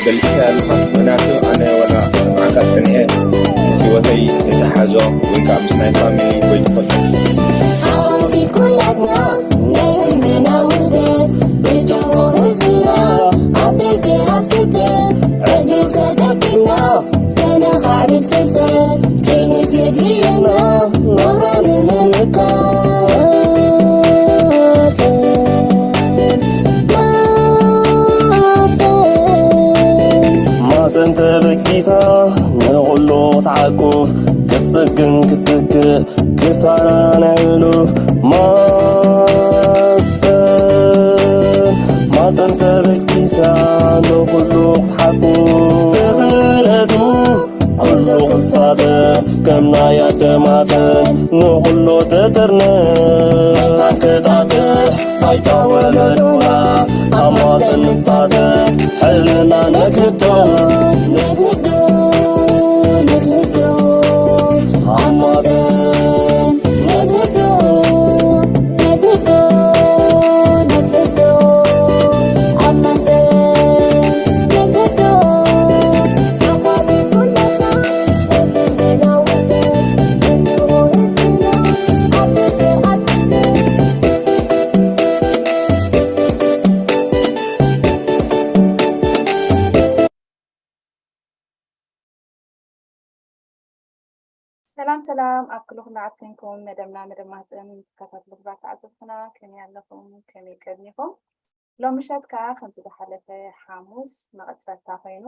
ፈሊጥካ ኣለኻ? ምኽንያቱ ኣነ ወላ ንዓኻ ጸኒሐ ምስ ህይወተይ ንተሓዞ ወይ ከዓ ምስ ናይ ፋሚሊ ወይ ትፈልጦ ሓወፊት ኩላትና ናይ ህልምና ውህደት ብጀሆ ህዝብና ኣብ ደገ ኣብ ስደት ዕድል ተጠቂምና ከነኻዕብት ፍልጠት ከይንት የድልየና ናብራ ንምምካት ማፀን ተበጊሳ ንኹሉ ክትዓቁፍ ክትፅግን ክትትክእ ክሳራ ናይ ሕሉፍ ማፀን ማፀን ተበጊሳ ንኹሉ ክትሓቁፍ ብኽእለቱ ኩሉ ክሳተፍ ከም ናይ ኣደማተን ንኹሉ ትጥርንፍ ክጣጥሕ ኣይታ ወለዶና ኣብ ማፀን ንሳተፍ ሕልና ነክዶ ነክዶ ነክዶ ኣብ ማፀን ነክዶ ነክዶ ነክዶ ኣብ ማፀን ነክዶ ሰላም ሰላም ኣብ ኩሉ ኩናዓት ኮንኩም መደብና መደብ ማህፀን ትከታተሉ ክቡራት ተዓዘብትና ከመይ ኣለኹም? ከመይ ቀድሚኹም? ሎምሸት ከኣ ከምቲ ዝሓለፈ ሓሙስ መቐጸልታ ኮይኑ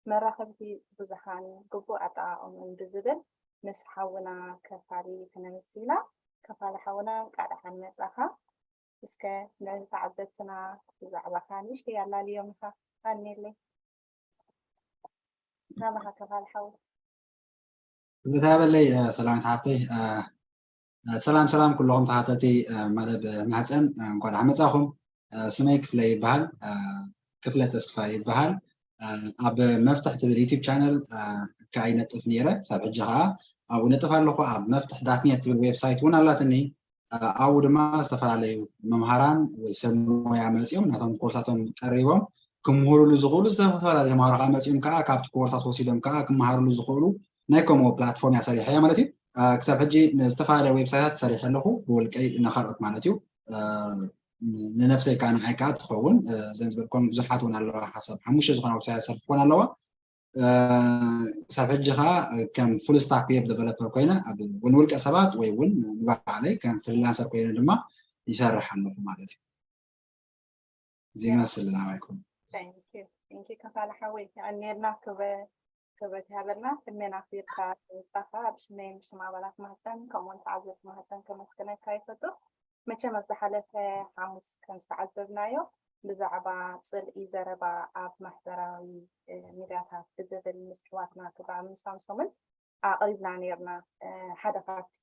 መራኸብቲ ብዙሃን ግቡእ ኣጠቓቕምኦም ብዝብል ምስ ሓውና ከፋሊ ክነምስ ኢና። ከፋሊ ሓውና እንቃዕ ደሓን መጻኻ። እስከ ንተዓዘብትና ብዛዕባኻ ንእሽተይ ኣላልዮም ኢኻ። ኣኔለይ ናባኻ ከፋሊ ሓው። እታ በለይ ሰላም ተሓተይ ሰላም ሰላም ኩልኹም ተኸታተልቲ መደብ ማህፀን እንኳ ደሓን መፃኹም። ስመይ ክፍለ ይበሃል፣ ክፍለ ተስፋ ይበሃል። ኣብ መፍትሕ ትብል ዩቲብ ቻነል ከዓ ይነጥፍ ነይረ። ሳብ ሕጂ ከዓ ኣብኡ ነጥፍ ኣለኹ። ኣብ መፍትሕ ዳትኔት ትብል ዌብሳይት እውን ኣላትኒ። ኣብኡ ድማ ዝተፈላለዩ መምሃራን ወይ ሰብ ሞያ መፂኦም ናቶም ኮርሳቶም ቀሪቦም ክምህሩሉ ዝኽእሉ ዝተፈላለዩ ተምሃሮ ከዓ መፂኦም ከዓ ካብቲ ኮርሳት ወሲዶም ከዓ ክመሃሩሉ ዝኽእሉ ናይ ከምኡ ፕላትፎርም እያ ሰሪሐ እያ ማለት እዩ። ክሳብ ሕጂ ንዝተፈላለየ ዌብሳይታት ሰሪሐ ኣለኹ ብውልቀይ ንካልኦት ማለት እዩ። ንነብሰይ ከዓ ንዓይ ከዓ ትኸውን እዘን ዝበልኮም ብዙሓት እውን ኣለዋ ሓሳብ ሓሙሽተ ዝኾና ዌብሳይታት ሰርሕ ክኾን ኣለዋ። ክሳብ ሕጂ ከዓ ከም ፉል ስታክ ዌብ ደቨሎፐር ኮይነ እውን ውልቀ ሰባት ወይ እውን ንባዕለይ ከም ፍሪላንሰር ኮይነ ድማ ይሰርሕ ኣለኹ ማለት እዩ። እዚ ይመስል ናባይኩም። ቴንኪ ከፋለ ሓወይ የቐንየልና ክብረት ይሃበልና ዕድሜን ኣኽቢርካ ምምፃእካ ብሽመይን ብሽም ኣባላት ማህፀን ከምኡውን ተዓዘብቲ ማህፀን ከመስግነካ ይፈቱ። መቸም ኣብ ዝሓለፈ ሓሙስ ከም ዝተዓዘብናዮ ብዛዕባ ፅልኢ ዘረባ ኣብ ማሕበራዊ ሚድያታት ብዝብል ምስ ኣሕዋትና ክብራ ሳምሶምን ኣቕሪብና ነይርና። ሓደ ካብቲ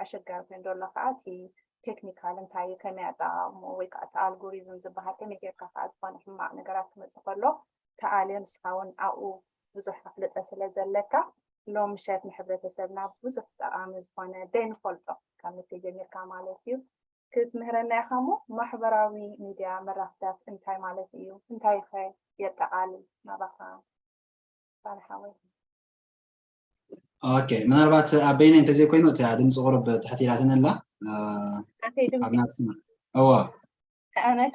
ኣሸጋሪ ኮይኑ ዘሎ ከዓ እቲ ቴክኒካል እንታይ እዩ ከመይ ኣጠቓቕምኡ ወይ ከዓ እቲ ኣልጎሪዝም ዝበሃል ከመይ ጌርካ ከዓ ዝኾነ ሕማቕ ነገራት ክመፅእ ከሎ ተኣልዮ ንስኻ እውን ኣብኡ ብዙሕ ኣፍልጠ ስለ ዘለካ ሎም ምሸት ንሕብረተሰብና ብዙሕ ጠቓሚ ዝኾነ ደይንፈልጦ ካብ ንሰይ ጀሚርካ ማለት እዩ ክትምህረና ኢኻ እሞ ማሕበራዊ ሚድያ መራኽብታት እንታይ ማለት እዩ እንታይ ከ የጠቓልል ናባኻ ባል ሓወይ ኦኬ ምናልባት ኣብ በይነ እንተዘይኮይኑ እቲ ድምፂ ቁርብ ትሕት ኢላትን ኣላ ኣተይ ድምፂ ኣብናትና እዋ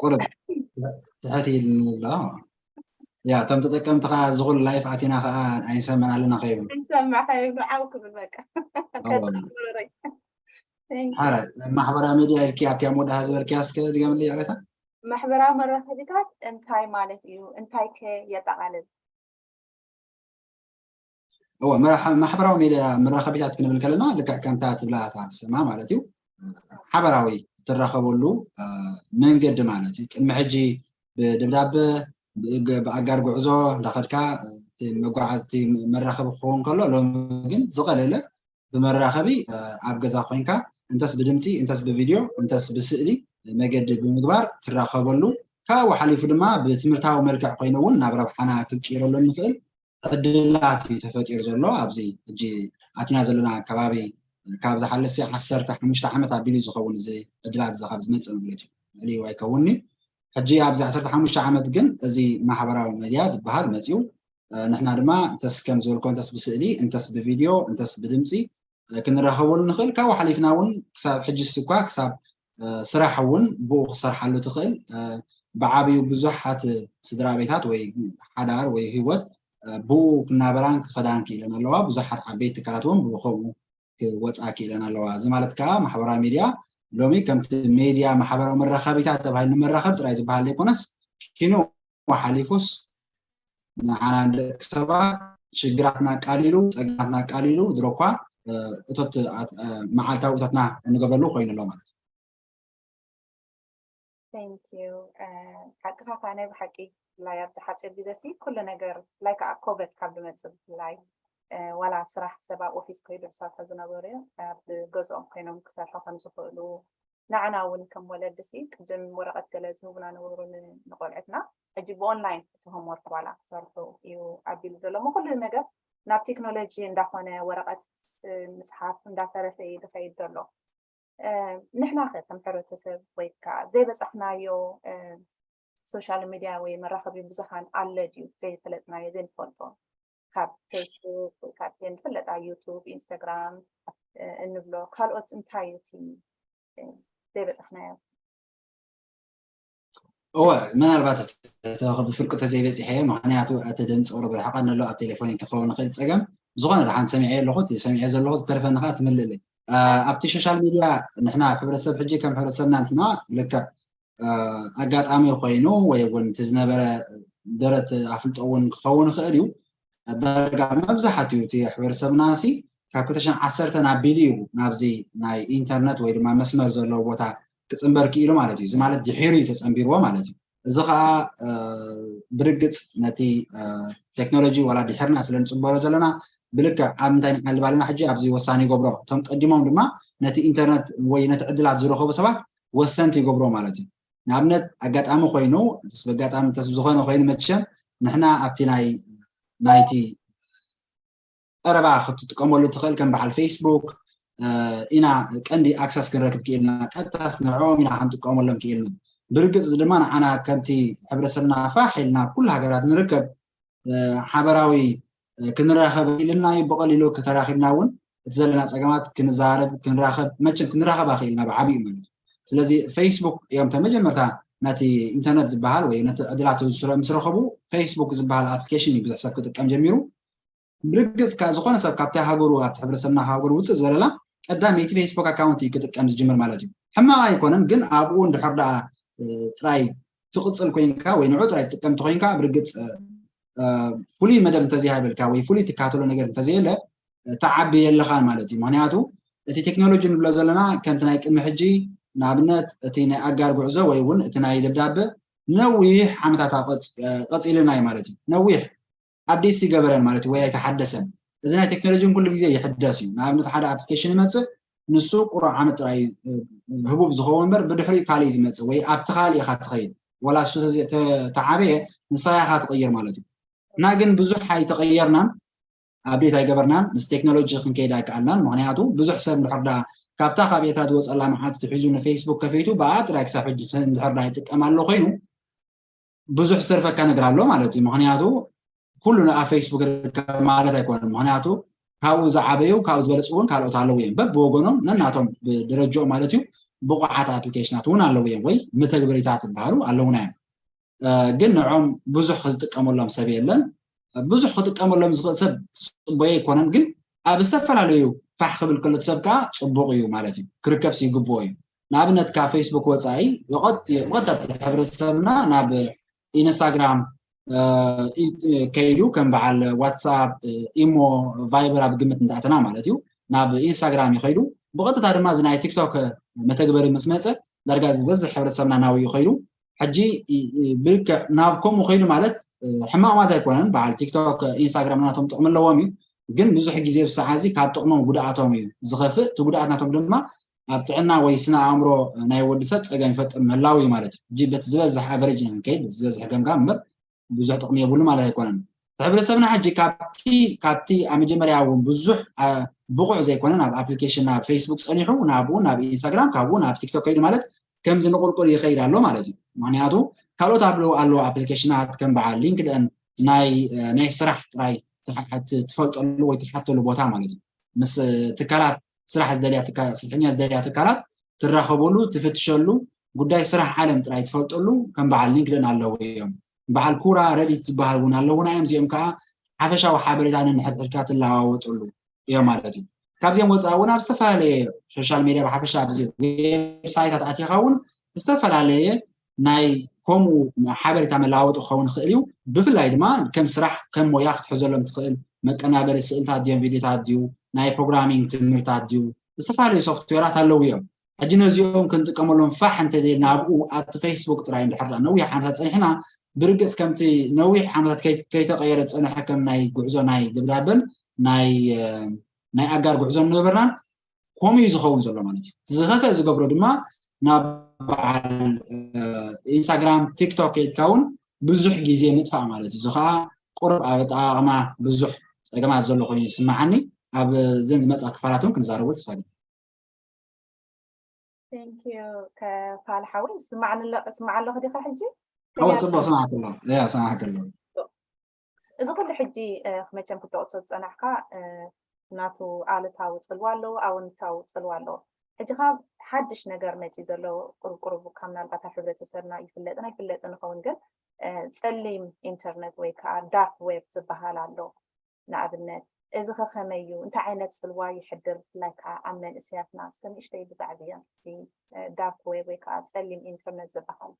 ቁርብ ትሕት ኢልን ኣሎ ያ እቶም ተጠቀምቲ ከዓ ዝኹሉ ላይፍ ኣቲና ከዓ ኣይንሰምዕን ኣለና ከይብሉ ንሰምዕ ከይብሉ ዓው ክብል በቃ ከፅርረይ ሓረ ማሕበራዊ ሚድያ ኢልኪ ኣብቲ ኣብ መወዳእታ ዝበልክያ እስከ ድገምልይ ያሬታ ማሕበራዊ መራኸቢታት እንታይ ማለት እዩ እንታይ ከ የጠቓልል እወ ማሕበራዊ ሚድያ መራኸቢታት ክንብል ከለና ልክዕ ከምታ ትብላ እታ ስማ ማለት እዩ ሓበራዊ እትራኸበሉ መንገዲ ማለት እዩ ቅድሚ ሕጂ ብደብዳበ ብኣጋር ጉዕዞ እንዳኸድካ መጓዓዝቲ መራኸቢ ክኸውን ከሎ ሎሚ ግን ዝቐለለ ብመራኸቢ ኣብ ገዛ ኮይንካ እንተስ ብድምፂ እንተስ ብቪድዮ እንተስ ብስእሊ መገዲ ብምግባር ትራኸበሉ ካብኡ ሓሊፉ ድማ ብትምህርታዊ መልክዕ ኮይኑ እውን ናብ ረብሓና ክንቅይረሉ እንኽእል ዕድላት እዩ ተፈጢሩ ዘሎ ኣብዚ ሕጂ ኣቲና ዘለና ከባቢ ካብ ዝሓልፍ ሲ ዓሰርተ ሓሙሽተ ዓመት ኣቢሉ ዝኸውን እዚ ዕድላት እዚ ካብ ዝመፅእ ማለት እዩ ልዕሊ ኣይከውንኒ ሕጂ ኣብዚ ዓሰርተ ሓሙሽተ ዓመት ግን እዚ ማሕበራዊ ሚድያ ዝበሃል መፅዩ። ንሕና ድማ እንተስ ከም ዝበልኮ እንተስ ብስእሊ እንተስ ብቪድዮ እንተስ ብድምፂ ክንራኸበሉ ንኽእል። ካብኡ ሓሊፍና እውን ክሳብ ሕጂ እኳ ክሳብ ስራሕ እውን ብኡ ክሰርሓሉ ትኽእል። ብዓብዩ ብዙሓት ስድራ ቤታት ወይ ሓዳር ወይ ህይወት ብኡ ክናበራን ክኸዳን ክኢለን ኣለዋ። ብዙሓት ዓበይቲ ትካላት እውን ብኡ ከምኡ ክወፃ ክኢለን ኣለዋ። እዚ ማለት ከዓ ማሕበራዊ ሚድያ ሎሚ ከምቲ ሜድያ ማሕበራዊ መራኸቢታት ተባሂሉ ንመራኸብ ጥራይ ዝበሃል ዘይኮነስ ኪኑ ሓሊፉስ ንዓና ንደቂ ሰባት ሽግራትና ኣቃሊሉ ፀገማትና ኣቃሊሉ ድሮ እኳ እቶት መዓልታዊ እቶትና እንገብረሉ ኮይኑ ኣሎ ማለት እዩ። ሓቅኻ ፋነ ብሓቂ ብፍላይ ኣብዚ ሓፂር ግዜ ሲ ኩሉ ነገር ብፍላይ ከዓ ኮቨድ ካብ ዝመፅእ ብፍላይ ዋላ ስራሕ ሰብ ኣብ ኦፊስ ከይዱ ዝሰርሑ ዝነበሩ ኣብ ገዝኦም ኮይኖም ክሰርሑ ከም ዝኽእሉ ንዓና እውን ከም ወለዲ ሲ ቅድም ወረቐት ገለ ዝህቡና ነበሩ ንቆልዕትና ሕጂ ብኦንላይን እቲ ሆምወርክ ዋላ ክሰርሑ እዩ ኣቢሉ ዘሎ እሞ ኩሉ ነገር ናብ ቴክኖሎጂ እንዳኾነ ወረቐት ምፅሓፍ እንዳተረፈ እዩ ዝኸይድ ዘሎ። ንሕና ከ ከም ሕብረተሰብ ወይ ከዓ ዘይበፃሕናዮ ሶሻል ሚድያ ወይ መራኸቢ ብዙሃን ኣለ ድዩ ዘይፈለጥናዮ ዘይንፈልጦ ካብ ፌስቡክ ወይ ካብ ን ዝፍለጣ ዩቱብ ኢንስታግራም እንብሎ ካልኦት እንታይ እዩ እቲ ዘይበፃሕናዮ? እወ ምናልባት ብፍርቂ ተዘይበፂሐ ምክንያቱ እቲ ድምፂ ቁሩብ ርሕቀኒ ኣሎ ኣብ ቴሌፎን ክኸውን ንኽእል ፀገም። ዝኾነ ደሓን ሰሚዐ ኣለኹ ሰሚዐ ዘለኹ ዝተረፈኒ ከዓ ትምልእለይ። ኣብቲ ሶሻል ሚድያ ንሕና ሕብረተሰብ ሕጂ ከም ሕብረተሰብና ንሕና ልክዕ ኣጋጣሚ ኮይኑ ወይ እውን እቲ ዝነበረ ደረት ኣፍልጦ እውን ክኸውን ይኽእል እዩ። ዳርጋ መብዛሕትኡ እቲ ሕብረተሰብና ሲ ካብ ክልተ ሽሕን ዓሰርተን ኣቢሉ እዩ ናብዚ ናይ ኢንተርነት ወይ ድማ መስመር ዘለዎ ቦታ ክፅንበር ክኢሉ ማለት እዩ። እዚ ማለት ድሒሩ እዩ ተፀንቢርዎ ማለት እዩ። እዚ ከዓ ብርግፅ ነቲ ቴክኖሎጂ ዋላ ድሕርና ስለ ንፅበሮ ዘለና ብልክዕ ኣብ ምንታይ ንዓሊ ባልና ሕጂ ኣብዚ ወሳኒ ይገብሮ። እቶም ቀዲሞም ድማ ነቲ ኢንተርነት ወይ ነቲ ዕድላት ዝረኸቡ ሰባት ወሰንቲ ይገብሮ ማለት እዩ። ንኣብነት ኣጋጣሚ ኮይኑ ተስ ኣጋጣሚ ተስ ዝኾነ ኮይኑ መቸም ንሕና ኣብቲ ናይ ናይቲ ቀረባ ክትጥቀመሉ ትኽእል ከም በዓል ፌስቡክ ኢና ቀንዲ ኣክሰስ ክንረክብ ክኢልና ቀጥታስ ንዕኦም ኢና ክንጥቀመሎም ክኢልና። ብርግፅ እዚ ድማ ንዓና ከምቲ ሕብረተሰብና ፋሕ ኢልና ኩሉ ሃገራት ንርከብ ሓበራዊ ክንራኸብ ኢልና እዩ ብቐሊሉ ከተራኺብና እውን እቲ ዘለና ፀገማት ክንዛረብ ክንራኸብ መቸም ክንራኸብ ኣኽኢልና ብዓብዩ ማለት እዩ። ስለዚ ፌስቡክ እዮም ተመጀመርታ ነቲ ኢንተርነት ዝበሃል ወይ ነቲ ዕድላት ምስ ረኸቡ ፌስቡክ ዝበሃል ኣፕሊኬሽን እዩ ብዙሕ ሰብ ክጥቀም ጀሚሩ። ብርግፅ ዝኾነ ሰብ ካብቲ ሃገሩ ኣብቲ ሕብረተሰብና ሃገሩ ውፅእ ዝበለላ ቀዳመይቲ ፌስቡክ ኣካውንት እዩ ክጥቀም ዝጅምር ማለት እዩ። ሕማቕ ኣይኮነን ግን ኣብኡ እንድሕር ደኣ ጥራይ ትቕፅል ኮይንካ ወይ ንዑ ጥራይ ትጥቀም እንተኮይንካ ብርግፅ ፍሉይ መደብ እንተዘይሃበልካ ወይ ፍሉይ ትካተሎ ነገር እንተዘየለ ትዓቢ የለኻን ማለት እዩ። ምክንያቱ እቲ ቴክኖሎጂ ንብሎ ዘለና ከምቲ ናይ ቅድሚ ሕጂ ንኣብነት እቲ ናይ ኣጋር ጉዕዞ ወይ እውን እቲ ናይ ደብዳበ ነዊሕ ዓመታት ቀፂልና እዩ ማለት እዩ። ነዊሕ ኣፕዴት ይገበረን ማለት እዩ ወይ ኣይተሓደሰን። እዚ ናይ ቴክኖሎጂ ኩሉ ግዜ ይሕደስ እዩ። ንኣብነት ሓደ ኣፕሊኬሽን ይመፅእ ንሱ ቁሩብ ዓመት ጥራይ ህቡብ ዝኸውን እምበር ብድሕሪኡ ካሊእ ዝመፅእ ወይ ኣብቲ ካሊእ ኢኻ ትኸይድ ዋላ እሱ ተዓበየ ንስኻ ኢኻ ትቕይር ማለት እዩ። እና ግን ብዙሕ ኣይተቐየርናን ኣፕዴት ኣይገበርናን ምስ ቴክኖሎጂ ክንከይድ ኣይከኣልናን። ምክንያቱ ብዙሕ ሰብ እንድሕር ደኣ ካብታ ካብ ኤርትራ ዝወፀላ መዓልቲ ትሒዙ ንፌስቡክ ከፊቱ ብኣ ጥራይ ክሳብ ሕጂ እንድሕር ደኣ ይጥቀም ኣሎ ኮይኑ ብዙሕ ዝተርፈካ ነገር ኣሎ ማለት እዩ። ምክንያቱ ኩሉ ኣብ ፌስቡክ ይርከብ ማለት ኣይኮነን። ምክንያቱ ካብኡ ዝዓበዩ ካብኡ ዝበለፁ እውን ካልኦት ኣለዉ እዮም በብወገኖም ነናቶም ብደረጅኦም ማለት እዩ። ብቑዓት ኣፕሊኬሽናት እውን ኣለዉ እዮም ወይ መተግበሪታት ዝበሃሉ ኣለዉና እዮም። ግን ንዖም ብዙሕ ዝጥቀመሎም ሰብ የለን። ብዙሕ ክጥቀመሎም ዝኽእል ሰብ ፅቡቅ ኣይኮነን ግን ኣብ ዝተፈላለዩ ፋሕ ክብል ከሎ ሰብ ከዓ ፅቡቅ እዩ ማለት እዩ። ክርከብ ይግብኦ እዩ። ንኣብነት ካብ ፌስቡክ ወፃኢ ብቐጥታ ሕብረተሰብና ናብ ኢንስታግራም ከይዱ ከም በዓል ዋትሳፕ፣ ኢሞ፣ ቫይበር ኣብ ግምት እንዳእተና ማለት እዩ ናብ ኢንስታግራም እዩ ከይዱ። ብቐጥታ ድማ እዚ ናይ ቲክቶክ መተግበሪ ምስ መፀ ዳርጋ ዝበዝሕ ሕብረተሰብና ናብኡ እዩ ከይዱ። ሕጂ ብልክዕ ናብ ከምኡ ከይዱ ማለት ሕማቕ ማለት ኣይኮነን። በዓል ቲክቶክ ኢንስታግራም ናቶም ጥቕሚ ኣለዎም እዩ። ግን ብዙሕ ግዜ ብሰዓዚ ካብ ጥቕሞም ጉድኣቶም እዩ ዝኸፍእ። እቲ ጉድኣት ናቶም ድማ ኣብ ጥዕና ወይ ስነ ኣእምሮ ናይ ወዲ ሰብ ፀገም ይፈጥር ምህላው እዩ ማለት እዩ። ሕጂ በቲ ዝበዝሕ ኣቨሬጅ ኢና ንከይድ ዝበዝሕ ገምጋም እምበር ብዙሕ ጥቕሚ የብሉ ማለት ኣይኮነን። እቲ ሕብረተሰብና ሕጂ ካብቲ ካብቲ ኣብ መጀመርያ እውን ብዙሕ ብቑዕ ዘይኮነ ናብ ኣፕሊኬሽን ናብ ፌስቡክ ፀኒሑ ናብኡ ናብ ኢንስታግራም ካብኡ ናብ ቲክቶክ ከይዱ ማለት ከምዚ ንቁልቁል ይኸይድ ኣሎ ማለት እዩ። ምክንያቱ ካልኦት ኣለዉ ኣለዉ ኣፕሊኬሽናት ከም በዓል ሊንክድን ናይ ናይ ስራሕ ጥራይ ትፈልጠሉ ወይ ትሓተሉ ቦታ ማለት እዩ። ምስ ትካላት ስራሕ ዝደልያ ስርሕኛ ዝደልያ ትካላት ትራኸበሉ ትፍትሸሉ ጉዳይ ስራሕ ዓለም ጥራይ ትፈልጠሉ ከም በዓል ሊንክድን ኣለዉ እዮም። በዓል ኩራ ረዲት ዝበሃል እውን ኣለዉና እዮም። እዚኦም ከዓ ሓፈሻዊ ሓበሬታ ንንሕድሕድካ ትለዋወጠሉ እዮም ማለት እዩ። ካብዚኦም ወፃኢ እውን ኣብ ዝተፈላለየ ሶሻል ሚድያ ብሓፈሻ ኣብዚ ዌብሳይታት ኣቲኻ እውን ዝተፈላለየ ናይ ከምኡ ሓበሬታ መለዋወጢ ክኸውን ይኽእል እዩ። ብፍላይ ድማ ከም ስራሕ ከም ሞያ ክትሕዘሎም ትኽእል መቀናበሪ ስእልታት ድዮም ቪድዮታት ድዩ ናይ ፕሮግራሚንግ ትምህርታት ድዩ ዝተፈላለዩ ሶፍትዌራት ኣለዉ እዮም። ሕጂ ነዚኦም ክንጥቀመሎም ፋሕ እንተዘይልና ኣብኡ ኣብቲ ፌስቡክ ጥራይ እንድሕር ነዊሕ ዓመታት ፀኒሕና ብርግፅ ከምቲ ነዊሕ ዓመታት ከይተቀየረ ዝፀንሐ ከም ናይ ጉዕዞ ናይ ደብዳበን ናይ ናይ ኣጋር ጉዕዞ ነበርናን ከምኡ እዩ ዝኸውን ዘሎ ማለት እዩ። ዝኸፍአ ዝገብሮ ድማ ናብ በዓል ኢንስታግራም ቲክቶክ ከይድካ እውን ብዙሕ ግዜ ምጥፋእ ማለት እዩ። እዚ ከዓ ቁሩብ ኣብ ኣጠቃቅማ ብዙሕ ፀገማት ዘሎ ኮይኑ ይስማዓኒ። ኣብ ዘን ዝመፅኣ ክፋላት እውን ክንዛረቦ ተስፋ Thank you ከፋል ሓወይ። ስማዕ ኣለኹ ዲኻ ሕጂ? እወ፣ ፅቡቅ ስማዕክ ኣሎ። እያ፣ ስማዕክ ኣሎ። እዚ ኩሉ ሕጂ መቸም ክትጠቅሶ ዝፀናሕካ ናቱ ኣሉታዊ ፅልዋ ኣለዎ፣ ኣወንታዊ ፅልዋ ኣለዎ። ሕጂ ካብ ሓድሽ ነገር መፂ ዘሎ ቁርቁሩብ ካብ ምናልባት ኣብ ሕብረተሰብና ይፍለጥን ኣይፍለጥን ይኸውን፣ ግን ፀሊም ኢንተርነት ወይ ከዓ ዳርክ ዌብ ዝበሃል ኣሎ። ንኣብነት እዚ ከ ከመይ እዩ? እንታይ ዓይነት ፅልዋ ይሕድር? ብፍላይ ከዓ ኣብ መንእሰያትና እስከ ንእሽተይ ብዛዕብኦም እዚ ዳርክ ዌብ ወይ ከዓ ፀሊም ኢንተርነት ዝበሃል።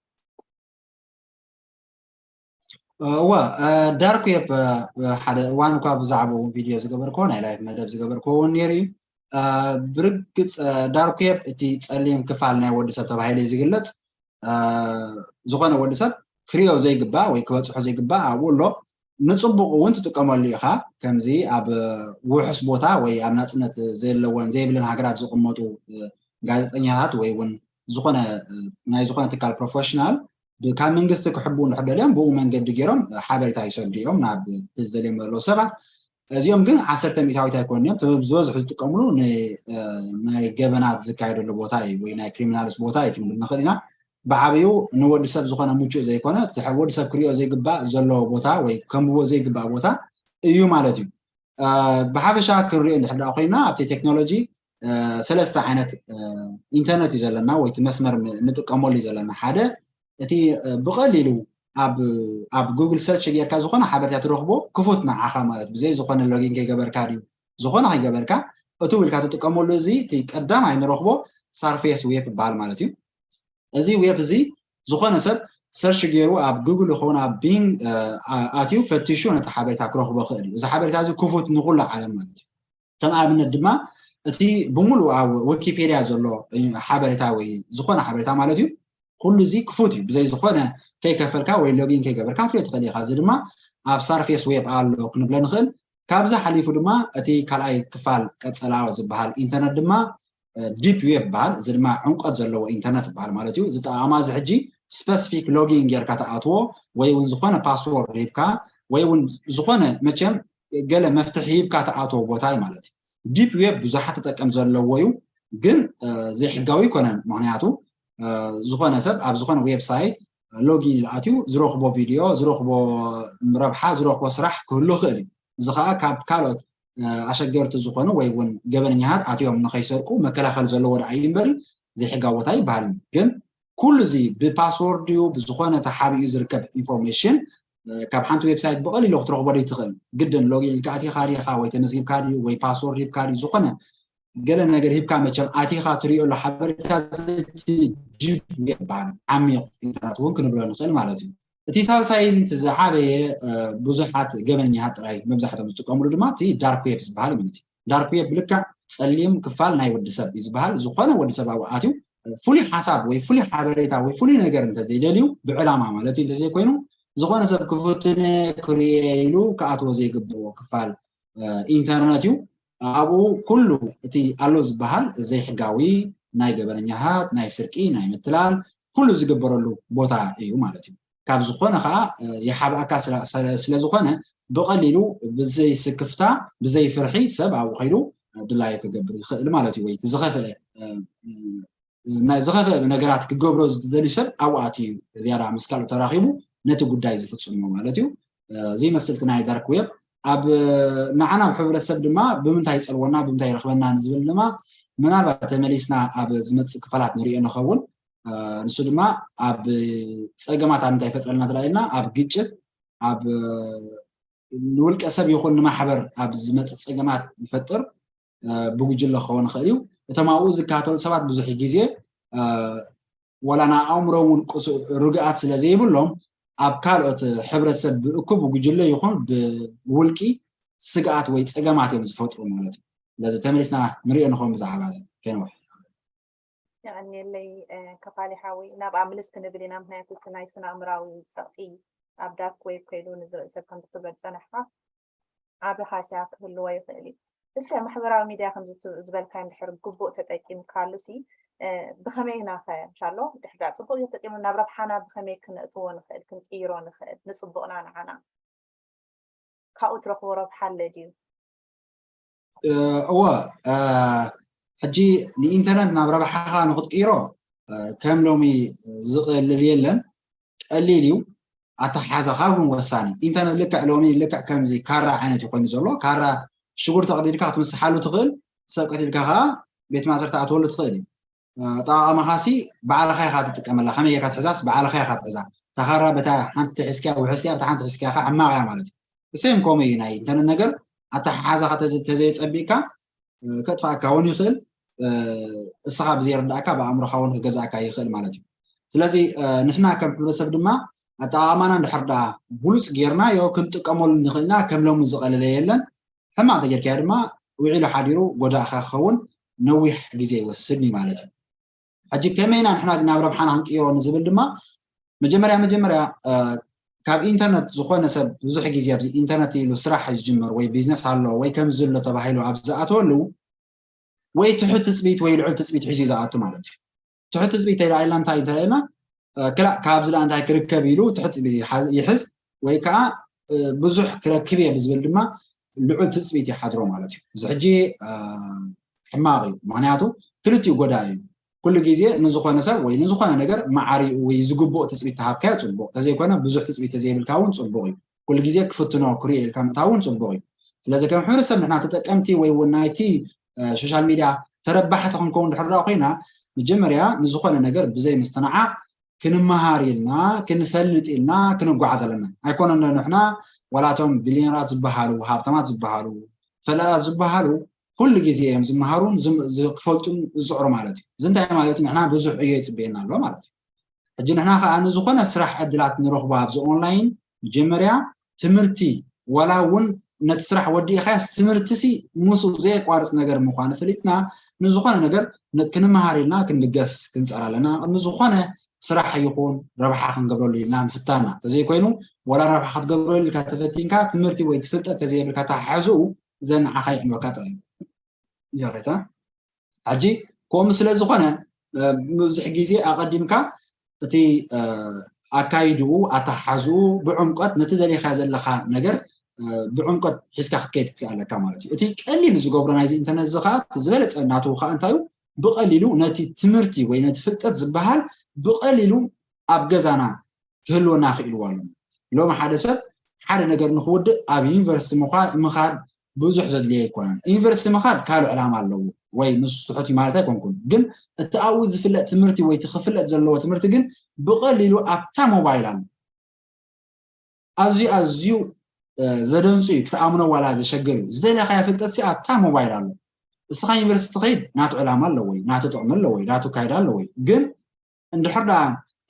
እወ፣ ዳርክ ዌብ ሓደ እዋን እኳ ብዛዕባኡ ቪድዮ ዝገበርክዎ ናይ ላይፍ መደብ ዝገበርክዎ እውን ነይሩ እዩ። ብርግፅ ዳርክ ዌብ እቲ ፀሊም ክፋል ናይ ወዲ ሰብ ተባሂሉ እዩ ዝግለፅ። ዝኾነ ወዲ ሰብ ክሪኦ ዘይግባእ ወይ ክበፅሖ ዘይግባእ ኣብኡ ኣሎ። ንፅቡቅ እውን ትጥቀመሉ ኢኻ። ከምዚ ኣብ ውሑስ ቦታ ወይ ኣብ ናፅነት ዘለወን ዘይብለን ሃገራት ዝቕመጡ ጋዜጠኛታት ወይ እውን ዝኾነ ናይ ዝኾነ ትካል ፕሮፌሽናል ካብ መንግስቲ ክሕቡ እንድሕር ደልዮም ብኡ መንገዲ ገይሮም ሓበሬታ ይሰዱ እዮም ናብ ዝደልዮም ዘለዉ ሰባት። እዚኦም ግን ዓሰርተ ሚእታዊት ኣይኮኑን እዮም። ዝበዝሑ ዝጥቀምሉ ናይ ገበናት ዝካየደሉ ቦታ እዩ ወይ ናይ ክሪሚናልስ ቦታ እዩ ክንብል ንኽእል ኢና። ብዓብዩ ንወዲ ሰብ ዝኾነ ምቹእ ዘይኮነ ወዲ ሰብ ክሪኦ ዘይግባእ ዘለዎ ቦታ ወይ ከንብቦ ዘይግባእ ቦታ እዩ ማለት እዩ። ብሓፈሻ ክንሪኦ እንድሕር ዳ ኮይና ኣብቲ ቴክኖሎጂ ሰለስተ ዓይነት ኢንተርነት እዩ ዘለና ወይ እቲ መስመር ንጥቀመሉ እዩ ዘለና። ሓደ እቲ ብቐሊሉ ኣብ ጉግል ሰርች ጌርካ ዝኾነ ሓበሬታ ትረኽቦ ክፉት ንዓኻ ማለት ብዘይ ዝኾነ ሎጊን ከይገበርካ ድዩ ዝኾነ ከይገበርካ እትው ኢልካ ትጥቀመሉ እዚ እቲ ቀዳማይ ንረኽቦ ሳርፌስ ዌብ ይበሃል ማለት እዩ። እዚ ዌብ እዚ ዝኾነ ሰብ ሰርች ገይሩ ኣብ ጉግል ይኸውን ኣብ ቢንግ ኣትዩ ፈቲሹ ነቲ ሓበሬታ ክረኽቦ ይኽእል እዩ። እዚ ሓበሬታ እዚ ክፉት ንኩሉ ዓለም ማለት እዩ። ከም ኣብነት ድማ እቲ ብምሉእ ኣብ ዊኪፔድያ ዘሎ ሓበሬታ ወይ ዝኾነ ሓበሬታ ማለት እዩ ኩሉ እዚ ክፉት እዩ። ብዘይ ዝኾነ ከይከፈልካ ወይ ሎጊን ከይገበርካ ክትሪኦ ትኽእል ኢኻ። እዚ ድማ ኣብ ሳርፌስ ዌብ ኣሎ ክንብሎ ንኽእል። ካብዚ ሓሊፉ ድማ እቲ ካልኣይ ክፋል ቀጸላዎ ዝበሃል ኢንተርነት ድማ ዲፕ ዌብ ይበሃል። እዚ ድማ ዕምቆት ዘለዎ ኢንተርነት ይበሃል ማለት እዩ። እዚ ጠቓማ እዚ ሕጂ ስፐሲፊክ ሎጊን ጌርካ ትኣትዎ ወይ እውን ዝኾነ ፓስወርድ ሂብካ ወይ እውን ዝኾነ መቸም ገለ መፍትሒ ሂብካ ትኣትዎ ቦታ እዩ ማለት እዩ። ዲፕ ዌብ ብዙሓት ተጠቀም ዘለዎ እዩ፣ ግን ዘይሕጋዊ ይኮነን። ምክንያቱ ዝኾነ ሰብ ኣብ ዝኾነ ዌብሳይት ሎጊን ኢሉ ኣትዩ ዝረኽቦ ቪድዮ ዝረኽቦ ረብሓ ዝረኽቦ ስራሕ ክህሉ ይኽእል እዩ። እዚ ከዓ ካብ ካልኦት ኣሸገርቲ ዝኾኑ ወይ እውን ገበነኛታት ኣትዮም ንኸይሰርቁ መከላኸሊ ዘለዎ ደኣ እዩ እምበሪ ዘይሕጋዊ ቦታ ይበሃል። ግን ኩሉ እዚ ብፓስወርድ ድዩ ብዝኾነ ተሓቢኡ ዝርከብ ኢንፎርሜሽን ካብ ሓንቲ ዌብሳይት ብቐሊሉ ክትረኽቦ ደይ ትኽእል። ግድን ሎጊን ኢልካ ኣቲኻ ዲኻ ወይ ተመዝጊብካ ድዩ ወይ ፓስወርድ ሂብካ ድዩ ዝኾነ ገለ ነገር ሂብካ መቸም ኣቲኻ ትሪኦ ኣሎ ሓበሬታ ዲፕ ይበሃል። ዓሚቕ ኢንተርነት እውን ክንብሎ ንኽእል ማለት እዩ። እቲ ሳልሳይን እቲ ዝዓበየ ብዙሓት ገበነኛታት ጥራይ መብዛሕትኦም ዝጥቀምሉ ድማ እቲ ዳርክ ዌብ ዝበሃል ማለት እዩ። ዳርክ ዌብ ብልክዕ ፀሊም ክፋል ናይ ወዲ ሰብ እዩ ዝበሃል። ዝኾነ ወዲ ሰብ ኣብኡ ኣትዩ ፍሉይ ሓሳብ ወይ ፍሉይ ሓበሬታ ወይ ፍሉይ ነገር እንተዘይደልዩ ብዕላማ ማለት እዩ እንተዘይኮይኑ ዝኾነ ሰብ ክፍትነ ክርየ ኢሉ ክኣትዎ ዘይግብኦ ክፋል ኢንተርነት እዩ። ኣብኡ ኩሉ እቲ ኣሎ ዝበሃል ዘይሕጋዊ ናይ ገበነኛታት ናይ ስርቂ ናይ ምትላል ኩሉ ዝግበረሉ ቦታ እዩ ማለት እዩ። ካብ ዝኾነ ከዓ ይሓብኣካ ስለዝኾነ ብቐሊሉ ብዘይ ስክፍታ ብዘይ ፍርሒ ሰብ ኣብኡ ከይዱ ድላዩ ክገብር ይኽእል ማለት እዩ። ወይ ዝኸፍአ ናይ ዝኸፍአ ነገራት ክገብሮ ዝደልዩ ሰብ ኣብኡ ኣትዩ እዩ ዝያዳ ምስ ካልኦት ተራኺቡ ነቲ ጉዳይ ዝፍጽሞ ማለት እዩ። እዚ ይመስል እቲ ናይ ዳርክ ዌብ። ኣብ ንዓና ኣብ ሕብረተሰብ ድማ ብምንታይ ይጸልወና፣ ብምንታይ ይረኽበና ንዝብል ድማ ምናልባት ተመሊስና ኣብ ዝመጽእ ክፋላት ንሪኦ ንኸውን። ንሱ ድማ ኣብ ጸገማት ኣብ ምንታይ ይፈጥረልና ተላኢልና፣ ኣብ ግጭት፣ ኣብ ንውልቀ ሰብ ይኹን ንማሕበር ኣብ ዝመጽእ ጸገማት ይፈጥር። ብጉጅለ ክኸውን ይኽእል እዩ። እቶም ኣብኡ ዝከታተሉ ሰባት ብዙሕ ግዜ ወላ ንኣእምሮ እውን ርግኣት ስለ ዘይብሎም ኣብ ካልኦት ሕብረተሰብ ብእኩብ ብጉጅለ ይኹን ብውልቂ ስግኣት ወይ ጸገማት እዮም ዝፈጥሩ ማለት እዩ። ስለዚ ተመሊስና ንሪኦ ንኸውን ብዛዕባ እዚ ከይንውሕ። የቐንየለይ ከፋሊ ሓወይ፣ ናብኣ ምልስ ክንብል ኢና። ምክንያቱ እቲ ናይ ስነ ኣእምራዊ ጸቕጢ ኣብ ዳርክ ዌብ ከይዱ ንዝርኢ ሰብ ከም ክትበል ጸናሕካ ዓቢ ሃስያ ክህልዎ ይኽእል እዩ። እስከ ማሕበራዊ ሚድያ ከም ዝበልካ እንድሕር ግቡእ ተጠቂምካሉ ሲ ብኸመይ ናኸ ሻሎ ድሕዳ ጽቡቅ እዩ ተጠቂሙ ናብ ረብሓና ብኸመይ ክነእትዎ ንኽእል ክንቅይሮ ንኽእል ንጽቡቅና ንዓና ካብኡ ትረኽቦ ረብሓ ኣለ ድዩ? እወ፣ ሕጂ ንኢንተርነት ናብ ረብሓኻ ንክትቅይሮ ከም ሎሚ ዝቕልል የለን። ቀሊል እዩ። ኣተሓሕዛኻ እውን ወሳኒ። ኢንተርነት ልክዕ ሎሚ ልክዕ ከምዚ ካራ ዓይነት እዩ ኮይኑ ዘሎ። ካራ ሽጉርቲ ቀዲድካ ክትምስሓሉ ትኽእል፣ ሰብ ቀዲድካ ከዓ ቤት ማእሰርቲ ኣትወሉ ትኽእል እዩ። ኣጠቓቕማኻሲ ባዕልኻ ኢኻ ትጥቀመላ። ከመይ ጌርካ ትሕዛስ ባዕልኻ ኢኻ ትሕዛ። እታ ካራ በታ ሓንቲ ተሒዝካያ ውሕዝካያ፣ በታ ሓንቲ ተሒዝካያ ከዓ ሕማቕ እያ ማለት እዩ። እሰም ከምኡ እዩ ናይ ኢንተርነት ነገር። ኣተሓሓዛኻ ተዘ- ተዘየጸቢቕካ ከጥፋእካ እውን ይኽእል። እስኻ ብዘይርዳእካ ብኣእምሮኻ እውን ክገዛእካ ይኽእል ማለት እዩ። ስለዚ ንሕና ከም ሕብረተሰብ ድማ ኣጠቓቕማና እንድሕር ደኣ ብሉፅ ጌርናዮ ክንጥቀመሉ ንኽእልና ከም ሎሚ ዝቐለለ የለን። ሕማቕ ተጌርካዮ ድማ ውዒሉ ሓዲሩ ጎዳእኻ ክኸውን ነዊሕ ግዜ ይወስድ እዩ ማለት እዩ። ሕጂ ከመይ ኢና ንሕና ናብ ረብሓና ክንቅይሮ ንዝብል ድማ መጀመርያ መጀመርያ ካብ ኢንተርነት ዝኾነ ሰብ ብዙሕ ግዜ ኣብዚ ኢንተርነት ኢሉ ስራሕ ዝጅምር ወይ ቢዝነስ ኣሎ ወይ ከምዚ ኣሎ ተባሂሉ ኣብ ዝኣተወሉ ወይ ትሑት ትፅቢት ወይ ልዑል ትፅቢት ሒዙ ዝኣቱ ማለት እዩ። ትሑት ትፅቢት ተይዳ ኢልና እንታይ እንተለና ክላእ ካብዚ ላ እንታይ ክርከብ ኢሉ ትሑት ትፅቢት ይሓዝ- ይሕዝ ወይ ከዓ ብዙሕ ክረክብ እየ ብዝብል ድማ ልዑል ትፅቢት ይሓድሮ ማለት እዩ። እዚ ሕጂ ሕማቕ እዩ። ምክንያቱ ክልቲኡ ጎዳኢ እዩ። ኩሉ ግዜ ንዝኾነ ሰብ ወይ ንዝኾነ ነገር መዓሪኡ ወይ ዝግብኦ ትፅቢት ተሃብካዮ ፅቡቕ፣ ተዘይኮነ ብዙሕ ትፅቢት ተዘይብልካ እውን ፅቡቕ እዩ። ኩሉ ግዜ ክፍትኖ ክሪኦ ኢልካ ምእታው እውን ፅቡቕ እዩ። ስለዚ ከም ሕብረተሰብ ንሕና ተጠቀምቲ ወይ እውን ናይቲ ሶሻል ሚድያ ተረባሕቲ ክንከውን ድሕር ኮይና መጀመርያ ንዝኾነ ነገር ብዘይ ምስትንዓቕ ክንመሃር ኢልና ክንፈልጥ ኢልና ክንጓዓዝ ኣለና። ኣይኮነን ንሕና ዋላቶም ቢልዮነራት ዝበሃሉ ሃብታማት ዝበሃሉ ፈላጣት ዝበሃሉ ኩሉ ግዜ እዮም ዝመሃሩን ዝም- ዝ- ክፈልጡን ዝፅዕሩ ማለት እዩ። እዚ እንታይ ማለት እዩ? ንሕና ብዙሕ ዕዮ ይፅበየና ኣሎ ማለት እዩ። ሕጂ ንሕና ከዓ ንዝኾነ ስራሕ ዕድላት ንረኽቦ ኣብዚ ኦንላይን መጀመርያ ትምህርቲ ዋላ እውን ነቲ ስራሕ ወዲእኻያስ ትምህርትሲ ምስኡ ዘየቋርፅ ነገር ምዃኑ ፈሊጥና ንዝኾነ ነገር ን- ክንመሃር ኢልና ክንብገስ ክንፅዕር ኣለና። ቅድሚ ዝኾነ ስራሕ ይኹን ረብሓ ክንገብረሉ ኢልና ምፍታና ተዘይኮይኑ ዋላ ረብሓ ክትገብረሉ ኢልካ ተፈቲንካ ትምህርቲ ወይ ትፍልጠት ተዘይብልካ ተሓሕዝኡ ዘንዓኻ ይዕንወካ ጥራይ እዩ። ይቕሬታ። ሕጂ ከምኡ ስለ ዝኾነ ብዙሕ ግዜ ኣቐዲምካ እቲ ኣካይድኡ ኣተሓሕዝኡ ብዕምቆት ነቲ ደሊኻ ዘለኻ ነገር ብዕምቆት ሒዝካ ክትከይድ ትክኣለካ ማለት እዩ። እቲ ቀሊል ዝገብሮ ናይዚ ኢንተርነት እዚ ከዓ ዝበለፀ እናተው ከዓ እንታይ እዩ ብቐሊሉ ነቲ ትምህርቲ ወይ ነቲ ፍልጠት ዝበሃል ብቐሊሉ ኣብ ገዛና ክህልወና ክኢልዎ ኣሎ። ሎሚ ሓደ ሰብ ሓደ ነገር ንክውድእ ኣብ ዩኒቨርሲቲ ምዃድ ብዙሕ ዘድልዮ ኣይኮነን። ዩኒቨርሲቲ ምኻድ ካልእ ዕላማ ኣለዎ ወይ ንሱ ትሑት ማለት ኣይኮንኩን፣ ግን እቲ ኣብኡ ዝፍለጥ ትምህርቲ ወይ ክፍለጥ ዘለዎ ትምህርቲ ግን ብቐሊሉ ኣብታ ሞባይል ኣሎ። ኣዝዩ ኣዝዩ ዘደንፁ እዩ፣ ክትኣምኖ ዋላ ዘሸግር እዩ። ዝደለኻዮ ፍልጠት ኣብታ ሞባይል ኣሎ። እስኻ ዩኒቨርሲቲ ትኸይድ ናቱ ዕላማ ኣለዎ፣ ናቱ ጥቕሚ ኣለዎ፣ ናቱ ካይዳ ኣለዎ። ግን እንድሕር ደኣ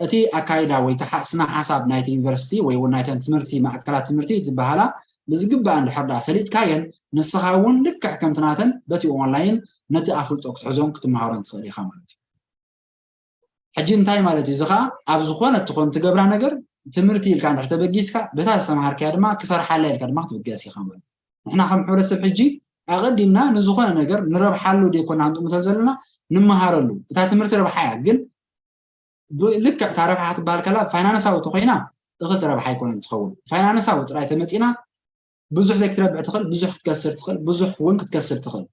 እቲ ኣካይዳ ወይ ስነ ሓሳብ ናይቲ ዩኒቨርሲቲ ወይ እውን ናይተን ትምህርቲ ማእከላት ትምህርቲ ዝበሃላ ብዝግባእ እንድሕር ደኣ ፈሊጥካየን ንስኻ እውን ልክዕ ከምቲ ናተን በቲ ኦንላይን ነቲ ኣፍልጦ ክትሕዞን ክትመሃሮን ትኽእል ኢኻ ማለት እዩ። ሕጂ እንታይ ማለት እዩ? እዚ ከዓ ኣብ ዝኾነ እትኾን ትገብራ ነገር ትምህርቲ ኢልካ እንድሕር ተበጊስካ በታ ዝተምሃርካያ ድማ ክሰርሓላ ኢልካ ድማ ክትብገስ ኢኻ ማለት እዩ። ንሕና ከም ሕብረተሰብ ሕጂ ኣቐዲምና ንዝኾነ ነገር ንረብሓሉ ደይኮና ክንጥምቶ ዘለና ንምሃረሉ። እታ ትምህርቲ ረብሓ እያ፣ ግን ብልክዕ እታ ረብሓ ክትበሃል ከላ ፋይናንሳዊ ተኮይና እኽል ረብሓ ኣይኮነን ትኸውን። ፋይናንሳዊ ጥራይ ተመፂና ብዙሕ ዘይክትረብሕ ትኽእል፣ ብዙሕ ክትከስር ትኽእል፣ ብዙሕ እውን ክትከስር ትኽእል።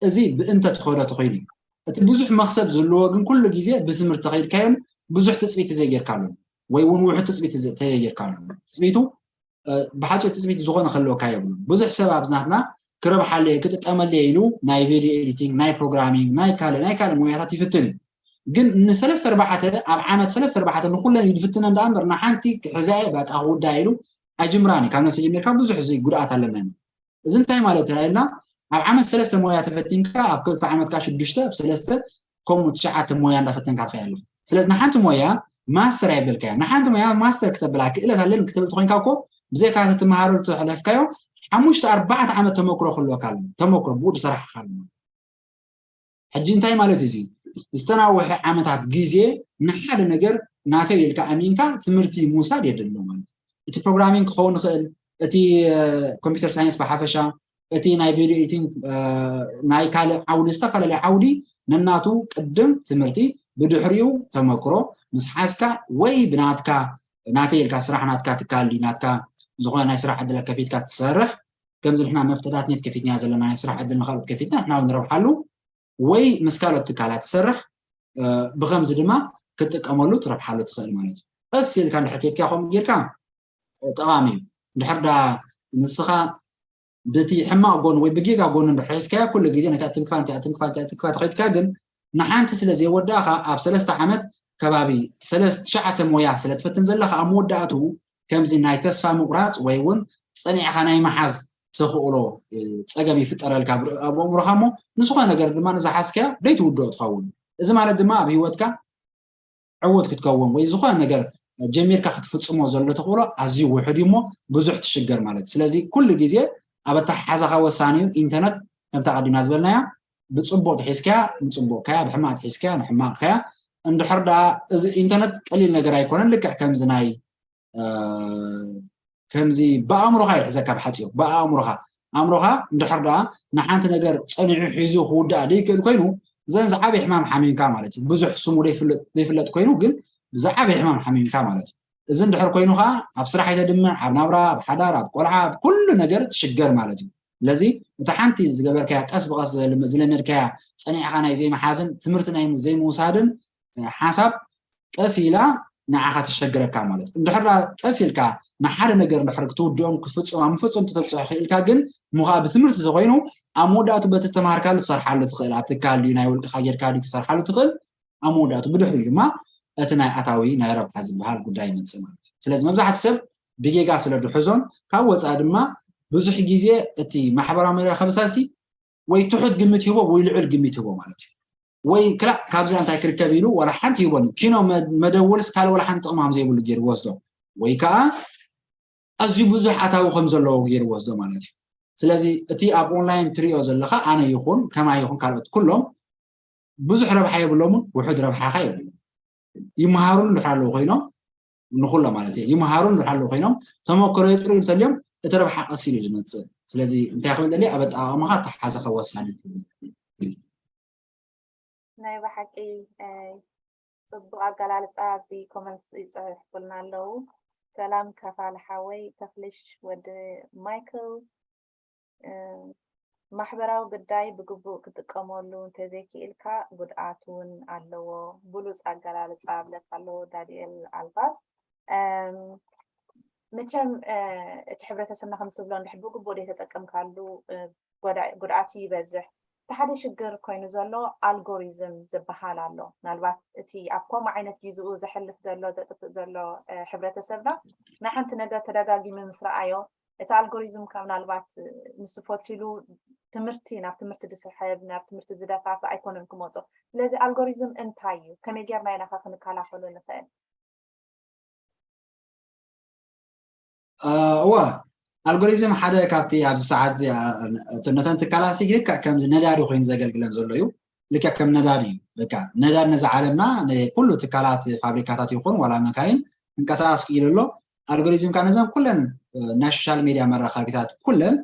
እዚ ብእንተ ተኸዶ ተኮይኑ እዩ። እቲ ብዙሕ መክሰብ ዝህልዎ ግን ኩሉ ግዜ ብትምህርቲ ተኸይድካዮን ብዙሕ ትፅቢት ተዘይጌርካሉን ወይ እውን ውሑድ ትፅቢት ተዘ- ተዘይጌርካሉን ትፅቢቱ እ፣ ብሓፂር ትፅቢት ዝኾነ ክህልወካ የብሉን። ብዙሕ ሰብ ኣብዚ ናትና ክረብሓሉ እየ ክጥቀመሉ እየ ኢሉ ናይ ቪድዮ ኤዲቲንግ ናይ ፕሮግራሚንግ ናይ ካልእ ናይ ካልእ ሞያታት ይፍትን እዩ። ግን ንሰለስተ ኣርባዕተ ኣብ ዓመት ሰለስተ ኣርባዕተ ንኩለን እዩ ዝፍትነን ደኣ እምበር ንሓንቲ ክሕዛ እየ በቃ ክውዳ ኢሉ ኣይጅምራን እዩ። ካብ ነብሲ ጀሚርካ ብዙሕ እዚ ጉድኣት ኣለና ኢና። እዚ እንታይ ማለት እዩ ኢልና ኣብ ዓመት ሰለስተ ሞያ ተፈቲንካ ኣብ ክልተ ዓመትካ ሽዱሽተ ኣብ ሰለስተ ከምኡ ትሽዓተ ሞያ እንዳፈተንካ ትኸይድ ኣለኻ። ስለዚ ንሓንቲ ሞያ ማስተር ኣይበልካያ። ንሓንቲ ሞያ ማስተር ክተብላ ክእለት ኣለኒ ክትብል ተኮይንካ እኮ ብዘይካ እቲ ትመሃረሉ ተሕለፍካዮ ሓሙሽተ ኣርባዕተ ዓመት ተመክሮ ክህልወካ ኣለዎ። ተመክሮ ብኡ ዝሰራሕካ ኣለዎ። ሕጂ እንታይ ማለት እዚ ዝተናወሐ ዓመታት ግዜ ንሓደ ነገር ናተይ ኢልካ ኣሚንካ ትምህርቲ ምውሳድ የድሊ ማለት እዩ። እቲ ፕሮግራሚንግ ክኸውን ይኽእል፣ እቲ ኮምፒውተር ሳይንስ ብሓፈሻ፣ እቲ ናይ ቪድዮ ኤዲቲንግ ናይ ካልእ ዓውዲ ዝተፈላለዩ ዓውዲ ነናቱ ቅድም ትምህርቲ ብድሕሪኡ ተመክሮ ምስ ሓዝካ ወይ ብናትካ ናተይ ኢልካ ስራሕ ናትካ ትካል ድዩ ናትካ ዝኾነ ናይ ስራሕ ዕድል ከፊትካ ትሰርሕ ከምዚ ንሕና መፍትዳት ኔት ከፊትና ዘለና ናይ ስራሕ ዕድል ንካልኦት ከፊትና ንሕና ንረብሓሉ ወይ ምስ ካልኦት ትካላት ትሰርሕ ብከምዚ ድማ ክትጥቀመሉ ትረብሓሉ ትኽእል ማለት እዩ። ቀስ ኢልካ እንድሕር ከይድካ ከምኡ ጌርካ ጠቓሚ እዩ። እንድሕር ዳ ንስኻ በቲ ሕማቕ ጎኑ ወይ ብጌጋ ጎኑ እንድሕር ሒዝካያ ኩሉ ግዜ ነታ ትንክፋ ነታ ትንክፋ ነታ ትንክፋ ተኸይድካ ግን ንሓንቲ ስለ ዘይወዳእኻ ኣብ ሰለስተ ዓመት ከባቢ ሰለስተ ትሽዓተ ሞያ ስለ ትፈትን ዘለኻ ኣብ መወዳእትኡ ከምዚ ናይ ተስፋ ምቑራፅ ወይ እውን ፀኒዕኻ ናይ ምሓዝ ተኽእሎ ፀገም ይፍጠረልካ ኣብ ኣእምሮኻ እሞ ንዝኾነ ነገር ድማ ንዝሓዝካዮ ደይትውድኦ ትኸውን። እዚ ማለት ድማ ኣብ ህይወትካ ዕውት ክትከውን ወይ ዝኾነ ነገር ጀሚርካ ክትፍፅሞ ዘሎ ተኽእሎ ኣዝዩ ውሑድ እዩ እሞ ብዙሕ ትሽገር ማለት እዩ። ስለዚ ኩሉ ግዜ ኣብ ኣተሓሓዛኻ ወሳኒ እዩ። ኢንተርነት ከምታ ቀዲምና ዝበልናያ ብፅቡቕ ትሒዝካያ ንፅቡቕ ካያ፣ ብሕማቕ ትሒዝካያ ንሕማቕ ካያ። እንድሕር ደኣ እዚ ኢንተርነት ቀሊል ነገር ኣይኮነን። ልክዕ ከምዚ ናይ ከምዚ ብኣእምሮኻ ይሕዘካ ብሓፂሩ ብኣእምሮኻ ኣእምሮኻ እንድሕር ደኣ ንሓንቲ ነገር ፀኒዑ ሒዙ ክውድኣ ደይክእል ኮይኑ እዘን ዝዓበየ ሕማም ሓሚምካ ማለት እዩ። ብዙሕ ስሙ ዘይፍለጥ ዘይፍለጥ ኮይኑ ግን ብዝዓበየ ሕማም ሓሚምካ ማለት እዩ። እዚ እንድሕር ኮይኑ ከዓ ኣብ ስራሕ ኣይተድምዕ፣ ኣብ ናብራ፣ ኣብ ሓዳር፣ ኣብ ቆልዓ፣ ኣብ ኩሉ ነገር ትሽገር ማለት እዩ። ስለዚ እታ ሓንቲ ዝገበርካያ ቀስ ብቐስ ዝለመድካያ ፀኒዕካ ናይ ዘይምሓዝን ትምህርቲ ናይ ዘይምውሳድን ሓሳብ ቀስ ኢላ ንዓኻ ተሸግረካ ማለት እዩ። እንድሕር ቀስ ኢልካ ንሓደ ነገር እንድሕር ክትውድኦም ክትፍፅም ኣብ ምፍፁም ተተብፅሖ ክኢልካ ግን ምኻ ብትምህርቲ ተኮይኑ ኣብ መወዳእቱ በቲ ተማሃርካሉ ትሰርሓሉ ትኽእል ኣብ ትካል ድዩ ናይ ውልቅኻ ጌርካ ድዩ ክሰርሓሉ ትኽእል ኣብ መወዳእቱ ብድሕሪኡ ድማ እቲ ናይ ኣታዊ ናይ ረብሓ ዝበሃል ጉዳይ ይመፅእ ማለት እዩ። ስለዚ መብዛሕቲ ሰብ ብጌጋ ስለ ድሕዞን ካብ ወፃኢ ድማ ብዙሕ ግዜ እቲ ማሕበራዊ መራኸብታት ወይ ትሑት ግምት ይህቦ ወይ ልዑል ግምት ይህቦ ማለት እዩ። ወይ ክላእ ካብዚኣ እንታይ ክርከብ ኢሉ ዋላ ሓንቲ ይህቦን ኪኖ መደወልስ ካልእ ዋላ ሓንቲ ጥቕሚ ከም ዘይብሉ ገይሩ ወስዶ ወይ ከዓ ኣዝዩ ብዙሕ ኣታዊ ከም ዘለዎ ገይሩ ወስዶ ማለት እዩ። ስለዚ እቲ ኣብ ኦንላይን ትሪኦ ዘለኻ ኣነ ይኹን ከማይ ይኹን ካልኦት ኩሎም ብዙሕ ረብሓ የብሎምን፣ ውሑድ ረብሓኻ የብሎም። ይመሃሩሉ እንድሕር ኣለዉ ኮይኖም ንኩሎ ማለት እዩ ይመሃሩ እንድሕር ኣለዉ ኮይኖም ተመክሮ የጥርዩ እንተልዮም እቲ ረብሓ ቀስ ኢሉ ዝመፅእ። ስለዚ እንታይ ክብል ደልየ ኣብ ኣጠቓቕማኻ ኣተሓሳኸ ወሳኒ ናይ ብሓቂ ጽቡቕ ኣገላልጻ ኣብዚ ኮመንትስ ይጽሕፉልና ኣለዉ። ሰላም ከፋል ሓወይ ተኽልሽ ወዲ ማይክል ማሕበራዊ ግዳይ ብግቡእ ክጥቀመሉ እንተዘይክኢልካ ጉድኣት እውን ኣለዎ። ብሉጽ ኣገላልጻ ኣብለካ ኣለዎ ዳንኤል ኣልባስ። መቸም እቲ ሕብረተሰብና ከምስብሎ እንድሕር ብግቡእ ዘይተጠቀምካሉ ጉድኣቱ ይበዝሕ። እቲ ሓደ ሽግር ኮይኑ ዘሎ ኣልጎሪዝም ዝበሃል ኣሎ። ምናልባት እቲ ኣብ ከምኡ ዓይነት ጊዝኡ ዘሕልፍ ዘሎ ዘጥፍእ ዘሎ ሕብረተሰብና ንሓንቲ ነገር ተደጋጊሙ ምስ ረኣዮ እቲ ኣልጎሪዝም ካብ ምናልባት ንሱ ፈቲሉ ትምህርቲ ናብ ትምህርቲ ዝስሕብ ናብ ትምህርቲ ዝደፋፍእ ኣይኮነን ክመፆ። ስለዚ ኣልጎሪዝም እንታይ እዩ? ከመይ ጌርና ኢና ከ ክንከላኸሎ ንኽእል? እወ ኣልጎሪዝም ሓደ ካብቲ ኣብዚ ሰዓት ነተን ትካላት ልክዕ ከምዚ ነዳዲ ኮይኑ ዘገልግለን ዘሎ እዩ። ልክዕ ከም ነዳዲ እዩ። በቃ ነዳዲ ነዚ ዓለምና ኩሉ ትካላት ፋብሪካታት ይኹን ዋላ መካይን ክንቀሳቀስ ክኢሉ ኣሎ። ኣልጎሪዝም ከዓ ነዘን ኩለን ናይ ሶሻል ሚድያ መራኸቢታት ኩለን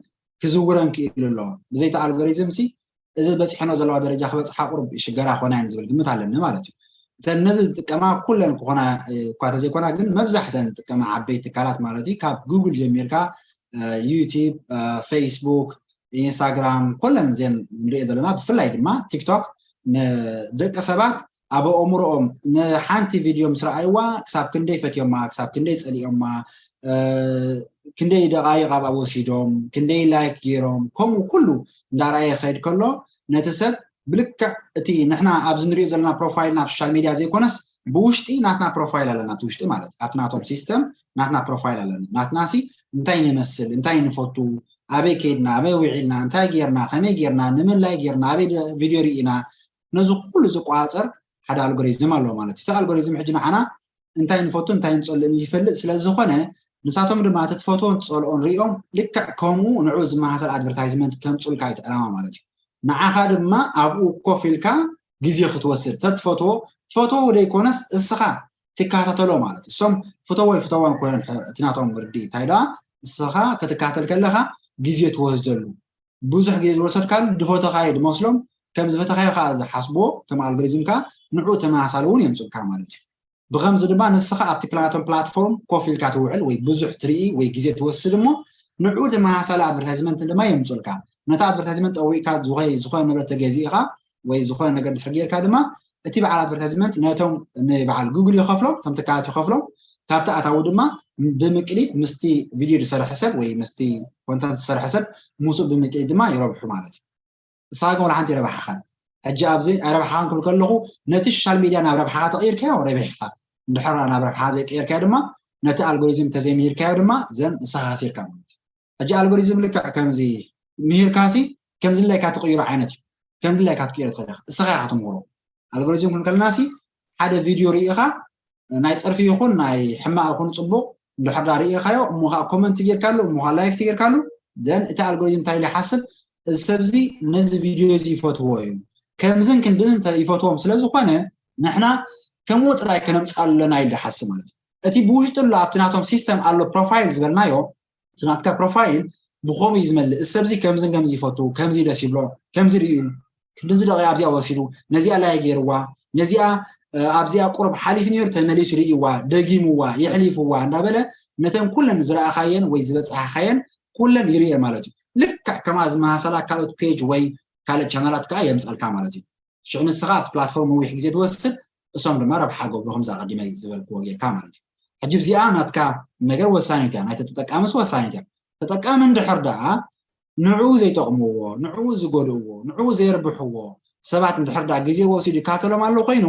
ክዝውረን ክኢሉ ኣሎ። ብዘይቲ ኣልጎሪዝም ሲ እዚ በፂሐኖ ዘለዋ ደረጃ ክበፅሓ ቁሩብ ይሽገራ ክኾና እየን ዝብል ግምት ኣለኒ ማለት እዩ። እተን ነዚ ዝጥቀማ ኩለን ክኾና እኳ ተዘይኮና ግን መብዛሕተን ዝጥቀማ ዓበይቲ ትካላት ማለት እዩ ካብ ጉግል ጀሚርካ ዩቲብ፣ ፌስቡክ፣ ኢንስታግራም ኩለን እዘን ንሪኦ ዘለና ብፍላይ ድማ ቲክቶክ ንደቂ ሰባት ኣብ ኣእምሮኦም ንሓንቲ ቪድዮ ምስ ረኣይዋ ክሳብ ክንደይ ፈትዮማ፣ ክሳብ ክንደይ ጸሊኦማ፣ ክንደይ ደቓይቕ ኣብኣ ወሲዶም፣ ክንደይ ላይክ ገይሮም፣ ከምኡ ኩሉ እንዳረኣየ ክኸይድ ከሎ ነቲ ሰብ ብልክዕ እቲ ንሕና ኣብዚ ንሪኦ ዘለና ፕሮፋይል ናብ ሶሻል ሚድያ ዘይኮነስ ብውሽጢ ናትና ፕሮፋይል ኣለና፣ እቲ ውሽጢ ማለት ኣብቲ ናቶም ሲስተም ናትና ፕሮፋይል ኣለና። ናትና ሲ እንታይ ንመስል፣ እንታይ ንፈቱ፣ ኣበይ ከይድና፣ ኣበይ ውዒልና፣ እንታይ ጌርና፣ ከመይ ጌርና፣ ንምንታይ ጌርና፣ ኣበይ ቪድዮ ርኢና፣ ነዚ ኩሉ ዝቆፃፀር ሓደ ኣልጎሪዝም ኣለዎ ማለት እዩ። እቲ ኣልጎሪዝም ሕጂ ንዓና እንታይ ንፈቱ እንታይ ንፀልእን ይፈልጥ ስለ ዝኾነ ንሳቶም ድማ እቲ ትፈትዎን ትፀልኦን ሪኦም ልክዕ ከምኡ ንዑ ዝመሳሰል ኣድቨርታይዝመንት ከምፁልካ እዩ እቲ ዕላማ ማለት እዩ። ንዓኻ ድማ ኣብኡ ኮፍ ኢልካ ግዜ ክትወስድ ተትፈትዎ ትፈትዎ ዘይኮነስ እስኻ ትከታተሎ ማለት እዩ። እሶም ፍተዎ ይፍተዎ ኣይኮነን እቲ ናቶም ርድኢት እንታይ ደኣ እስኻ ክትከታተል ከለኻ ግዜ ትወስደሉ ብዙሕ ግዜ ዝወሰድካሉ ዝፈተኻዮ ዝመስሎም ከም ዝፈተኻዮ ከዓ ዝሓስብዎ ከም ኣልጎሪዝም ከዓ ንዑ ተመሳሳሊ እውን የምፅኡልካ ማለት እዩ። ብኸምዚ ድማ ንስኻ ኣብቲ ፕላቶም ፕላትፎርም ኮፍ ኢልካ ትውዕል ወይ ብዙሕ ትርኢ ወይ ግዜ ትወስድ እሞ ንዑ ተመሳሳሊ ኣድቨርታይዝመንት ድማ የምፅኡልካ። ነቲ ኣድቨርታይዝመንት ጠዊቕካ ዝኾነ ንብረት ተገዚእኻ ወይ ዝኾነ ነገር ድሕር ጌርካ ድማ እቲ በዓል ኣድቨርታይዝመንት ነቶም ንበዓል ጉግል ይኸፍሎም ከም ትካላት ይኸፍሎም ካብቲ ኣታዊ ድማ ብምቅሊት ምስቲ ቪድዮ ዝሰርሐ ሰብ ወይ ምስቲ ኮንተንት ዝሰርሐ ሰብ ምስኡ ብምቅሊት ድማ ይረብሑ ማለት እዩ። ንስኻ ግን ወላ ሓንቲ ይረብሓኻን። ሕጂ ኣብዚ ኣይረብሓኻን ክብል ከለኹ ነቲ ሶሻል ሚድያ ናብ ረብሓኻ ተቐይርካዮ ረቢሕካ፣ እንድሕር ናብ ረብሓኻ ዘይቀየርካዮ ድማ ነቲ ኣልጎሪዝም ተዘይምሂርካዮ ድማ ዘን ንስኻ ከሲርካ ማለት እዩ። ሕጂ ኣልጎሪዝም ልክዕ ከምዚ ምሂርካሲ ከም ድላይካ ትቕይሮ ዓይነት እዩ። ከም ድላይካ ትቅይሮ ትኽእል ኢኻ። እስኻ ኢኻ ትምህሮ። ኣልጎሪዝም ክንብል ከለና ሲ ሓደ ቪድዮ ርኢኻ ናይ ፀርፊ ይኹን ናይ ሕማቕ ይኹን ፅቡቕ እንድሕር ዳ ርኢኻዮ እሞ ከዓ ኮመንት ጌርካሉ እሞ ከዓ ላይክ ጌርካሉ ዘን እቲ ኣልጎሪዝም እንታይ ኢሉ ይሓስብ እዚ ሰብ እዚ ነዚ ቪድዮ እዚ ይፈትዎ እዩ ከምዝን ክንድን እንተ ይፈትዎም ስለ ዝኾነ ንሕና ከምኡ ጥራይ ከነምፅኣሉ ኣለና ኢሉ ይሓስብ ማለት እዩ። እቲ ብውሽጡ ኣሎ ኣብቲ ናቶም ሲስተም ኣሎ ፕሮፋይል ዝበልናዮ እቲ ናትካ ፕሮፋይል ብኸምኡ እዩ ዝመልእ። እዚ ሰብዚ ከምዝን ከምዚ ይፈቱ፣ ከምዚ ደስ ይብሎ፣ ከምዚ ርእዩ፣ ክንድዚ ደቂቕ ኣብዚኣ ወሲዱ፣ ነዚኣ ላይ ገይርዋ፣ ነዚኣ ኣብዚኣ ቁሩብ ሓሊፉ ነይሩ ተመሊሱ ርእይዋ፣ ደጊምዋ፣ የሕሊፍዋ እንዳበለ ነተን ኩለን ዝረኣኻየን ወይ ዝበፃሕኻየን ኩለን ይርእየን ማለት እዩ። ልክዕ ከምኣ ዝመሳሰላ ካልኦት ፔጅ ወይ ካልእ ቻናላት ከዓ የምፀልካ ማለት እዩ። ሽዑ ንስኻ ኣብቲ ፕላትፎርም ነዊሕ ግዜ ትወስድ፣ እሶም ድማ ረብሓ ገብሩ ከምዚ ኣቐዲመ ዝበልክዎ ጌርካ ማለት እዩ። ሕጂ እዚኣ ናትካ ነገር ወሳኒት እያ፣ ናይቲ ተጠቃምስ ወሳኒት እያ። ተጠቃሚ እንድሕር ደኣ ንዕኡ ዘይጠቕምዎ፣ ንዕኡ ዝጎድእዎ፣ ንዕኡ ዘየርብሕዎ ሰባት እንድሕር ደኣ ግዜ ወሲዱ ይከታተሎም ኣሎ ኮይኑ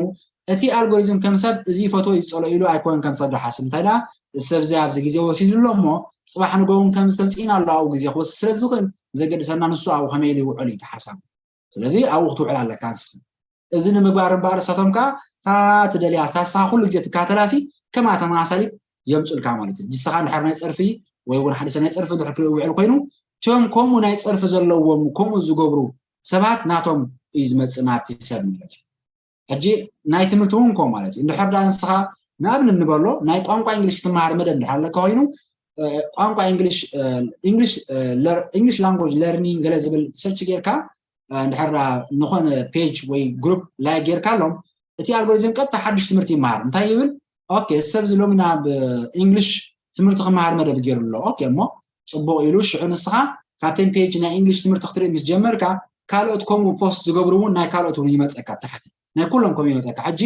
እቲ ኣልጎሪዝም ከም ሰብ እዚ ይፈትዎ እዩ ዝጸልኦ ኢሉ ኣይኮነን ከም ሰብ ዝሓስብ እንታይ ደኣ እዚ ሰብ እዚ ኣብዚ ግዜ ወሲዱ ኣሎ እሞ ጽባሕ ንግሆ እውን ከምዚ ተምጽኢና ኣሎ ኣብኡ ግዜ ክወስድ ስለ ዝኽእል ዘገድሰና ንሱ ኣብኡ ከመይ ኢሉ ይውዕል እዩ እቲ ሓሳብ። ስለዚ ኣብኡ ክትውዕል ኣለካ ንስኻ። እዚ ንምግባር እምበኣር እሳቶም ከዓ እታ ትደልያ እታ ንስኻ ኩሉ ግዜ ትከታተላሲ ከምኣ ተመሳሳሊት የምፁልካ ማለት እዩ። ንስኻ እንድሕር ናይ ፀርፊ ወይ እውን ሓደ ሰብ ናይ ፀርፊ እንድሕር ክርኢ ውዕል ኮይኑ እቶም ከምኡ ናይ ፀርፊ ዘለዎም ከምኡ ዝገብሩ ሰባት ናቶም እዩ ዝመፅእ ናብቲ ሰብ ማለት እዩ። ሕጂ ናይ ትምህርቲ እውን ከምኡ ማለት እዩ። እንድሕር ደኣ ንስኻ ንኣብነት ንበሎ ናይ ቋንቋ እንግሊሽ ክትመሃር መደብ እንድሕር ኣለካ ኮይኑ ቋንቋ English English language learning ገለ ዝብል ሰርች ጌርካ እንድሕር ዝኾነ ፔጅ ወይ ግሩፕ ላይክ ጌርካሎም እቲ ኣልጎሪዝም ቀጥታ ሓድሽ ትምህርቲ ይመሃር እንታይ ይብል ኦኬ ሰብ እዚ ሎሚ ናብ እንግሊሽ ትምህርቲ ክመሃር መደብ ገይሩ ኣሎ ኦኬ እሞ ፅቡቕ ኢሉ ሽዑ ንስኻ ካብተን ፔጅ ናይ እንግሊሽ ትምህርቲ ክትርኢ ምስ ጀመርካ ካልኦት ከምኡ ፖስት ዝገብሩ እውን ናይ ካልኦት እውን ይመፀካ ብታሕቲ ናይ ኩሎም ከምኡ ይመፀካ ሕጂ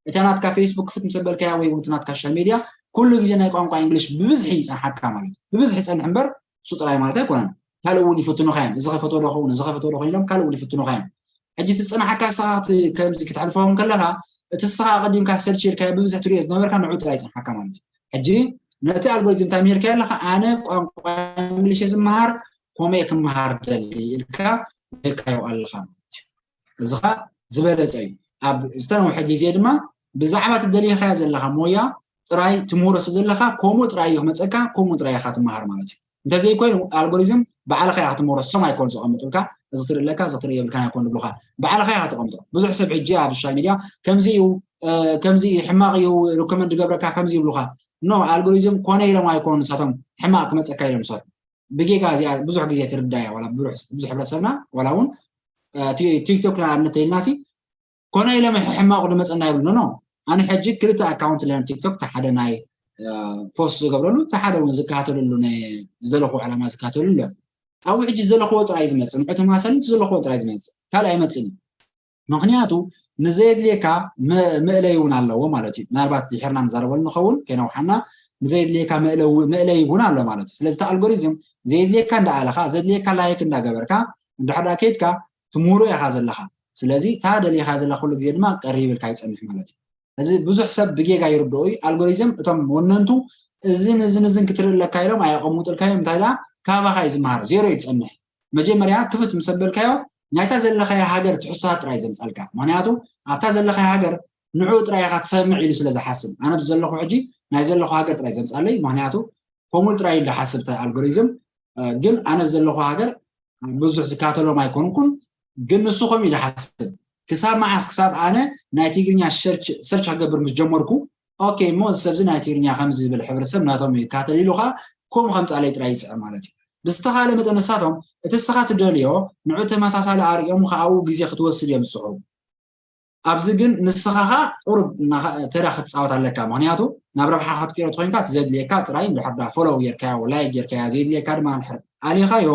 እታ ናትካ ፌስቡክ ክፍት ምስ ኣበልካያ ወይ እውን እቲ ናትካ ሶሻል ሜድያ ኩሉ ግዜ ናይ ቋንቋ እንግሊሽ ብብዝሒ ይፀንሓካ ማለት እዩ። ብብዝሒ ይፀንሕ እምበር እሱ ጥራይ ማለት ኣይኮነን። ካልእ እውን ይፍትኑኻ እዮም። እዚ ከፈትዎ ዶ ኸውን፣ እዚ ከፈትዎ ዶ ኸውን ኢሎም ካልእ እውን ይፍትኑኻ እዮም። ሕጂ እቲ ዝፀንሓካ ንስኻ ከምዚ ክተሕልፎ ከለኻ እቲ ንስኻ ኣቐዲምካ ሰርች ኢልካዮ ብብዝሒ ትሪኦ ዝነበርካ ንዑ ጥራይ ይፀንሓካ ማለት እዩ። ሕጂ ነቲ ኣልጎሪዝም እንታይ ምሂርካዮ ኣለኻ? ኣነ ቋንቋ እንግሊሽ እየ ዝመሃር ከምኡ እየ ክመሃር ደሊ ኢልካ ምሂርካዮ ኣለኻ ማለት እዩ። እዚ ኸ ዝበለፀ እዩ። ኣብ ዝተነውሐ ግዜ ድማ ብዛዕባ እቲ ደሊኻዮ ዘለኻ ሞያ ጥራይ ትምህሮ ስለ ዘለኻ ከምኡ ጥራይ እዩ ክመፀካ ከምኡ ጥራይ ኢኻ ትመሃር ማለት እዩ። እንተዘይኮይኑ ኣልጎሪዝም ባዕልኻ ኢኻ ክትምህሮ እሶም ኣይኮን ዘቐምጡልካ እዚ ክትርኢ ኣለካ እዚ ክትርኢ የብልካን ኣይኮን ዝብሉኻ ባዕልኻ ኢኻ ተቐምጦ። ብዙሕ ሰብ ሕጂ ኣብ ሶሻል ሚድያ ከምዚ እዩ ከምዚ እዩ ሕማቕ እዩ ሪኮመንድ ገብረካ ከምዚ ይብሉኻ። ኖ ኣልጎሪዝም ኮነ ኢሎም ኣይኮኑ ንሳቶም ሕማቕ ክመፀካ ኢሎም ዝሰርሑ። ብጌጋ እዚኣ ብዙሕ ግዜ ትርዳያ ዋላ ብዙሕ ሕብረተሰብና ዋላ እውን ቲክቶክ ንኣብነት ተይልና ሲ ኮነ ኢሎም ሕማቑ ንመፀና ይብሉ ኖ ኣነ ሕጂ ክልተ ኣካውንት ለን ቲክቶክ ተሓደ ናይ ፖስት ዝገብረሉ ተሓደ እውን ዝከታተልሉ ዝደለኹ ዕላማ ዝከታተልሉ ኣሎ ኣብኡ ሕጂ ዘለኽዎ ጥራይ ዝመፅእ ንዑ ተማሰል ዘለኽዎ ጥራይ ዝመፅእ ካልእ ኣይመፅእን ምኽንያቱ ንዘየድልየካ መእለይ እውን ኣለዎ ማለት እዩ። ምናልባት ድሕርና ንዛረበሉ ንኸውን ከይነውሓና፣ ንዘየድልየካ መእለይ እውን ኣሎ ማለት እዩ። ስለዚ እቲ ኣልጎሪዝም ዘየድልየካ እንዳኣለኻ፣ ዘድልየካ ላይክ እንዳገበርካ እንድሕር ደኣ ከይድካ ትምህሮ ኢኻ ዘለኻ። ስለዚ እታ ደሊኻ ዘለኻ ኩሉ ግዜ ድማ ቀሪብልካ ይጸንሕ ማለት እዩ። እዚ ብዙሕ ሰብ ብጌጋ ይርድኦ እዩ። ኣልጎሪዝም እቶም ወነንቱ እዝን እዝን እዝን ክትርኢ ኣለካ ኢሎም ኣየቐምጡልካዮም። እንታይ ደኣ ካባኻ እዩ ዝመሃር፣ ዜሮ እዩ ዝጸንሕ። መጀመርያ ክፍት ምስ ኣበልካዮ ናይታ ዘለኻያ ሃገር ትሕዝቶታት ጥራይ ዘምጻልካ። ምኽንያቱ ኣብታ ዘለኻያ ሃገር ንዕኡ ጥራይ ኢኻ ትሰምዕ ኢሉ ስለ ዝሓስብ። ኣነ ኣብዚ ዘለኹ ሕጂ ናይ ዘለኹ ሃገር ጥራይ ዘምጻለይ። ምኽንያቱ ከምኡ ጥራይ ኢሉ ዝሓስብ እቲ ኣልጎሪዝም። ግን ኣነ ዘለኹ ሃገር ብዙሕ ዝካተሎም ኣይኮንኩን። ግን ንሱ ከምኡ ኢሉ ይሓስብ። ክሳብ መዓስ? ክሳብ ኣነ ናይ ትግርኛ ሰርች ክገብር ምስ ጀመርኩ፣ ኦኬ እሞ እዚ ሰብዚ ናይ ትግርኛ ከምዚ ዝብል ሕብረተሰብ ናቶም ይካተል ኢሉ ከዓ ከምኡ ከምፃለይ ጥራይ ይፅዕር ማለት እዩ። ብዝተኻለ መጠን ንሳቶም እቲ ንስኻ ትደልዮ ንዑ ተመሳሳሊ ኣርእዮም ከኣኡ ግዜ ክትወስድ እዮም ዝፅዕሩ። ኣብዚ ግን ንስኻ ኸኣ ቁሩብ ተራ ክትፃወት ኣለካ። ምኽንያቱ ናብ ረብሓ ክትቅይሮ ተኮይንካ እቲ ዘድልየካ ጥራይ እንድሕር ዳ ፎሎው ጌርካዮ፣ ላይክ ጌርካዮ፣ ዘይድልየካ ድማ እንድሕር ኣሊኻዮ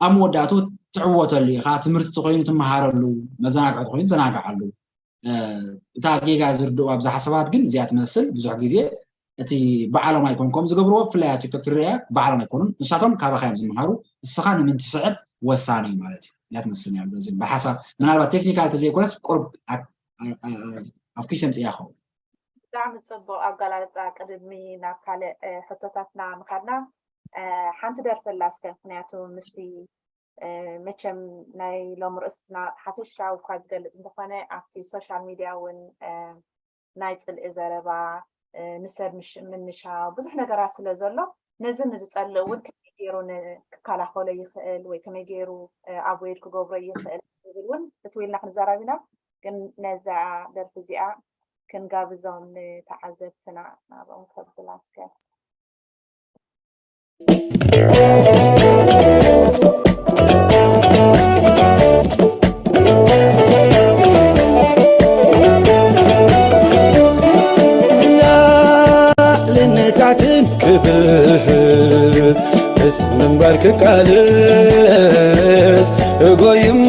ኣብ መወዳእቱ ትዕወተሉ ኢኻ። ትምህርቲ ተኮይኑ ትመሃረሉ፣ መዘናግዒ ተኮይኑ ትዘናግዓሉ። እታ ጌጋ ዝርድኡ ኣብዝሓ ሰባት ግን እዚኣ ትመስል። ብዙሕ ግዜ እቲ ባዕሎም ኣይኮን ከም ዝገብርዎ፣ ብፍላይ ኣብ ቲክቶክ ትርያ ባዕሎም ኣይኮኑን። ንሳቶም ካባኻ እዮም ዝመሃሩ። ንስኻ ንምንትስዕብ ወሳኒ እዩ ማለት እዩ። እያ ትመስል ያሉ በዚ ብሓሳብ ምናልባት ቴክኒካል ተዘይኮነስ ቁርብ ኣብ ኪስ የምፅእያ ኸውን። ብጣዕሚ ፅቡቅ ኣገላልፃ። ቅድሚ ናብ ካልእ ሕቶታትና ምካድና ሓንቲ ደርፊ ኣላ እስከ፣ ምክንያቱ ምስቲ መቸም ናይ ሎም ርእስና ሓፈሻዊ እኳ ዝገልፅ እንተኾነ ኣብቲ ሶሻል ሚድያ እውን ናይ ፅልኢ ዘረባ ንሰብ ምንሻው ብዙሕ ነገራት ስለ ዘሎ ነዚ ንዝፀልእ እውን ከመይ ገይሩ ክከላኸሎ ይኽእል ወይ ከመይ ገይሩ ኣቮይድ ክገብሮ ይኽእል ዝብል እውን ፍትው ኢልና ክንዘራብ ኢና። ግን ነዛ ደርፊ እዚኣ ክንጋብዞም ንተዓዘብትና ናብኦም ከብላ እስከ። ላዕልን ታሕትን ክብህል ምስ ምንባር ክቃለስ እጎይ እሞ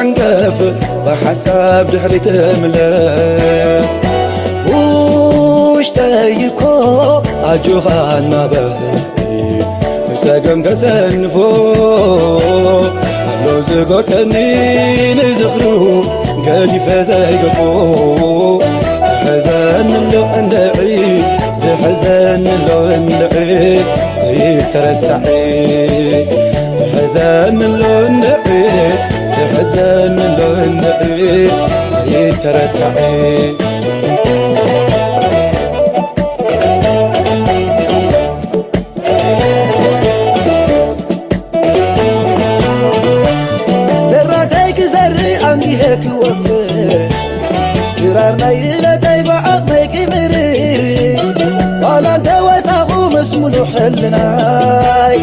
ዕንቀፍ ብሓሳብ ድሕሪ ትምለስ ውሽጠይ እኮ ኣጆኻ እናበል ንጸገም ከሰንፎ ኣሎ ዝጎተኒ ንዝኽሩ ገዲፈ ዘይገፎ ትሕዘኒ ኣሎ እንድዒ ዝሕዘኒ ኣሎ እንድዒ ዘይተረሳዒ ትሕዘኒ ኣሎ እንድዒ ትሕዘኒ ኣሎ እንድዒ ዘይተረታዒ ዘራተይ ክዘርእ ኣንጊሀ ክወፍር ድራር ናይ እለተይ ብዓቕመይ ክምርር ዋላ እንተወፃኹ ምስ ሙሉእ ሕልናይ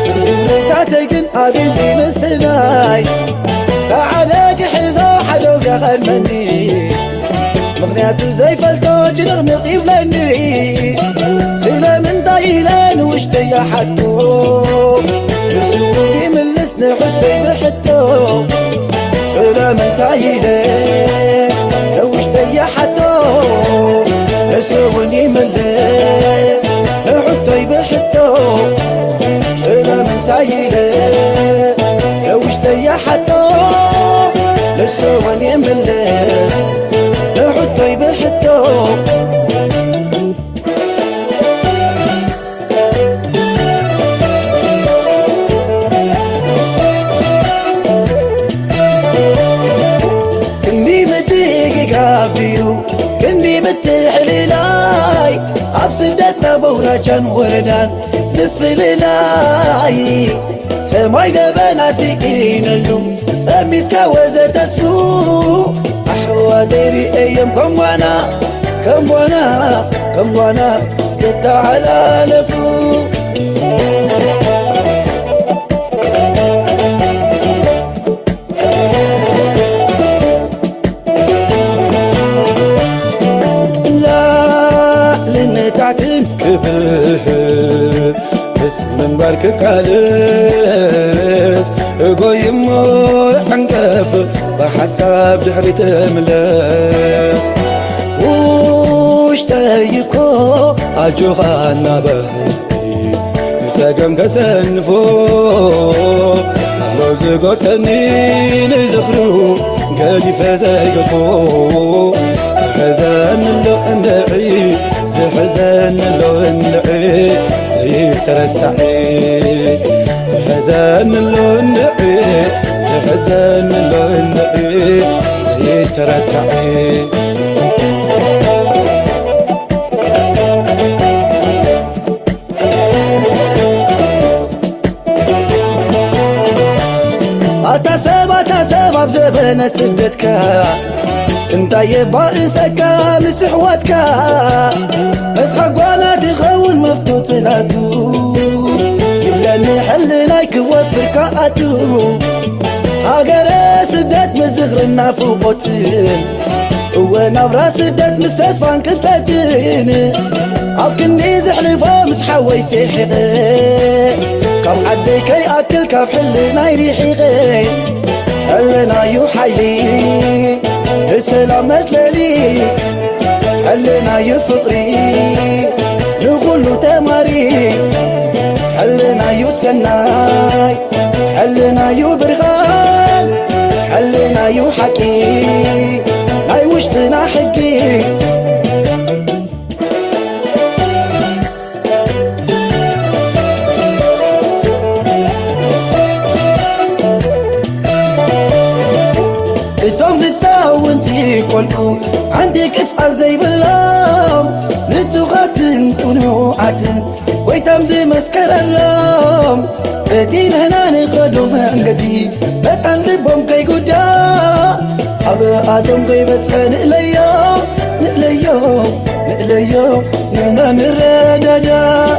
ምስ ግብርታተይ ግን ኣብን ምስናይ ብዓለ ክሕዞ ሓደው ገቐመኒ ምኽንያቱ ዘይፈልጦ ጭንቕንቕ ይብለኒ ስለምንታይ ኢለ ንውሽጠይ ይሓቶ ንሱ እውን ይምልስ ንሕቶይ ብሕቶ ስለምንታይ ኢለ ንውሽጠይ ይሓቶ ንሱ እውን ይምልስ ንሕቶይ ብሕቶ ስለምንታይ ኢለ ንውሽጠይ ይሓቶ ንሱ እውን ይምልስ ንሕቶይ ብሕቶ ክንዲ ምድግጋፍ ድዩ ክንዲ ምትሕልላይ ኣብ ስደትና በውራጃን ወረዳን ምፍልላይ ሰማይ ደበና ስኢነሉ ጠሚትካ ወዘ ተስፉ ኣሕዋተይ ርእየዮም ከም ጓና ከም ጓና ከም ጓና ክተሓላለፉ ላዕልን ታሕትን ክብህል ምስ ምንባር ክቃለስ እጎይ እሞ ዕንቀፍ ሓሳብ ድሕሪት እምለስ ውሽጠይ እኮ ኣጆኻ እናበልኪ ንጸገም ከሰንፎ ኣሎ ዝጎተኒ ንዝኽሩ ገዲፈ ዘይገፎ ዝሕዘኒ ኣሎ እንድዒ ዝሕዘኒ ኣሎ እንድዒ ዘይተረሳዒ ዝሕዘኒ ኣሎ እንድዒ ዝሕዘኒ ኣሎ እንድዒ ዘይተረታዒ ኣታ ሰብ ኣታ ሰብ ኣብ ዘበነ ስደትካ እንታይ የባእሰካ ምስ ኣሕዋትካ መስሓ ጓና ትኸውን መፍቶ ጽላቱ ይብለኒ ሕልናይ ክወፍርካ ኣቱ ሃገረ ስደት ምስ ዝኽርን ናፍቖትን እወ ናብራ ስደት ምስ ተስፋን ቅንጠትን ኣብ ክንዲ ዘሕልፎ ምስ ሓወይ ስሒቐ ካብ ዓደይ ከይኣክል ካብ ሕልናይ ርሒቐ ሕልናዩ ሓይሊ ንሰላም መጽለሊ ሕልናዩ ፍቕሪ ንኹሉ ተማሪ ሕልናዩ ሰናይ ሕልናዩ ብርሃን ሕልናዩ ሓቂ ናይ ውሽጥና ሕጊ እቶም ህፃውንቲ ቆልዑ ሓንቲ ክፍኣት ዘይብሎም ንቱኻትን ቁኑዓትን ጎይታም ዝመስከረሎም እቲ ንሕና ንኸዶ መንገዲ መጠን ልቦም ከይጉዳእ ኣብ ኣቶም ከይበፅሐ ንእለዮም ንእለዮም ንእለዮም ንሕና ንረዳዳእ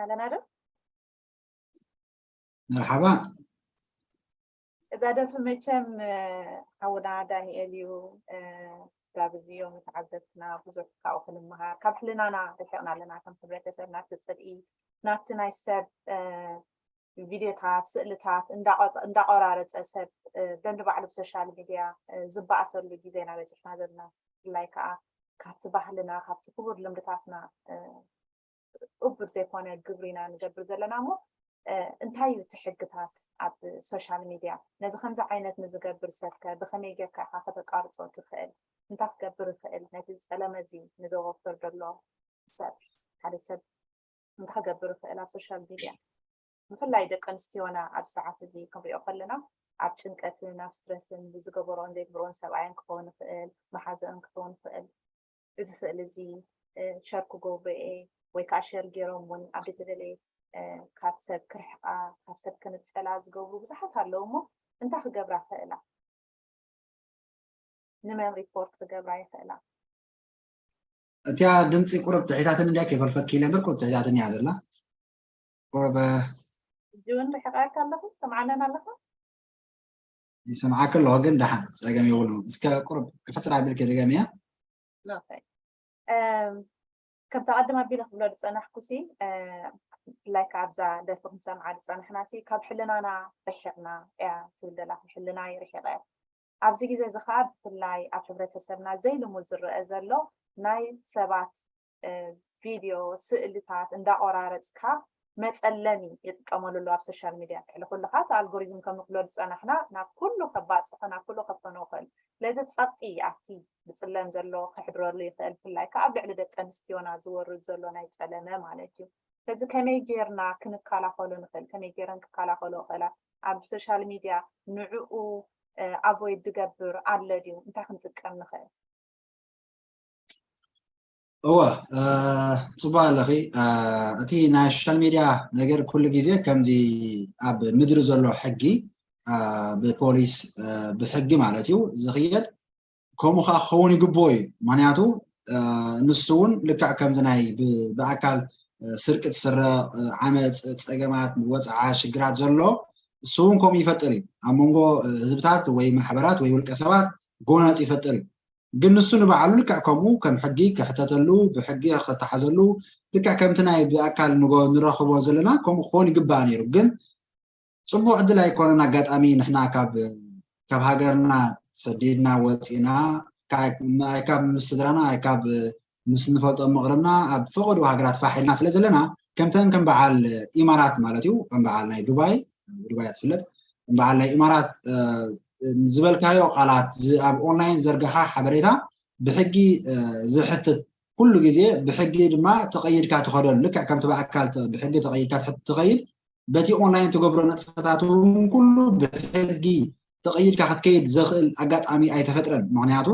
ኣለና ዶ? መርሓባ። እዛ ደርፊ መቸም ሓውና ዳንኤል እዩ ጋብዝዮም ተዓዘብትና ብዙሕ ካብኡ ክንምሃር ካብ ሕልናና ርሒቕና ኣለና ከም ሕብረተሰብ ናብቲ ፅልኢ ናብቲ ናይ ሰብ ቪድዮታት ስእልታት እንዳቆራረፀ ሰብ ደንዲ ባዕሉ ብሶሻል ሚድያ ዝበኣሰሉ ግዜና በፂሕና ዘለና ብፍላይ ከዓ ካብቲ ባህልና ካብቲ ክቡር ልምድታትና እቡድ ዘይኮነ ግብሪ ኢና ንገብር ዘለና እሞ እንታይ እዩ እቲ ሕግታት ኣብ ሶሻል ሚድያ ነዚ ከምዚ ዓይነት ንዝገብር ሰብከ ብኸመይ ጌርካ ኢኻ ከተቃርፆ ትኽእል እንታይ ክገብር ይኽእል ነቲ ዝፀለመ እዚ ንዘወፍር ዘሎ ሰብ ሓደ ሰብ እንታይ ክገብር ይኽእል ኣብ ሶሻል ሚድያ ብፍላይ ደቂ ኣንስትዮና ኣብ ሰዓት እዚ ክንሪኦ ከለና ኣብ ጭንቀትን ኣብ ስትረስን ብዝገበሮን ዘይግብሮን ሰብኣየን ክኸውን ይኽእል መሓዘእን ክኸውን ይኽእል እዚ ስእሊ እዚ ሸር ክገብሮ እየ ወይ ከዓ ሸር ገይሮም እውን ኣብ ዘይተደለየ ካብ ሰብ ክርሕቃ ካብ ሰብ ክንፀላ ዝገብሩ ብዙሓት ኣለዉ እሞ እንታይ ክገብራ ክእላ ንመን ሪፖርት ክገብራ ይኽእላ እቲያ ድምፂ ቁርብ ትሒታትን እንዲያ ከይፈልፈኪ ኢለ እምበር ቁርብ ትሒታትን እያ ዘላ ቁርብ ሕጂ እውን ርሕቃካ ኣለኹ ሰምዓነን ኣለኹ ይሰምዓኪ ኣለኹ ግን ደሓን ፀገም የብሉን እስከ ቁርብ ሕፅር ኣቢልኪ ድገምያ ከምቲ ኣቐድም ኣቢለ ክብሎ ዝፀናሕኩ ሲ ብፍላይ ከዓ ኣብዛ ደርፊ ክንሰምዓ ዝፀናሕና ሲ ካብ ሕልናና ርሒቕና እያ ትብል ዘላ ሕልናይ ርሒቐ ኣብዚ ግዜ እዚ ከዓ ብፍላይ ኣብ ሕብረተሰብና ዘይልሙድ ዝረአ ዘሎ ናይ ሰባት ቪድዮ ስእልታት እንዳቆራረፅካ መፀለሚ ይጥቀመሉ ኣሎ ኣብ ሶሻል ሚድያ ልዕሊ ኩሉ ከዓ እቲ ኣልጎሪዝም ከም ንክብሎ ዝፀናሕና ናብ ኩሉ ከባፅሖ ናብ ኩሉ ከፈኖ ይኽእል ስለዚ ፀቕጢ ኣብቲ ዝፅለም ዘሎ ከሕድረሉ ይኽእል ብፍላይ ከዓ ኣብ ልዕሊ ደቂ ኣንስትዮና ዝወርድ ዘሎ ናይ ፀለመ ማለት እዩ ስለዚ ከመይ ጌርና ክንከላኸሎ ንኽእል ከመይ ጌረን ክከላኸሎ ይኽእላ ኣብ ሶሻል ሚድያ ንዕኡ ኣቮይድ ዝገብር ኣሎ ድዩ እንታይ ክንጥቀም ንኽእል እወ ጽቡቅ ኣለኺ እቲ ናይ ሶሻል ሚድያ ነገር ኩሉ ግዜ ከምዚ ኣብ ምድሪ ዘሎ ሕጊ ብፖሊስ ብሕጊ ማለት እዩ ዝኽየድ ከምኡ ከዓ ክኸውን ይግብኦ እዩ ምክንያቱ ንሱ እውን ልክዕ ከምዚ ናይ ብኣካል ስርቂ ትስረቕ ዓመፅ ፀገማት ወፅዓ ሽግራት ዘሎ እሱ እውን ከምኡ ይፈጥር እዩ። ኣብ መንጎ ህዝብታት ወይ ማሕበራት ወይ ውልቀ ሰባት ጎነፅ ይፈጥር እዩ። ግን ንሱ ንባዕሉ ልክዕ ከምኡ ከም ሕጊ ክሕተተሉ፣ ብሕጊ ክተሓዘሉ፣ ልክዕ ከምቲ ናይ ብኣካል ንረኽቦ ዘለና ከምኡ ክኸውን ይግባእ ነይሩ። ግን ፅቡቅ ዕድል ኣይኮነን። ኣጋጣሚ ንሕና ካብ ካብ ሃገርና ሰዲድና ወፂና፣ ካብ ምስ ስድራና ካብ ምስ ንፈልጦ መቕርብና ኣብ ፈቐዶ ሃገራት ፋሕ ኢልና ስለ ዘለና፣ ከምተን ከም በዓል ኢማራት ማለት እዩ፣ ከም በዓል ናይ ዱባይ፣ ዱባይ ትፍለጥ፣ ከም በዓል ናይ ኢማራት ዝበልካዮ ቃላት፣ ኣብ ኦንላይን ዘርጋሓ ሓበሬታ ብሕጊ ዝሕትት፣ ኩሉ ግዜ ብሕጊ ድማ ተቐይድካ ትኸደሉ። ልክዕ ከምቲ ብኣካል ብሕጊ ተቐይድካ ትኸይድ፣ በቲ ኦንላይን ትገብሮ ንጥፈታት እውን ኩሉ ብሕጊ ተቐይድካ ክትከይድ ዘኽእል ኣጋጣሚ ኣይተፈጥረን። ምክንያቱ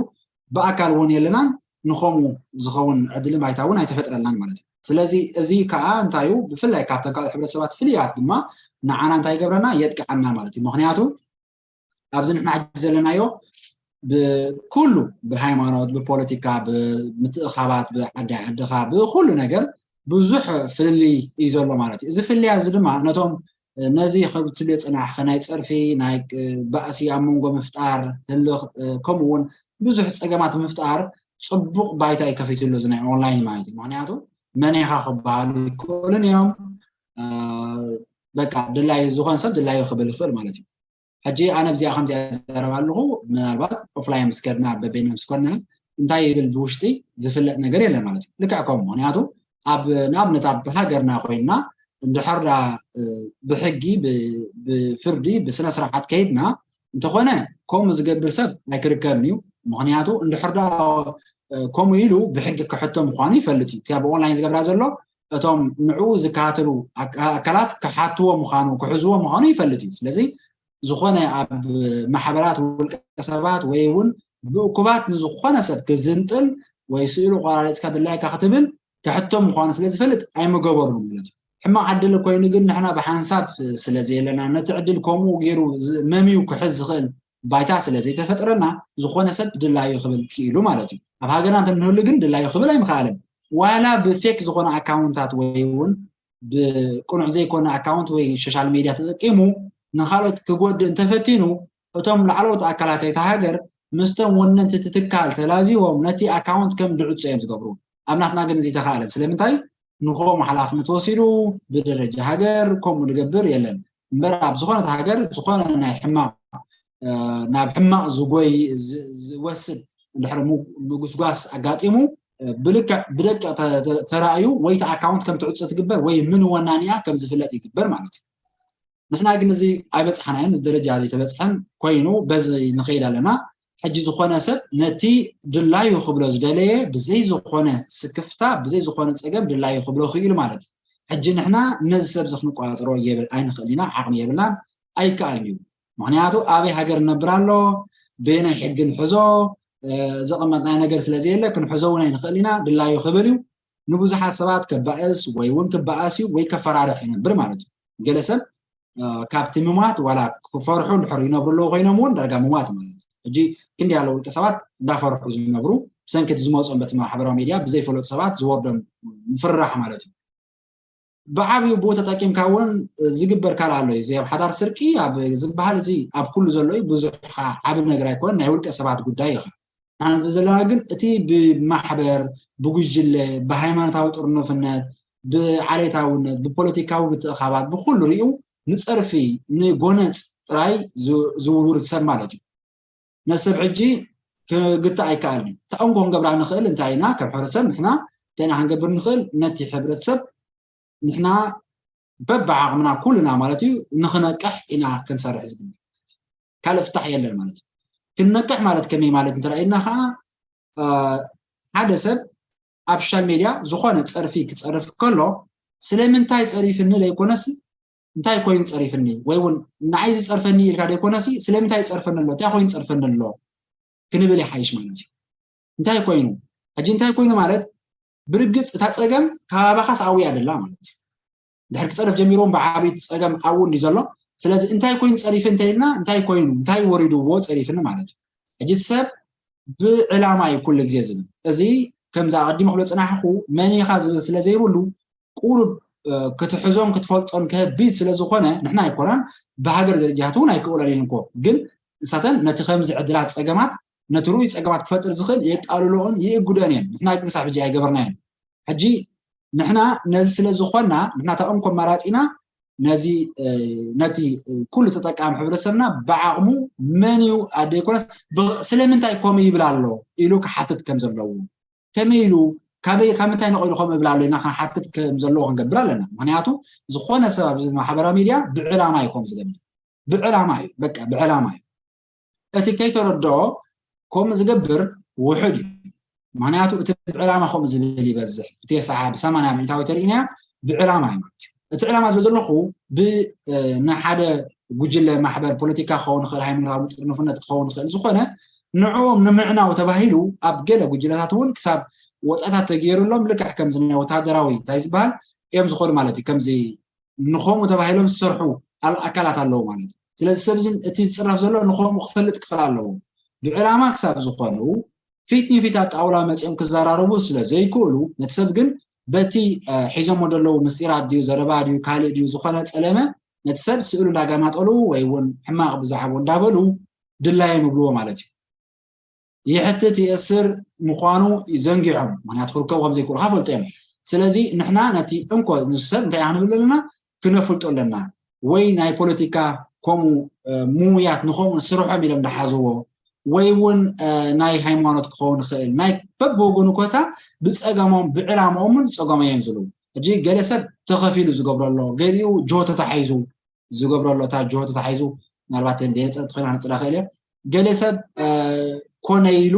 ብኣካል እውን የለናን፣ ንኸምኡ ዝኸውን ዕድል ባይታ እውን ኣይተፈጥረልናን ማለት እዩ። ስለዚ እዚ ከዓ እንታይ እዩ? ብፍላይ ካብተን ካልኦት ሕብረተሰባት ፍልያት ድማ ንዓና እንታይ ይገብረና? የጥቅዓና ማለት እዩ። ምክንያቱ ኣብዚ ንሕና ሕጂ ዘለናዮ ብኩሉ፣ ብሃይማኖት፣ ብፖለቲካ፣ ብምትእኻባት፣ ብዓዲ ዓድኻ፣ ብኩሉ ነገር ብዙሕ ፍልልይ እዩ ዘሎ ማለት እዩ። እዚ ፍልያ እዚ ድማ ነቶም ነዚ ከብትልዮ ፅናሕኸ ናይ ፀርፊ፣ ናይ ባእሲ ኣብ መንጎ ምፍጣር፣ ህልኽ፣ ከምኡ እውን ብዙሕ ፀገማት ምፍጣር ፅቡቕ ባይታ እዩ ከፊትሉ እዚ ናይ ኦንላይን ማለት እዩ። ምክንያቱ መን ኢኻ ክበሃሉ ይክእሉን እዮም። በቃ ድላዩ ዝኾነ ሰብ ድላዩ ክብል ይኽእል ማለት እዩ። ሕጂ ኣነ ብዚኣ ከምዚኣ ዘረባ ኣለኹ፣ ምናልባት ኦፍላይን ምስ ከድና በበይና ምስ ኮና እንታይ ይብል ብውሽጢ ዝፍለጥ ነገር የለን ማለት እዩ። ልክዕ ከምኡ ምክንያቱ ኣብ ንኣብነት ኣብ ሃገርና ኮይንና እንድሕር ዳ ብሕጊ ብፍርዲ ብስነ ስርዓት ከይድና እንተኾነ ከምኡ ዝገብር ሰብ ኣይክርከብን እዩ። ምክንያቱ እንድሕር ዳ ከምኡ ኢሉ ብሕጊ ክሕቶ ምዃኑ ይፈልጥ እዩ። እቲ ኣብ ኦንላይን ዝገብራ ዘሎ እቶም ንዕኡ ዝከታተሉ ኣካላት ክሓትዎ ምዃኑ ክሕዝዎ ምዃኑ ይፈልጥ እዩ። ስለዚ ዝኾነ ኣብ ማሕበራት ውልቀ ሰባት ወይ እውን ብእኩባት ንዝኾነ ሰብ ክዝንጥል ወይ ስእሉ ቆራሪፅካ ድላይካ ክትብል ክሕቶ ምዃኑ ስለ ዝፈልጥ ኣይምገበሩን ማለት እዩ። ሕማቕ ዕድል ኮይኑ ግን ንሕና ብሓንሳብ ስለ ዘየለና ነቲ ዕድል ከምኡ ገይሩ መምዩ ክሕዝ ዝኽእል ባይታ ስለ ዘይተፈጥረና ዝኾነ ሰብ ድላዩ ክብል ክኢሉ ማለት እዩ። ኣብ ሃገርና እንተንህሉ ግን ድላዩ ክብል ኣይምኽኣለን። ዋላ ብፌክ ዝኾነ ኣካውንታት ወይ እውን ብቅኑዕ ዘይኮነ ኣካውንት ወይ ሶሻል ሚድያ ተጠቂሙ ንካልኦት ክጎድእ እንተፈቲኑ እቶም ላዕለዎት ኣካላት ናይቲ ሃገር ምስቶም ወነንቲ እቲ ትካል ተላዚቦም ነቲ ኣካውንት ከም ድዕፆ እዮም ዝገብሩ። ኣብ ናትና ግን እዚ ተኻእለን። ስለምንታይ? ንኸምኡ ሓላፍነት ወሲዱ ብደረጃ ሃገር ከምኡ ዝገብር የለን። እምበር ኣብ ዝኾነት ሃገር ዝኾነ ናይ ሕማቕ ናብ ሕማቕ ዝጎይ ዝወስድ እንድሕር ምጉስጓስ ኣጋጢሙ ብልክዕ ብደቂ ተራእዩ ወይ እቲ ኣካውንት ከም ትዕፆ ትግበር ወይ ምን ወናኒያ ከም ዝፍለጥ ይግበር ማለት እዩ። ንሕና ግን እዚ ኣይበፅሓናዮን፣ እዚ ደረጃ ዘይተበፅሐን ኮይኑ በዚ ንኸይድ ኣለና። ሕጂ ዝኾነ ሰብ ነቲ ድላዩ ክብሎ ዝደለየ ብዘይ ዝኾነ ስክፍታ ብዘይ ዝኾነ ፀገም ድላዩ ክብሎ ክኢሉ ማለት እዩ። ሕጂ ንሕና ነዚ ሰብ እዚ ክንቋፅሮ የብል ኣይንኽእል ኢና፣ ዓቕሚ የብልናን ኣይከኣልን እዩ። ምክንያቱ ኣበይ ሃገር ነብር ኣሎ፣ በየናይ ሕጊ ንሕዞ፣ ዘቐመጥናዮ ነገር ስለ ዘየለ ክንሕዞ እውን ኣይንኽእል ኢና። ድላዩ ክብል እዩ። ንብዙሓት ሰባት ከባእስ ወይ እውን ክበኣስ እዩ ወይ ከፈራርሕ ይነብር ማለት እዩ። ገለ ሰብ ካብቲ ምማት ዋላ ክፈርሑ እንድሕር ይነብሩ ኣለዉ ኮይኖም እውን ዳርጋ ምማት ማለት እዩ። ሕጂ ክንዲ ያለ ውልቀ ሰባት እንዳፈርሑ ዝነብሩ ብሰንኪ ዝመፆም በቲ ማሕበራዊ ሚድያ ብዘይፈለጡ ሰባት ዝወርዶም ምፍርራሕ ማለት እዩ። ብዓብዩ ብኡ ተጠቂምካ እውን ዝግበር ካልእ ኣሎ እዩ። እዚ ኣብ ሓዳር ስርቂ ኣብ ዝበሃል እዚ ኣብ ኩሉ ዘሎ እዩ። ብዙሕ ዓቢ ነገር ኣይኮነን፣ ናይ ውልቀ ሰባት ጉዳይ እዩ። ንሕና ንብል ዘለና ግን እቲ ብማሕበር፣ ብጉጅለ፣ ብሃይማኖታዊ ጥርኑፍነት፣ ብዓሌታውነት፣ ብፖለቲካዊ ምትእኻባት፣ ብኩሉ ሪኡ ንፀርፊ፣ ንጎነፅ ጥራይ ዝውርውር ሰብ ማለት እዩ። ነዚ ሰብ ሕጂ ክግታእ ኣይከኣልን እዩ። እቲ ኣንጎ ክንገብራ ንኽእል እንታይ ኢና? ከም ሕብረተሰብ ንሕና እንታይ ኢና ክንገብር ንኽእል? ነቲ ሕብረተሰብ ንሕና በብዓቕምና ኩልና ማለት እዩ ንኽነቅሕ ኢና ክንሰርሕ ዝግባእ። ካልእ ፍታሕ የለን ማለት እዩ። ክንነቅሕ ማለት ከመይ ማለት እንተ ኢልና ከዓ ሓደ ሰብ ኣብ ሶሻል ሜድያ ዝኾነ ፀርፊ ክፀርፍ ከሎ ስለምንታይ ፀሪፍኒ ዘይኮነስ እንታይ ኮይኑ ፀሪፍኒ ወይ እውን ንዓይ ዝፀርፈኒ ኢልካ ዘይኮነሲ ስለምንታይ ይፀርፈኒ ኣሎ እንታይ ኮይኑ ፀርፈኒ ኣሎ ክንብል ይሓይሽ ማለት እዩ። እንታይ ኮይኑ ሕጂ እንታይ ኮይኑ ማለት ብርግፅ እታ ፀገም ከባባኻስ ኣብያ ደላ ማለት እዩ። ድሕር ክፀርፍ ጀሚርዎም ብዓብዩ ፀገም ኣብኡ እንዲ ዘሎ ስለዚ እንታይ ኮይኑ ፀሪፍ እንተይልና እንታይ ኮይኑ እንታይ ወሪድዎ ፀሪፍኒ ማለት እዩ። ሕጂ ሰብ ብዕላማ እዩ ኩሉ ግዜ ዝብል እዚ ከምዚ ኣቐዲሞ ክብሎ ፅናሕኩ መን ኢኻ ዝብል ስለ ዘይብሉ ቁሩብ ክትሕዞን ክትፈልጦን ከቢድ ስለ ዝኾነ ንሕና ኣይኮናን ብሃገር ደረጃታት እውን ኣይክእለን እየን እኮ። ግን ንሳተን ነቲ ከምዚ ዕድላት ጸገማት፣ ነቲ ርኡይ ጸገማት ክፈጥር ዝኽእል የቃልልኦን ይእግደን እየን። ንሕና ግን ክሳብ ሕጂ ኣይገበርናዮን። ሕጂ ንሕና ነዚ ስለ ዝኾንና፣ ንሕና እታ እንኮ ኣማራጺና ነዚ ነቲ ኩሉ ተጠቃሚ ሕብረተሰብና ብዓቕሙ መን እዩ ኣደይ ኮነስ ስለምንታይ ከምኡ ይብል ኣሎ ኢሉ ክሓትት ከም ዘለዎ፣ ከመይ ኢሉ ካበይ ካብ ምንታይ ነቒሉ ከምኡ ይብል ኣሎ ኢልና ክንሓትት ከም ዘለዎ ክንገብር ኣለና። ምክንያቱ ዝኾነ ሰብ ኣብዚ ማሕበራዊ ሚድያ ብዕላማ እዩ ከምኡ ዝገብር። ብዕላማ እዩ፣ በቃ ብዕላማ እዩ። እቲ ከይተረድኦ ከምኡ ዝገብር ውሑድ እዩ። ምክንያቱ እቲ ብዕላማ ከምኡ ዝብል ይበዝሕ፣ ብቴስዓ ብሰማንያ ሚእታዊ ተሪኢናያ ብዕላማ እዩ ማለት እዩ። እቲ ዕላማ ዝብል ዘለኹ ብ ንሓደ ጉጅለ ማሕበር ፖለቲካ ክኸውን ይኽእል፣ ሃይማኖታዊ ጥርንፍነት ክኸውን ይኽእል፣ ዝኾነ ንዕኦም ንምዕናው ተባሂሉ ኣብ ገለ ጉጅለታት እውን ክሳብ ወፃታት ተገይሩሎም ልክዕ ከምዚ ናይ ወታደራዊ እንታይ ዝበሃል እዮም ዝኾኑ ማለት እዩ። ከምዚ ንኸምኡ ተባሂሎም ዝሰርሑ ኣካላት ኣለዉ ማለት እዩ። ስለዚ ሰብ እዚ እቲ ዝፅረፍ ዘሎ ንኸምኡ ክፈልጥ ክኽእል ኣለዎ። ብዕላማ ክሳብ ዝኾኑ ፊት ንፊት ኣብ ጣውላ መፅኦም ክዘራረቡ ስለ ዘይክእሉ ነቲ ሰብ ግን በቲ ሒዞሞ ዘለዉ ምስጢራት ድዩ ዘረባ ድዩ ካልእ ድዩ ዝኾነ ፀለመ ነቲ ሰብ ስእሉ እንዳጋማጠሉ ወይ እውን ሕማቕ ብዛዕባኡ እንዳበሉ ድላዮም ይብልዎ ማለት እዩ። ይሕትት ይእስር ምዃኑ ዘንጊዖም፣ ምክንያቱ ክርከቡ ከም ዘይክእሉ ካ ፈልጦ እዮም። ስለዚ ንሕና ነቲ እንኮ ንሱ ሰብ እንታይ ክንብል ኣለና ክነፍልጦ ኣለና። ወይ ናይ ፖለቲካ ከምኡ ምውያት ንኸምኡ ስርሖም ኢሎም ዝሓዝዎ ወይ እውን ናይ ሃይማኖት ክኸውን ይኽእል ናይ በብወገኑ ኮታ ብፀገሞም ብዕላምኦምን ፀገሞ እዮም ዝብሉ። ሕጂ ገለ ሰብ ተኸፊሉ ዝገብሮ ኣሎ፣ ገሊኡ ጆ ተታሒዙ ዝገብሮ ኣሎ። እታ ጆ ተታሒዙ ምናልባት እንደ የፀጥ ኮይና ንፅላ ክእል እየ። ገለ ሰብ ኮነ ኢሉ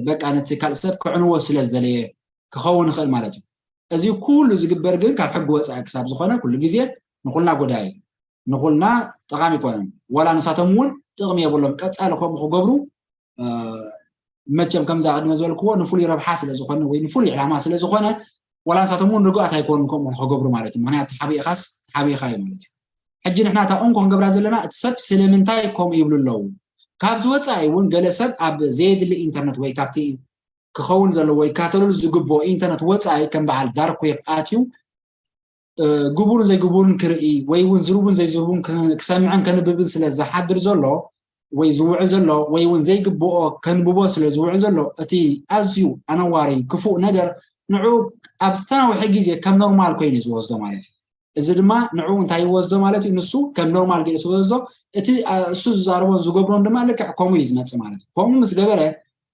በቃ ነቲ ካልእ ሰብ ክዕንዎ ስለ ዝደለየ ክኸውን ይኽእል ማለት እዩ። እዚ ኩሉ ዝግበር ግን ካብ ሕጊ ወፃኢ ክሳብ ዝኾነ ኩሉ ግዜ ንኹልና ጎዳኢ ንኹልና ጠቓሚ ኣይኮነን። ዋላ ንሳቶም እውን ጥቕሚ የብሎም። ቀፃሊ ከምኡ ክገብሩ መቸም ከምዛ ቅድመ ዝበልክዎ ንፍሉይ ረብሓ ስለ ዝኾነ ወይ ንፍሉይ ዕላማ ስለ ዝኾነ ዋላ ንሳቶም እውን ርጉኣት ኣይኮኑን ከምኡ ክገብሩ ማለት እዩ። ምክንያቱ ተሓቢእኻስ ተሓቢእኻ እዩ ማለት እዩ። ሕጂ ንሕና እታ እንኮ ክንገብራ ዘለና እቲ ሰብ ስለምንታይ ከምኡ ይብሉ ኣለዉ? ካብ ዝወፃኢ እውን ገለ ሰብ ኣብ ዘየድሊ ኢንተርነት ወይ ካብቲ ክኸውን ዘለዎ ወይ ክከታተለሉ ዝግብኦ ኢንተርነት ወፃኢ ከም በዓል ዳርክ ዌብ ኣትዩ ግቡርን ዘይግቡርን ክርኢ ወይ እውን ዝርቡን ዘይዝርቡን ክሰምዕን ከንብብን ስለ ዝሓድር ዘሎ ወይ ዝውዕል ዘሎ ወይ እውን ዘይግብኦ ከንብቦ ስለ ዝውዕል ዘሎ እቲ ኣዝዩ ኣነዋሪ ክፉእ ነገር ንዑ ኣብ ዝተናውሐ ግዜ ከም ኖርማል ኮይኑ እዩ ዝወስዶ ማለት እዩ። እዚ ድማ ንዑ እንታይ ይወስዶ ማለት እዩ? ንሱ ከም ኖርማል ገይሩ ስለ ዝወስዶ እቲ እሱ ዝዛረቦን ዝገብሮን ድማ ልክዕ ከምኡ እዩ ዝመፅእ ማለት እዩ። ከምኡ ምስ ገበረ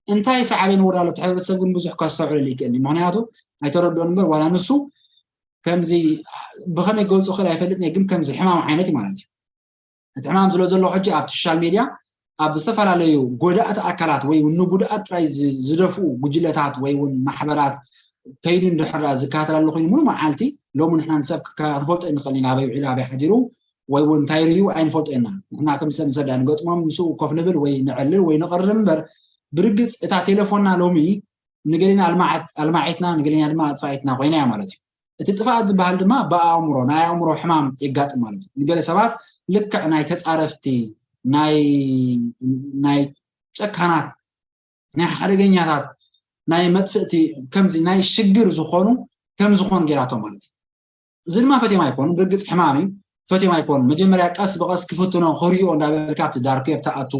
እንታይ ሳዕቤን ወርዳ ኣሎ? እቲ ሕብረተሰብ ግን ብዙሕ ከስተውዕለሉ ይክእል እዩ። ምክንያቱ ኣይተረድኦን እምበር ዋላ ንሱ ከምዚ ብኸመይ ክገልፆ ክእል ኣይፈልጥን እየ፣ ግን ከምዚ ሕማም ዓይነት እዩ ማለት እዩ። እቲ ሕማም ዝሎ ዘሎ ሕጂ ኣብቲ ሶሻል ሜድያ ኣብ ዝተፈላለዩ ጎዳእቲ ኣካላት ወይ እውን ንጉድኣት ጥራይ ዝ- ዝደፍኡ ጉጅለታት ወይ እውን ማሕበራት ከይዱ እንድሕር ደኣ ዝከታተል ኣሎ ኮይኑ ሙሉ መዓልቲ ሎሚ ንሕና ንሰብ ክካ- ክንፈልጦ ንኽእል ኢና ኣበይ ውዒሉ ኣበይ ሓዲሩ ወይ እውን እንታይ ርእዩ ኣይንፈልጦ ኢና። ንሕና ከም ሰብ ንሰብ ደኣ ንገጥሞም ምስኡ ኮፍ ንብል ወይ ንዕልል ወይ ንቐርብ እምበር ብርግፅ እታ ቴሌፎንና ሎሚ ንገሊና ኣልማዓት- ኣልማዒትና ንገሊና ድማ ኣጥፋኢትና ኮይና እያ ማለት እዩ። እቲ ጥፍኣት ዝበሃል ድማ ብኣእምሮ ናይ ኣእምሮ ሕማም የጋጥም ማለት እዩ። ንገለ ሰባት ልክዕ ናይ ተፃረፍቲ ናይ ናይ ጨካናት ናይ ሓደገኛታት ናይ መጥፍእቲ ከምዚ ናይ ሽግር ዝኾኑ ከም ዝኾኑ ገይራቶም ማለት እዩ። እዚ ድማ ፈትዮም ኣይኮኑን። ብርግፅ ሕማም እዩ፣ ፈትዮም ኣይኮኑን። መጀመርያ ቀስ ብቐስ ክፍትኖ ክሪኦ እንዳበልካ ኣብቲ ዳርክ ዌብ ትኣቱ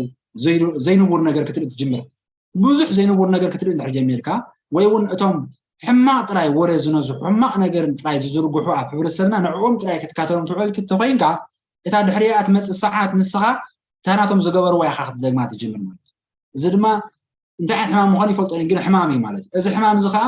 ዘይኑ- ዘይንቡር ነገር ክትርኢ ትጅምር። ብዙሕ ዘይንቡር ነገር ክትርኢ እንድሕር ጀሚርካ ወይ እውን እቶም ሕማቕ ጥራይ ወረ ዝነዝሑ ሕማቕ ነገር ጥራይ ዝዝርግሑ ኣብ ሕብረተሰብና ንዕኦም ጥራይ ክትካተሎም ትውዕል ተኮይንካ እታ ድሕሪኣ ትመፅእ ሰዓት ንስኻ እታ ናቶም ዝገበርዋ ኢኻ ክትደግማ ትጅምር ማለት እዩ። እዚ ድማ እንታይ ዓይነት ሕማም ምዃኑ ይፈልጦ ግን ሕማም እዩ ማለት እዩ። እዚ ሕማም እዚ ከዓ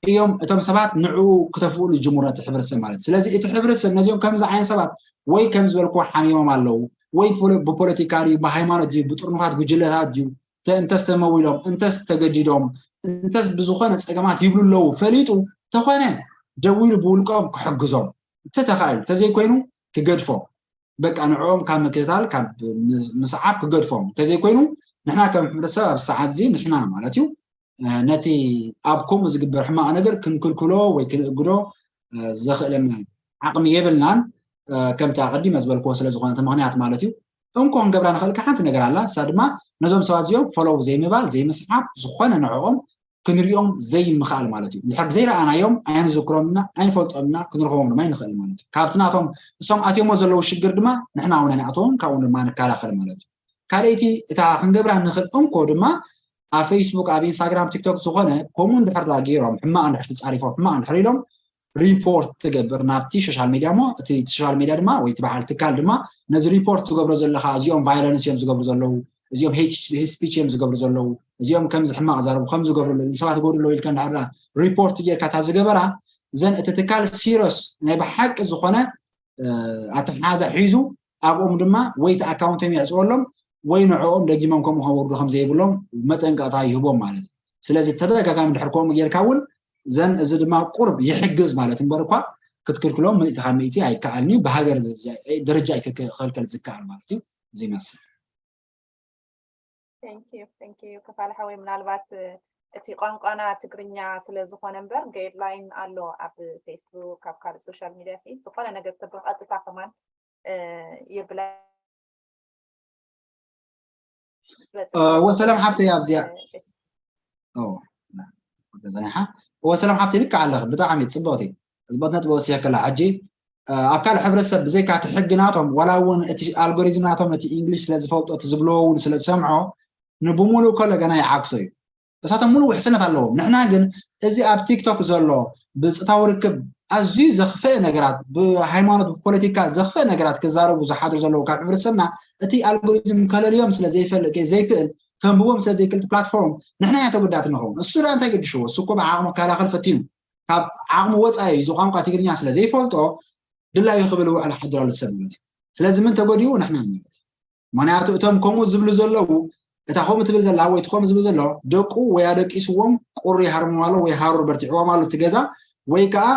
እዮም እቶም ሰባት ንዕኡ ክተፍእሉ ይጅምሩ ነቲ ሕብረተሰብ ማለት እዩ። ስለዚ እቲ ሕብረተሰብ ነዚኦም ከምዚ ዓይነት ሰባት ወይ ከም ዝበልኩ ሓሚሞም ኣለዉ ወይ ፖለ- ብፖለቲካ ድዩ ብሃይማኖት ድዩ ብጥርኑፋት ጉጅለታት ድዩ ተ- እንተስ ተመዊሎም እንተስ ተገዲዶም እንተስ ብዝኾነ ፀገማት ይብሉ ኣለዉ ፈሊጡ ተኾነ ደዊሉ ብውልቆም ክሕግዞም እንተተኻኢሉ እንተዘይኮይኑ ክገድፎም በቃ ንዕኦም ካብ ምክትታል ካብ ምስ- ምስዓብ ክገድፎም እንተዘይኮይኑ ንሕና ከም ሕብረተሰብ ኣብ ሰዓት እዚ ንሕና ማለት እዩ ነቲ ኣብ ከምኡ ዝግበር ሕማቕ ነገር ክንክልክሎ ወይ ክንእግዶ ዘኽእለና ዓቕሚ የብልናን። ከምቲ ኣቐዲመ ዝበልክዎ ስለ ዝኾነ እቲ ምኽንያት ማለት እዩ። እንኮ ክንገብራ ንኽእል ሓንቲ ነገር ኣላ። እሳ ድማ ነዞም ሰባት እዚኦም ፎሎው ዘይምባል ዘይምስዓብ ዝኾነ ንዕኦም ክንሪኦም ዘይምኽኣል ማለት እዩ። እንድሕር ዘይረኣናዮም ኣይንዝክሮምና ኣይንፈልጦምና፣ ክንረኽቦም ድማ ኣይንኽእል ማለት እዩ። ካብቲ ናቶም እሶም ኣትዮሞ ዘለዉ ሽግር ድማ ንሕና እውን ኣይንኣትዎም፣ ካብኡ ድማ ንከላኸል ማለት እዩ። ካልኣይቲ እታ ክንገብራ ንኽእል እንኮ ድማ ኣብ ፌስቡክ፣ ኣብ ኢንስታግራም፣ ቲክቶክ ዝኾነ ከምኡ እንድሕር ዳ ገይሮም፣ ሕማቕ እንድሕር ተጻሪፎም፣ ሕማቕ እንድሕር ኢሎም፣ ሪፖርት ትገብር ናብቲ ሶሻል ሜድያ እሞ፣ እቲ ሶሻል ሜድያ ድማ ወይ እቲ በዓል ትካል ድማ ነዚ ሪፖርት ትገብሮ ዘለኻ፣ እዚኦም ቫይለንስ እዮም ዝገብሩ ዘለዉ፣ እዚኦም ሄት ስፒች እዮም ዝገብሩ ዘለዉ፣ እዚኦም ከምዚ ሕማቕ ዛረቡ ከም ዝገብሩ ኣለዉ፣ ሰባት ይጎዱ ኣለዉ ኢልካ እንድሕር ሪፖርት ጌርካ እታ ዝገበራ፣ ዘን እቲ ትካል ሲሪየስ ናይ ብሓቂ ዝኾነ ኣተሓሓዛ ሒዙ ኣብኦም ድማ ወይ እቲ ኣካውንቶም የዕፅወሎም ወይ ንዕኦም ደጊሞም ከምኡ ከወርዱ ከም ዘይብሎም መጠንቀቕታ ይህቦም ማለት እዩ። ስለዚ ተደጋጋሚ ድሕር ከምኡ ጌርካ እውን ዘን እዚ ድማ ቁርብ ይሕግዝ ማለት እምበር እኳ ክትክልክሎም ምእቲ ካብ ምእቲ ኣይከኣልን እዩ። ብሃገር ደረጃ እዩ ክከልከል ዝከኣል ማለት እዩ። እዚ ይመስል። Thank you, thank you። ከፋለ ሓወይ ምናልባት እቲ ቋንቋና ትግርኛ ስለ ዝኾነ እምበር ጋይድላይን ኣሎ ኣብ ፌስቡክ ኣብ ካልእ ሶሻል ሚድያ ሲ ዝኾነ ነገር ተብሎ ቀጥታ ከማን የብላ ወሰላም ሓፍተይ ኣብዚኣ ተዘኒሓ ወሰላም ሓፍተይ ልክዕ ኣለኺ። ብጣዕሚ ፅብቕቲ ፅብቕቲ ነጥቢ ወሲኸ ከላ ሕጂ ኣብ ካልእ ሕብረተሰብ ብዘይካ እቲ ሕጊ ናቶም ዋላ እውን እቲ ኣልጎሪዝም ናቶም እቲ ኢንግሊሽ ስለ ዝፈልጦ እቲ ዝብልዎ እውን ስለ ዝሰምዖ ንብሙሉእ ከሎ ገና ይዓግቶ እዩ። እሳቶም ሙሉእ ውሕስነት ኣለዎም። ንሕና ግን እዚ ኣብ ቲክቶክ ዘሎ ብፅታዊ ርክብ ኣዝዩ ዘኽፍእ ነገራት ብሃይማኖት ብፖለቲካ ዘኽፍእ ነገራት ክዛረቡ ዝሓድሩ ዘለዉ ካብ ሕብረተሰብና እቲ ኣልጎሪዝም ከለልዮም ስለ ዘይፈልጥ ዘይክእል ከንብቦም ስለ ዘይክእል ፕላትፎርም ንሕና እያ ተጎዳእቲ ንኸውን። እሱ ዳ እንታይ ገድሽዎ? እሱ እኮ ብዓቕሙ ከላኸል ፈቲኑ ካብ ዓቕሙ ወፃኢ እዩ። እዚ ቋንቋ ትግርኛ ስለ ዘይፈልጦ ድላዩ ክብል ውዕል ሓድር ኣሎ ሰብ ማለት እዩ። ስለዚ ምን ተጎዲኡ? ንሕና ማለት እዩ። ምክንያቱ እቶም ከምኡ ዝብሉ ዘለዉ እታ ከምኡ ትብል ዘላ ወይ እቲ ከምኡ ዝብል ዘሎ ደቁ ወይ ኣደቂስዎም ቁሪ ሃርሞም ኣሎ ወይ ሃሩር በርቲዕዎም ኣሎ እቲ ገዛ ወይ ከዓ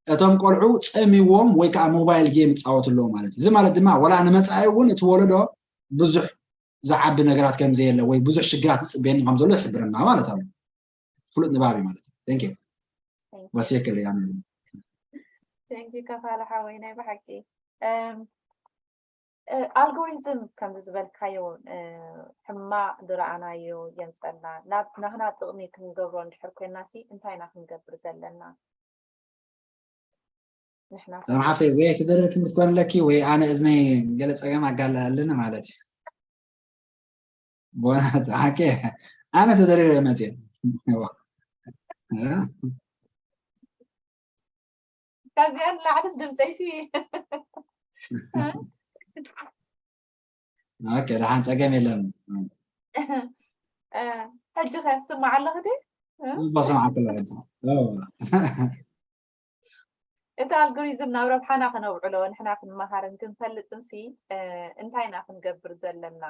እቶም ቆልዑ ፀሚዎም ወይ ከዓ ሞባይል ጌም ይፃወቱ ኣለዉ ማለት እዩ። እዚ ማለት ድማ ወላ ንመፃኢ እውን እቲ ወለዶ ብዙሕ ዝዓቢ ነገራት ከም ዘየለ ወይ ብዙሕ ሽግራት ዝፅበየኒ ከም ዘሎ ይሕብረና ማለት ኣሎ። ፍሉጥ ንባብ እዩ ማለት እዩ። Thank you። ወስየክል እያ። Thank you ከፋለ ሓወይ ናይ ብሓቂ ኣልጎሪዝም ከምዚ ዝበልካዮ ሕማቕ ዝረኣናዮ የምፀልና ናብ ናህና ጥቕሚ ክንገብሮ እንድሕር ኮይና ሲ እንታይ ኢና ክንገብር ዘለና ንሕና ሰላም ሓፍተይ ወይ ተደረርክን ክትኮን ኣለኪ ወይ ኣነ እዝነይ ገለ ፀገም ኣጋለኣልን ማለት እዩ ቦናት ሓቂ ኣነ ተደሪረ መፅእ ካብዚኣ ንላዕልስ ድምፀይሲ ኦኬ ደሓን ፀገም የለን ሕጂ ከ ስማዕ ኣለኽ ድ በስማዕ ክለ ሕጂ እቲ ኣልጎሪዝም ናብ ረብሓና ክነውዕሎ ንሕና ክንመሃርን ክንፈልጥን ሲ እንታይ ኢና ክንገብር ዘለና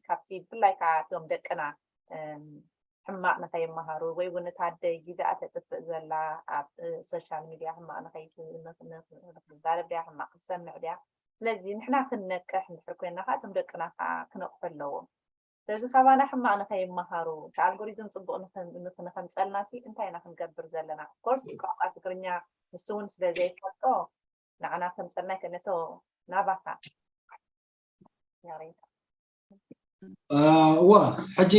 ካብቲ ብፍላይ ከዓ እቲኦም ደቅና ሕማቕ ንኸይመሃሩ ወይ እውን እታ ኣደይ ግዜኣ ተጥፍእ ዘላ ኣብ ሶሻል ሚድያ ሕማቕ ንኸይትዛረብ ድያ ሕማቕ ክትሰምዕ ድያ ስለዚ ንሕና ክንነቅሕ እንድሕር ኮይና ከዓ እቶም ደቅና ከዓ ክነቕሑ ኣለዎም ስለዚ ካባና ሕማቕ ንኸይመሃሩ እቲ ኣልጎሪዝም ፅቡቕ ንኸምፀልና ሲ እንታይ ኢና ክንገብር ዘለና ኮርስ ቋንቋ ትግርኛ ንሱ እውን ስለ ዘይፈልጦ ንዓና ከምፀልና ይክእልነ so ናባካ እወ ሕጂ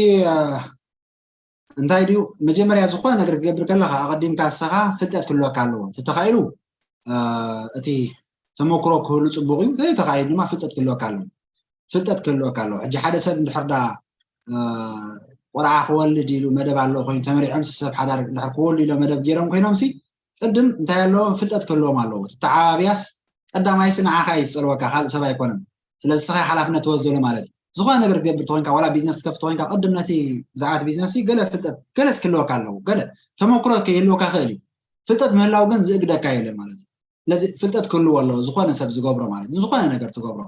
እንታይ ድዩ መጀመርያ ዝኾነ ነገር ክትገብር ከለኻ ኣቐዲምካ ንስኻ ፍልጠት ክህልወካ ኣለዎ ተተኻኢሉ እቲ ተመክሮ ክህሉ ፅቡቕ እዩ ዘይተኻኢሉ ድማ ፍልጠት ክህልወካ ኣለዎ ፍልጠት ክህልወካ ኣለዎ ሕጂ ሓደ ሰብ እንድሕር ዳ ቆልዓ ክወልድ ኢሉ መደብ ኣለዎ ኮይኑ ተመሪዖም ሰብ ሓዳር እንድሕር ክወልዱ ኢሎ መደብ ገይሮም ኮይኖም ሲ ቅድም እንታይ ኣለዎም ፍልጠት ክህልዎም ኣለዎ ተተዓባብያስ ቀዳማይሲ ንዓኻ እዩ ዝፀልወካ ካልእ ሰብ ኣይኮነን ስለዚ ንስኻ ሓላፍነት ትወስደሉ ማለት እዩ ዝኾነ ነገር ክትገብር ተኮይንካ ዋላ ቢዝነስ ትከፍት ተኮይንካ ቅድም ነቲ ብዛዕባ እቲ ቢዝነስ ገለ ፍልጠት ገለ ስክልወካ ኣለዎ ገለ ተመክሮ ከይህልወካ ክእል እዩ ፍልጠት ምህላው ግን ዝእግደካ የለን ማለት እዩ ስለዚ ፍልጠት ክህልዎ ኣለዎ ዝኾነ ሰብ ዝገብሮ ማለት ንዝኾነ ነገር ትገብሮ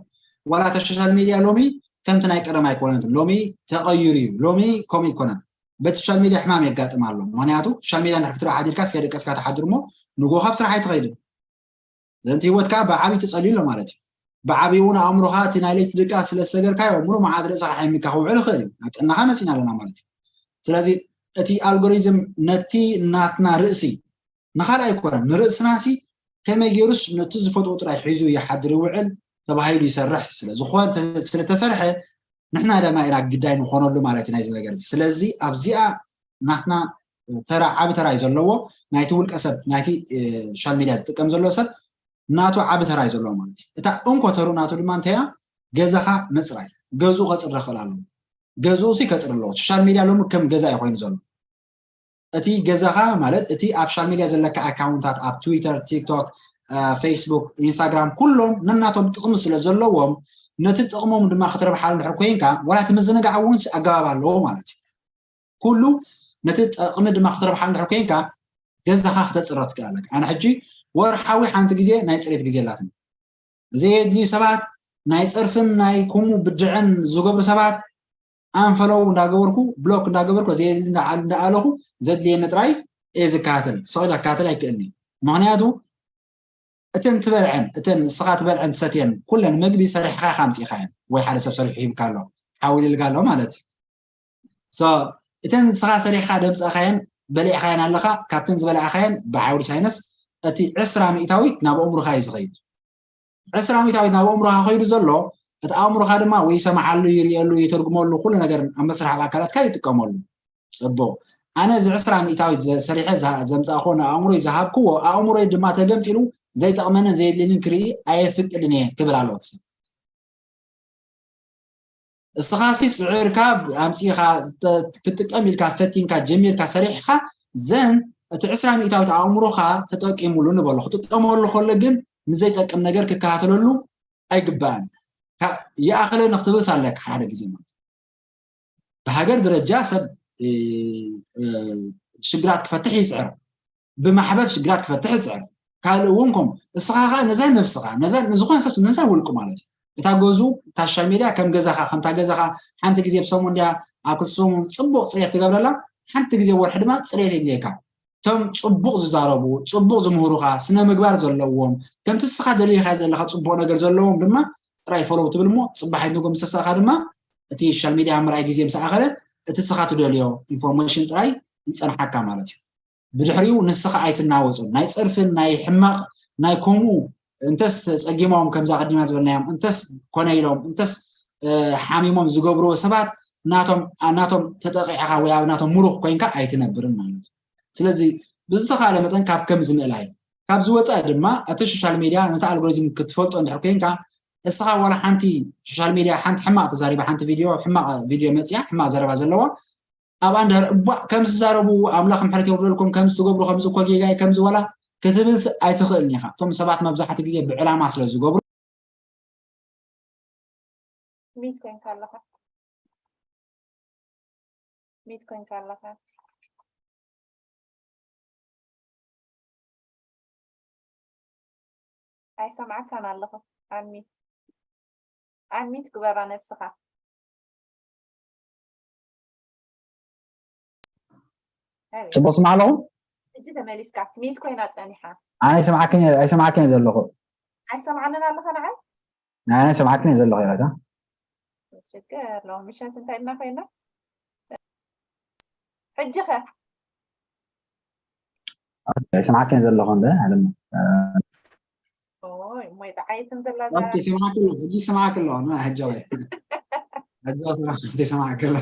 ዋላ እታ ሶሻል ሚድያ ሎሚ ከምቲ ናይ ቀደም ኣይኮነትን ሎሚ ተቀይሩ እዩ ሎሚ ከምኡ ይኮነን በቲ ሶሻል ሚድያ ሕማም የጋጥም ኣሎ ምክንያቱ ሶሻል ሚድያ እንድሕር ክትርኢ ሓዲርካ ስከ ደቀስካ ትሓድር እሞ ንጎ ካብ ስራሕ ኣይትኸይድን ዘንቲ ህይወት ከዓ ብዓብይ ተፀልዩ ኣሎ ማለት እዩ ብዓብይ እውን ኣእምሮኻ እቲ ናይ ለይቲ ድቃ ስለ ዝሰገርካዮ ሙሉ መዓት ርእስኻ ሓሚካ ክውዕል ይኽእል እዩ ናብ ጥዕናኻ መፂና ኣለና ማለት እዩ ስለዚ እቲ ኣልጎሪዝም ነቲ ናትና ርእሲ ንካልእ ኣይኮነን ንርእስና ሲ ከመይ ገይሩስ ነቲ ዝፈትዎ ጥራይ ሒዙ ይሓድር ይውዕል ተባሂሉ ይሰርሕ ስለዝኾነ ስለተሰርሐ ንሕና ደማ ኢና ግዳይ ንኾነሉ ማለት እዩ ናይዚ ነገር እዚ ስለዚ ኣብዚኣ ናትና ተራ ዓቢ ተራ እዩ ዘለዎ። ናይቲ ውልቀ ሰብ ናይቲ ሶሻል ሚድያ ዝጥቀም ዘሎ ሰብ ናቱ ዓቢ ተራ እዩ ዘለዎ ማለት እዩ። እታ እንኮ ተሩ ናቱ ድማ እንታይ እያ? ገዛኻ ምፅራይ። ገዝኡ ከፅሪ ክእል ኣለዎ። ገዝኡ ሲ ከፅሪ ኣለዎ። ሶሻል ሚድያ ሎሚ ከም ገዛ እዩ ኮይኑ ዘሎ። እቲ ገዛኻ ማለት እቲ ኣብ ሶሻል ሚድያ ዘለካ ኣካውንታት ኣብ ትዊተር፣ ቲክቶክ፣ ፌስቡክ፣ ኢንስታግራም ኩሎም ነናቶም ጥቕሚ ስለ ዘለዎም ነቲ ጥቕሞም ድማ ክትረብሓሉ ድሕር ኮይንካ ዋላ እቲ ምዝንጋዕ እውን ኣገባብ ኣለዎ ማለት እዩ። ኩሉ ነቲ ጥቕሚ ድማ ክትረብሓሉ ድሕር ኮይንካ ገዛኻ ክተፅረ ትክእል ኣለካ። ኣነ ሕጂ ወርሓዊ ሓንቲ ግዜ ናይ ፅሬት ግዜ ኣላትኒ። ዘየድልዩ ሰባት ናይ ፀርፍን ናይ ኩሙ ብድዕን ዝገብሩ ሰባት ኣንፈለው እንዳገበርኩ ብሎክ እንዳገበርኩ ዘየድሊ እንዳኣለኹ ዘድልየኒ ጥራይ እየ ዝከታተል። ስቕ ኢለ ክከታተል ኣይክእልኒ። ምክንያቱ እተን ትበልዐን እተን ንስኻ ትበልዐን ትሰትየን ኩለን ምግቢ ሰሪሕኻ ኢኻ ኣምፂእኻየን ወይ ሓደ ሰብ ሰሪሑ ሂብካ ኣሎ ሓውልልካ ኣሎ ማለት እዩ። እተን ንስኻ ሰሪሕኻ ደምፃእኻየን በሊዕኻየን ኣለኻ። ካብተን ዝበላዕኻየን ብዓውዲ ሳይንስ እቲ ዕስራ ሚእታዊት ናብ ኣእምሮኻ እዩ ዝኸይድ። ዕስራ ሚእታዊት ናብ ኣእምሮኻ ከይዱ ዘሎ እቲ ኣእምሮኻ ድማ ወይ ይሰምዓሉ ይርእየሉ ይተርጉመሉ ኩሉ ነገር ኣብ መስርሕ ኣብ ኣካላትካ ይጥቀመሉ። ፅቡቕ። ኣነ እዚ ዕስራ ሚእታዊት ሰሪሐ ዘምፃእኮ ንኣእምሮይ ዝሃብክዎ ኣእምሮይ ድማ ተገምጢሉ ዘይጠቕመንን ዘየድልየንን ክርኢ ኣየፍቅድን እየ ክብል ኣለዎ እቲ ሰብ። እስኻሲ ፅዕርካ ኣምፂእኻ ክትጥቀም ኢልካ ፈቲንካ ጀሚርካ ሰሪሕኻ ዘን እቲ ዕስራ ሚእታዊት ኣእምሮኻ ተጠቂሙሉ ንበሎ። ክጥቀመሉ ከሎ ግን ንዘይጠቅም ነገር ክከታተለሉ ኣይግባእን። ይኣኽለኒ ክትብልስ ኣለካ ሓደ ግዜ ማለት ብሃገር ደረጃ ሰብ ሽግራት ክፈትሕ ይፅዕር፣ ብማሕበር ሽግራት ክፈትሕ ይፅዕር። ካልእ እውን ከም እስኻ ከዓ ነዛ ነብስኻ ነዛ ንዝኾነ ሰብ ነዛ ውልቁ ማለት እዩ እታ ገዙ እታ ሻሜልያ ከም ገዛኻ ከምታ ገዛኻ ሓንቲ ግዜ ብሰሙን ድያ ኣብ ክልተ ሰሙን ፅቡቕ ፅሬት ትገብረላ ሓንቲ ግዜ ወርሒ ድማ ፅሬት የድልየካ እቶም ፅቡቕ ዝዛረቡ ፅቡቕ ዝምህሩኻ ስነ ምግባር ዘለዎም ከምቲ እስኻ ደሊኻ ዘለኻ ፅቡቕ ነገር ዘለዎም ድማ ጥራይ ፈለው ትብል እሞ ፅባሕ ንጎ ምስተሳእኻ ድማ እቲ ሶሻል ሚድያ ምርኣይ ግዜ ምስ ኣኸለ እቲ ንስኻ ትደልዮ ኢንፎርሜሽን ጥራይ ይፀንሓካ ማለት እዩ። ብድሕሪኡ ንስኻ ኣይትናወፅን። ናይ ፀርፍን ናይ ሕማቕ ናይ ከምኡ እንተስ ፀጊሞም ከምዛ ቅድሚና ዝበልናዮም እንተስ ኮነ ኢሎም እንተስ ሓሚሞም ዝገብርዎ ሰባት ናቶም ናቶም ተጠቂዕኻ ወይ ኣብ ናቶም ምሩኽ ኮይንካ ኣይትነብርን ማለት እዩ። ስለዚ ብዝተኻለ መጠን ካብ ከምዚ ምእላይ ካብ ዝወፃእ ድማ እቲ ሶሻል ሚድያ ነቲ ኣልጎሪዝም ክትፈልጦ እንድሕር ኮይንካ እስኻ ዋላ ሓንቲ ሶሻል ሚድያ ሓንቲ ሕማቕ ተዛሪባ ሓንቲ ቪድዮ ሕማቕ ቪድዮ መፅያ ሕማቕ ዘረባ ዘለዋ ኣብኣ እንድሕር እቧ ከም ዝዛረቡ ኣምላኽ ምሕረት የውርደልኩም ከም ዝትገብሩ ከም ዝኮ ጌጋይ ከም ዝበላ ክትብልስ ኣይትኽእልን ኢኻ እቶም ሰባት መብዛሕቲ ግዜ ብዕላማ ስለ ዝገብሩ ሚት ኮይንካ ኣለኻ ሚት ኮይንካ ኣለኻ ኣይሰምዓካን ኣለኹ ኣንሚት ኣንሚት ግበራ ነብስኻ ፅቡቅ ስማዕ ኣለኹ ሕጂ ተመሊስካ ሚት ኮይና ፀኒሓ ኣይሰማዕክን ኣይሰማዕክን ዘለኹ ኣይሰማዓንን ኣለኻ ንዓይ ናይ ሰማዕክን ዘለኹ ኢላታ ሽግር ኣለዎ ምሸት እንታይ ኢልና ኮይና ሕጂ ኸ ይሰማዕክን ዘለኹ እንደ ኣለም ሞይ ጠዓይትን ዘላ ይሰማዕክ ኣሎ ሕጂ ይሰማዕክ ኣሎ ሕጂ ወይ ሕጂ ይሰማዕክ ኣሎ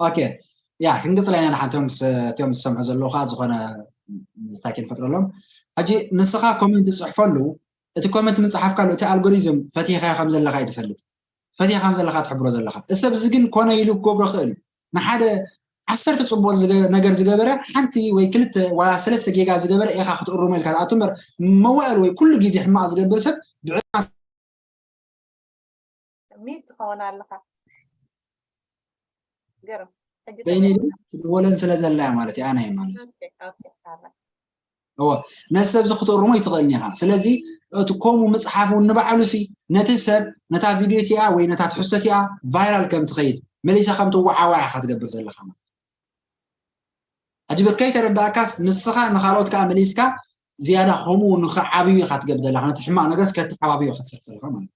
ኦኬ ያ ክንቅፅል ኢና ንሓንቶም እቲኦም ዝሰምዑ ዘለዉ ከዓ ዝኾነ ስታኪ ንፈጥረሎም ሕጂ ንስኻ ኮሜንት ዝፅሕፈሉ እቲ ኮመንት ምፅሓፍ ካሉ እቲ ኣልጎሪዝም ፈቲኻ ከም ዘለኻ እዩ ትፈልጥ ፈቲኻ ከም ዘለኻ ትሕብሮ ዘለኻ እዚ ሰብ እዚ ግን ኮነ ኢሉ ክገብሮ ክእል እዩ ንሓደ ዓሰርተ ፅቡቅ ነገር ዝገበረ ሓንቲ ወይ ክልተ ዋላ ሰለስተ ጌጋ ዝገበረ ኢኻ ክትእርሞ ኢልካ ትኣቱ እምበር መዋእል ወይ ኩሉ ግዜ ሕማቅ ዝገብር ሰብ ብዕድማ ሚት ትኸውን ኣለኻ ገርም ሕጂ በይነይ ትደወለን ስለ ዘላ ማለት እዩ ኣነ ማለት እዩ ኦኬ ኦኬ ኣላ እወ ነቲ ሰብ እዚ ክትእርሞ ይትኽእልን ኢኻ ስለዚ እቲ ከምኡ ምፅሓፍ እውን ንባዕሉ ሲ ነቲ ሰብ ነታ ቪድዮ እቲኣ ወይ ነታ ትሕዝቶ እቲኣ ቫይራል ከም ትኸይድ መሊሳ ከም ትወዓዋዕ ኢኻ ትገብር ዘለኻ ማለት ሕጂ በከይ ተረዳእካስ ንስኻ ንኻልኦት ከዓ መሊስካ ዝያዳ ከምኡ ንኽዓብዩ ኢኻ ትገብር ዘለኻ ነቲ ሕማቕ ነገርስ ከተሓባብዮ ክትሰርሕ ዘለኻ ማለት እዩ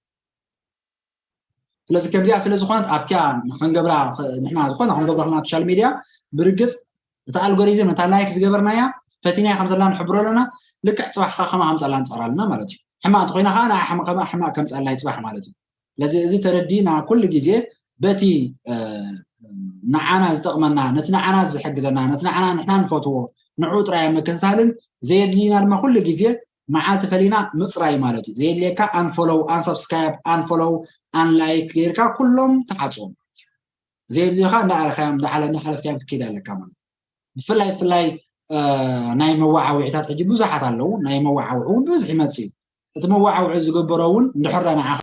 ስለዚ ከምዚኣ ስለ ዝኾነት ኣብቲያ ክንገብራ ንሕና ዝኾነ ክንገብሮ ክና ሶሻል ሚድያ ብርግፅ እቲ ኣልጎሪዝም እታ ላይክ ዝገበርናያ ፈቲናያ ከም ዘለና ንሕብሮ ኣለና ልክዕ ፅባሕ ከዓ ከማ ከምፃላ ንፅዕር ኣለና ማለት እዩ ሕማቅ እንተኮይና ከዓ ንዓ ከማ ሕማቅ ከምፃላ ይፅባሕ ማለት እዩ ስለዚ እዚ ተረዲና ኩሉ ግዜ በቲ ንዓና ዝጠቕመና፣ ነቲ ንዓና ዝሕግዘና፣ ነቲ ንዓና ንሕና ንፈትዎ ንዑ ጥራይ ምክትታልን ዘየድልዩና ድማ ኩሉ ግዜ መዓልቲ ፈሊና ምፅራይ ማለት እዩ። ዘየድልየካ unfollow፣ unsubscribe፣ unfollow፣ unlike ጌርካ ኩሎም ተዓፅዎም። ዘየድልዩካ እንዳኣረካዮም እንዳዓለ እንዳሓለፍካዮም ክትከይድ ኣለካ ማለት እዩ። ብፍላይ ብፍላይ ናይ መዋዓዊዕታት ሕጂ ብዙሓት ኣለዉ። ናይ መዋዓዊዒ እውን ብዙሕ ይመፅእ እዩ። እቲ መዋዓዊዒ ዝገበሮ እውን እንድሕር ንዓኻ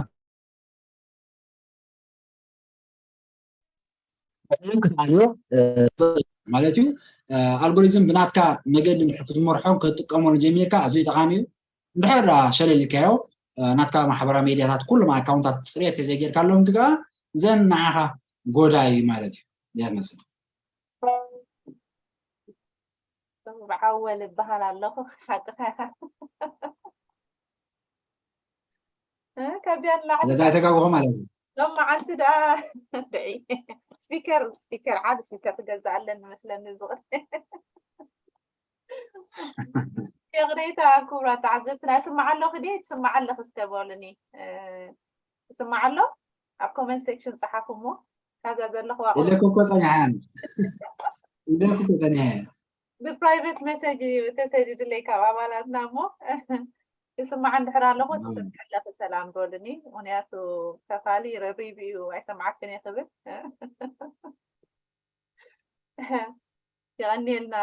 ክትኣልዮ ማለት እዩ። ኣልጎሪዝም ብናትካ መገዲ ክትመርሖን ክትጥቀመሉ ጀሚርካ ኣዝዩ ጠቃሚ እዩ። እንድሕር ሸለሊካዮ ናትካ ማሕበራዊ ሜድያታት ኩሎም ኣካውንታት ፅሬት ተዘይጌርካሎም ግጋ ዘን ንዓኻ ጎዳይ እዩ ማለት እዩ። እዚኣ ትመስል። ብዓወል እበሃል ኣለኹ። ሓቅኻ ኢኻ። ከዚኣ ንላዕሊ ለዛ ኣይተጋግኹ ማለት እዩ። ሎም መዓልቲ ደኣ ድዒ ስፒከር ስፒከር ዓቢ ስፒከር ክገዝእ ኣለኒ መስለኒ ዝቕድ። ይቕሬታ ክቡራት ተዓዘብትና፣ ይስማዕ ኣለኹ ድየ? ትስማዕ ኣለኺ እስከ በሉኒ። ትስማዕ ኣሎ? ኣብ ኮመንት ሴክሽን ጸሓፉ እሞ ካብዛ ዘለኹዋ ኢለኩ እኮ ጸኒሐ ኢለኩ እኮ ጸኒሐ ብፕራይቬት ሜሴጅ ተሰዲድለይ ካብ ኣባላትና እሞ ይስማዕ እንድሕር ኣለኹ ትስምዕ ኣለኺ ሰላም በሉኒ። ምክንያቱ ከፋሊ ረብሪቡ እዩ ኣይሰምዓክን እየ ክብል የቐንየልና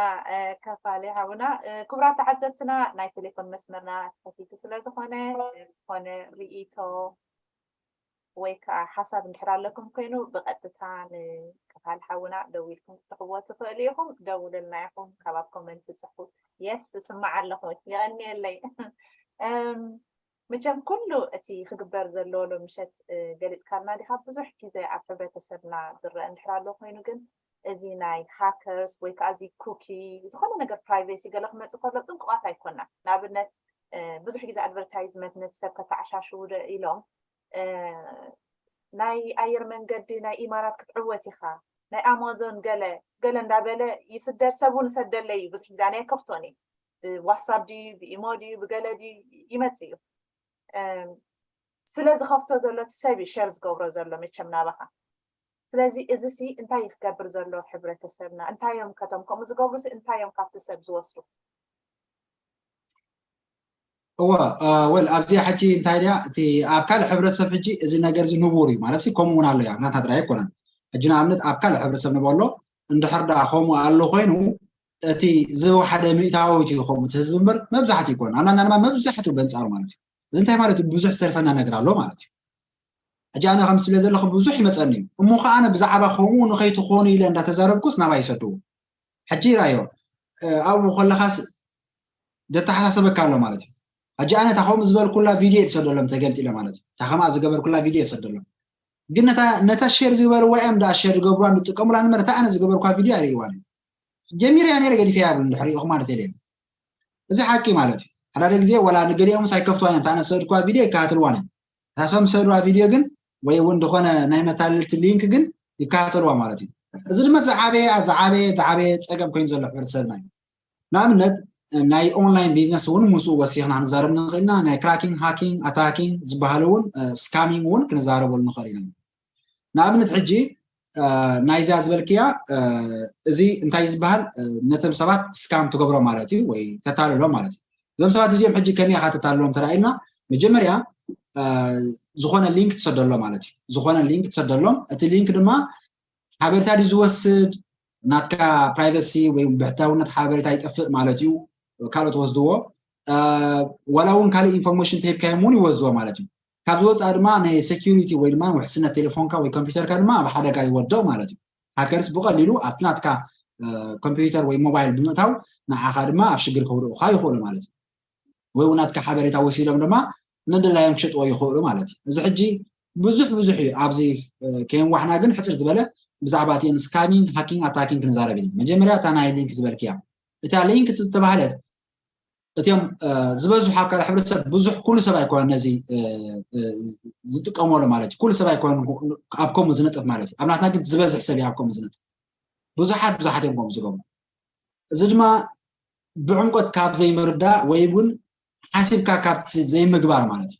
ከፋሊ ሓውና። ክቡራት ተዓዘብትና ናይ ቴሌፎን መስመርና ተኸፊቱ ስለ ዝኾነ ዝኾነ ርኢቶ ወይ ከዓ ሓሳብ እንድሕር ኣለኩም ኮይኑ ብቐጥታ ንከፋሊ ሓውና ደዊልኩም ክትጽሕፍዎ ትኽእሉ ኢኹም። ደውሉልና ኢኹም ካብ ኣብ ኮመንት ጽሕፉ። የስ እስማዕ ኣለኹ የቐንየለይ። መቸም ኩሉ እቲ ክግበር ዘለዎ ሎምሸት ገሊፅካልና ዲኻ ብዙሕ ግዜ ኣብ ሕብረተሰብና ዝረአ እንድሕር ኣሎ ኮይኑ ግን እዚ ናይ ሃከርስ ወይ ከዓ እዚ ኩኪ ዝኾነ ነገር ፕራይቬሲ ገለ ክመፅእ ከሎ ጥንቁቓት ኣይኮናን። ንኣብነት ብዙሕ ግዜ ኣድቨርታይዝመንት ነቲ ሰብ ከተዓሻሽዉ ዶ ኢሎም ናይ ኣየር መንገዲ ናይ ኢማራት ክትዕወት ኢኻ ናይ ኣማዞን ገለ ገለ እንዳበለ ይስደድ ሰብ እውን ሰደለይ ብዙሕ ግዜ ኣነ ከፍቶኒ ብዋትሳፕ ድዩ ብኢሞ ድዩ ብገለ ድዩ ይመፅእ እዩ ስለ ዝኸፍቶ ዘሎ እቲ ሰብ እዩ ሸር ዝገብሮ ዘሎ መቸም ናባኻ ስለዚ እዚ ሲ እንታይ እዩ ክገብር ዘሎ ሕብረተሰብና እንታይ እዮም ከቶም ከምኡ ዝገብሩ ሲ እንታይ እዮም ካብቲ ሰብ ዝወስዱ እወ ወል ኣብዚ ሕጂ እንታይ ድያ እቲ ኣብ ካልእ ሕብረተሰብ ሕጂ እዚ ነገር እዚ ንቡር እዩ ማለት ከምኡ እውን ኣሎ ኣብ ናታ ጥራይ ኣይኮነን ሕጂ ንኣብነት ኣብ ካልእ ሕብረተሰብ ንበሎ እንድሕር ዳ ከምኡ ኣሎ ኮይኑ እቲ ዝወሓደ ሚእታዊት እዩ ከምኡ እቲ ህዝቢ እምበር መብዛሕትኡ ይኮን ኣብ ናና ድማ መብዛሕትኡ በንፃሩ ማለት እዩ እዚ እንታይ ማለት እዩ ብዙሕ ዝተርፈና ነገር ኣሎ ማለት እዩ ሕጂ ኣነ ከም ስለ ዘለኹ ብዙሕ ይመፀኒ እዩ እሞ ከዓ ኣነ ብዛዕባ ከምኡ ንኸይትኾኑ ኢለ እንዳተዛረብኩስ ናባይ ይሰድዎ ሕጂ ይርኣዮ ኣብኡ ከለኻስ ዘተሓሳሰበካ ኣሎ ማለት እዩ ሕጂ ኣነ እታ ከምኡ ዝበልኩላ ቪድዮ ትሰደሎም ተገምጢለ ማለት እዩ እታ ከምኣ ዝገበርኩላ ቪድዮ ትሰደሎም ግን ነታ ሸር ዝገበርዋ እዮም ዳ ሸር ዝገብርዋ ዝጥቀሙላ ንመረ እታ ኣነ ዝገበርኳ ቪድዮ ኣይርእይዋን እዩ ጀሚረ እያ ነረ ገዲፈ እያ ብሉ እንድሕር ሪኢኹም ማለት የለ እዚ ሓቂ ማለት እዩ ሓደ ግዜ ወላ ንገሊኦምስ ኣይከፍትዋን እዮም እታ ኣነ ዝሰድኳ ቪድዮ ይከታተልዋን እዮም እታ ሰም ዝሰድዋ ቪድዮ ግን ወይ እውን ዝኾነ ናይ መታለልቲ ሊንክ ግን ይከታተልዋ ማለት እዩ እዚ ድማ ዝዓበየ ዝዓበየ ዝዓበየ ፀገም ኮይኑ ዘሎ ሕብረተሰብና እዩ ንኣብነት ናይ ኦንላይን ቢዝነስ እውን ምስኡ ወሲኽና ክንዛረብ ንኽእልና ናይ ክራኪንግ ሃኪንግ ኣታኪንግ ዝበሃሉ እውን ስካሚንግ እውን ክንዛረበሉ ንኽእል ኢና ንኣብነት ሕጂ ናይዛ ዝበልክያ እዚ እንታይ ዝበሃል ነቶም ሰባት ስካም ትገብሮ ማለት እዩ ወይ ተታልሎም ማለት እዩ እዞም ሰባት እዚኦም ሕጂ ከመይ ኢኻ ተታልሎም ተራኢልና መጀመርያ ዝኾነ ሊንክ ትሰደሎ ማለት እዩ ዝኾነ ሊንክ ትሰደሎም እቲ ሊንክ ድማ ሓበሬታ ድዩ ዝወስድ ናትካ ፕራይቨሲ ወይ ብሕታውነት ሓበሬታ ይጠፍእ ማለት እዩ ካልኦት ወስድዎ ዋላ እውን ካልእ ኢንፎርሜሽን ተሂብካዮም እውን ይወስድዎ ማለት እዩ ካብ ዝወፅኣ ድማ ናይ ሴኪሪቲ ወይ ድማ ውሕስነት ቴሌፎንካ ወይ ኮምፒውተርካ ድማ ኣብ ሓደጋ ይወድቕ ማለት እዩ ሃከርስ ብቐሊሉ ኣብቲ ናትካ ኮምፒውተር ወይ ሞባይል ብምእታው ንዓኻ ድማ ኣብ ሽግር ከውድቑኻ ይኽእሉ ማለት እዩ ወይ እውን ናትካ ሓበሬታ ወሲዶም ድማ ነደላዮም ክሸጥዎ ይኽእሉ ማለት እዩ እዚ ሕጂ ብዙሕ ብዙሕ እዩ ኣብዚ ከየንዋሕና ግን ሕፅር ዝበለ ብዛዕባ እቲአን ስካሚንግ ሃኪንግ ኣታኪንግ ክንዛረብ ኢና መጀመርያ እታ ናይ ሊንክ ዝበልክያ እታ ሊንክ ዝተባህለት እቲኦም ዝበዝሑ ኣብ ካልእ ሕብረተሰብ ብዙሕ ኩሉ ሰብ ኣይኮነ ነዚ ዝጥቀመሉ ማለት እዩ ኩሉ ሰብ ኣይኮነ ኣብ ከምኡ ዝነጥፍ ማለት እዩ ኣብ ናትና ግን ዝበዝሕ ሰብ እዩ ኣብ ከምኡ ዝነጥፍ ብዙሓት ብዙሓት እዮም ከምኡ ዝገብሩ እዚ ድማ ብዕምቆት ካብ ዘይምርዳእ ወይ እውን ሓሲብካ ካብ ዘይምግባር ማለት እዩ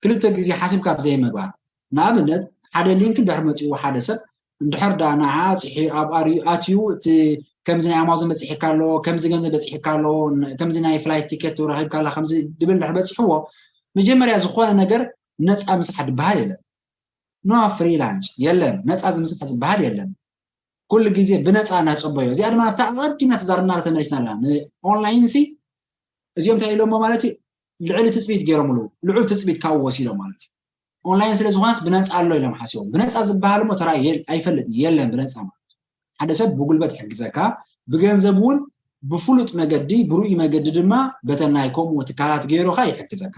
ክልተ ግዜ ሓሲብካ ብዘይምግባር ንኣብነት ሓደ ሊንክ ድሕር መፅኡ ሓደ ሰብ እንድሕር ዳ ንዓ ኣፅሒ ኣብ ኣርዩ ኣትዩ እቲ ከምዚ ናይ ኣማዞን በፂሕካ ኣለዎ ከምዚ ገንዘብ በፂሕካ ኣለዎ ከምዚ ናይ ፍላይት ቲኬት ረኪብካ ኣላ ከምዚ ድብል ድሕር በፂሕዎ መጀመርያ ዝኾነ ነገር ነፃ ምስራሕ ዝበሃል የለን። ኖ ፍሪላንስ የለን፣ ነፃ ዝምስራሕ ዝበሃል የለን። ኩሉ ግዜ ብነፃ እናፀበዮ። እዚኣ ድማ ኣብታ ኣቐዲምና ተዛረብና ተመሊስና ኣለና። ንኦንላይን ሲ እዚኦም እንታይ ኢሎሞ ማለት እዩ? ልዕሊ ትፅቢት ገይሮምሉ፣ ልዑል ትፅቢት ካብኡ ወሲዶም ማለት እዩ። ኦንላይን ስለ ዝኾነስ ብነፃ ኣሎ ኢሎም ሓሲቦም። ብነፃ ዝበሃል እሞ ተራ የል- ኣይፈልጥን፣ የለን ብነፃ ማለት እዩ። ሓደ ሰብ ብጉልበት ይሕግዘካ፣ ብገንዘብ እውን ብፍሉጥ መገዲ ብርኡይ መገዲ ድማ በተን ናይ ከምኡ ትካላት ገይሩኻ ይሕግዘካ።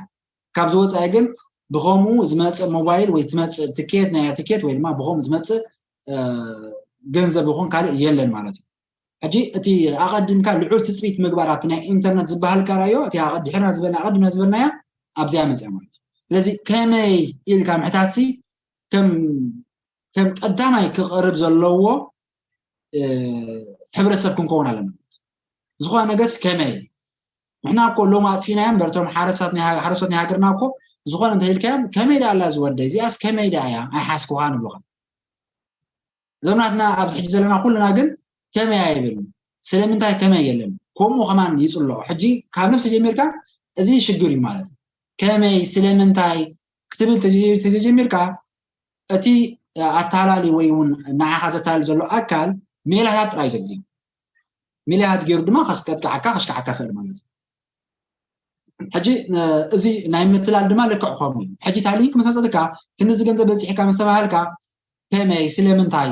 ካብ ዝወፃኢ ግን ብኸምኡ ዝመፅእ ሞባይል ወይ ትመፅእ ትኬት ናይ ትኬት ወይ ድማ ብኸምኡ ትመፅእ ገንዘብ ይኹን ካልእ የለን ማለት እዩ። ሕጂ እቲ ኣቐዲምካ ልዑል ትፅቢት ምግባር ኣብቲ ናይ ኢንተርነት ዝበሃል ካላዮ እቲ ድሕርና ዝበልና ኣቐዲምና ዝበልናያ ኣብዚኣ መፅያ ማለት እዩ። ስለዚ ከመይ ኢልካ ምሕታት ሲ ከም ከም ቀዳማይ ክቐርብ ዘለዎ ሕብረተሰብ ክንከውን ኣለና። ዝኾነ ነገርስ ከመይ ንሕና እኮ ሎም ኣጥፊናዮ እምበር እቶም ሓረሳት ናይ ሃገርና እኮ ዝኾነ እንተኢልካዮም ከመይ ደኣ ኣላ ዝወደይ እዚኣስ ከመይ ደኣ እያ ኣይሓስኩኻ ንብሉኻ። እዞም ናትና ኣብዚ ሕጂ ዘለና ኩልና ግን ከመይ ኣይብልን። ስለምንታይ ከመይ የለን። ከምኡ ከማን ይፅልኦ። ሕጂ ካብ ነብሲ ጀሚርካ እዚ ሽግር እዩ ማለት እዩ። ከመይ ስለምንታይ ክትብል ተዘጀሚርካ እቲ ኣታላሊ ወይ እውን ንዓኻ ዘታልል ዘሎ ኣካል ሜላታት ጥራይ ዘድልዩ። ሜላታት ገይሩ ድማ ከስቀጥቅዓካ ከሽካዓካ ክእል ማለት እዩ። ሕጂ እዚ ናይ ምትላል ድማ ልክዕ ከምኡ እዩ። ሕጂ እታ ሊንክ ምስ መፀትካ ክንዚ ገንዘብ በፂሕካ ምስ ተባሃልካ ከመይ ስለምንታይ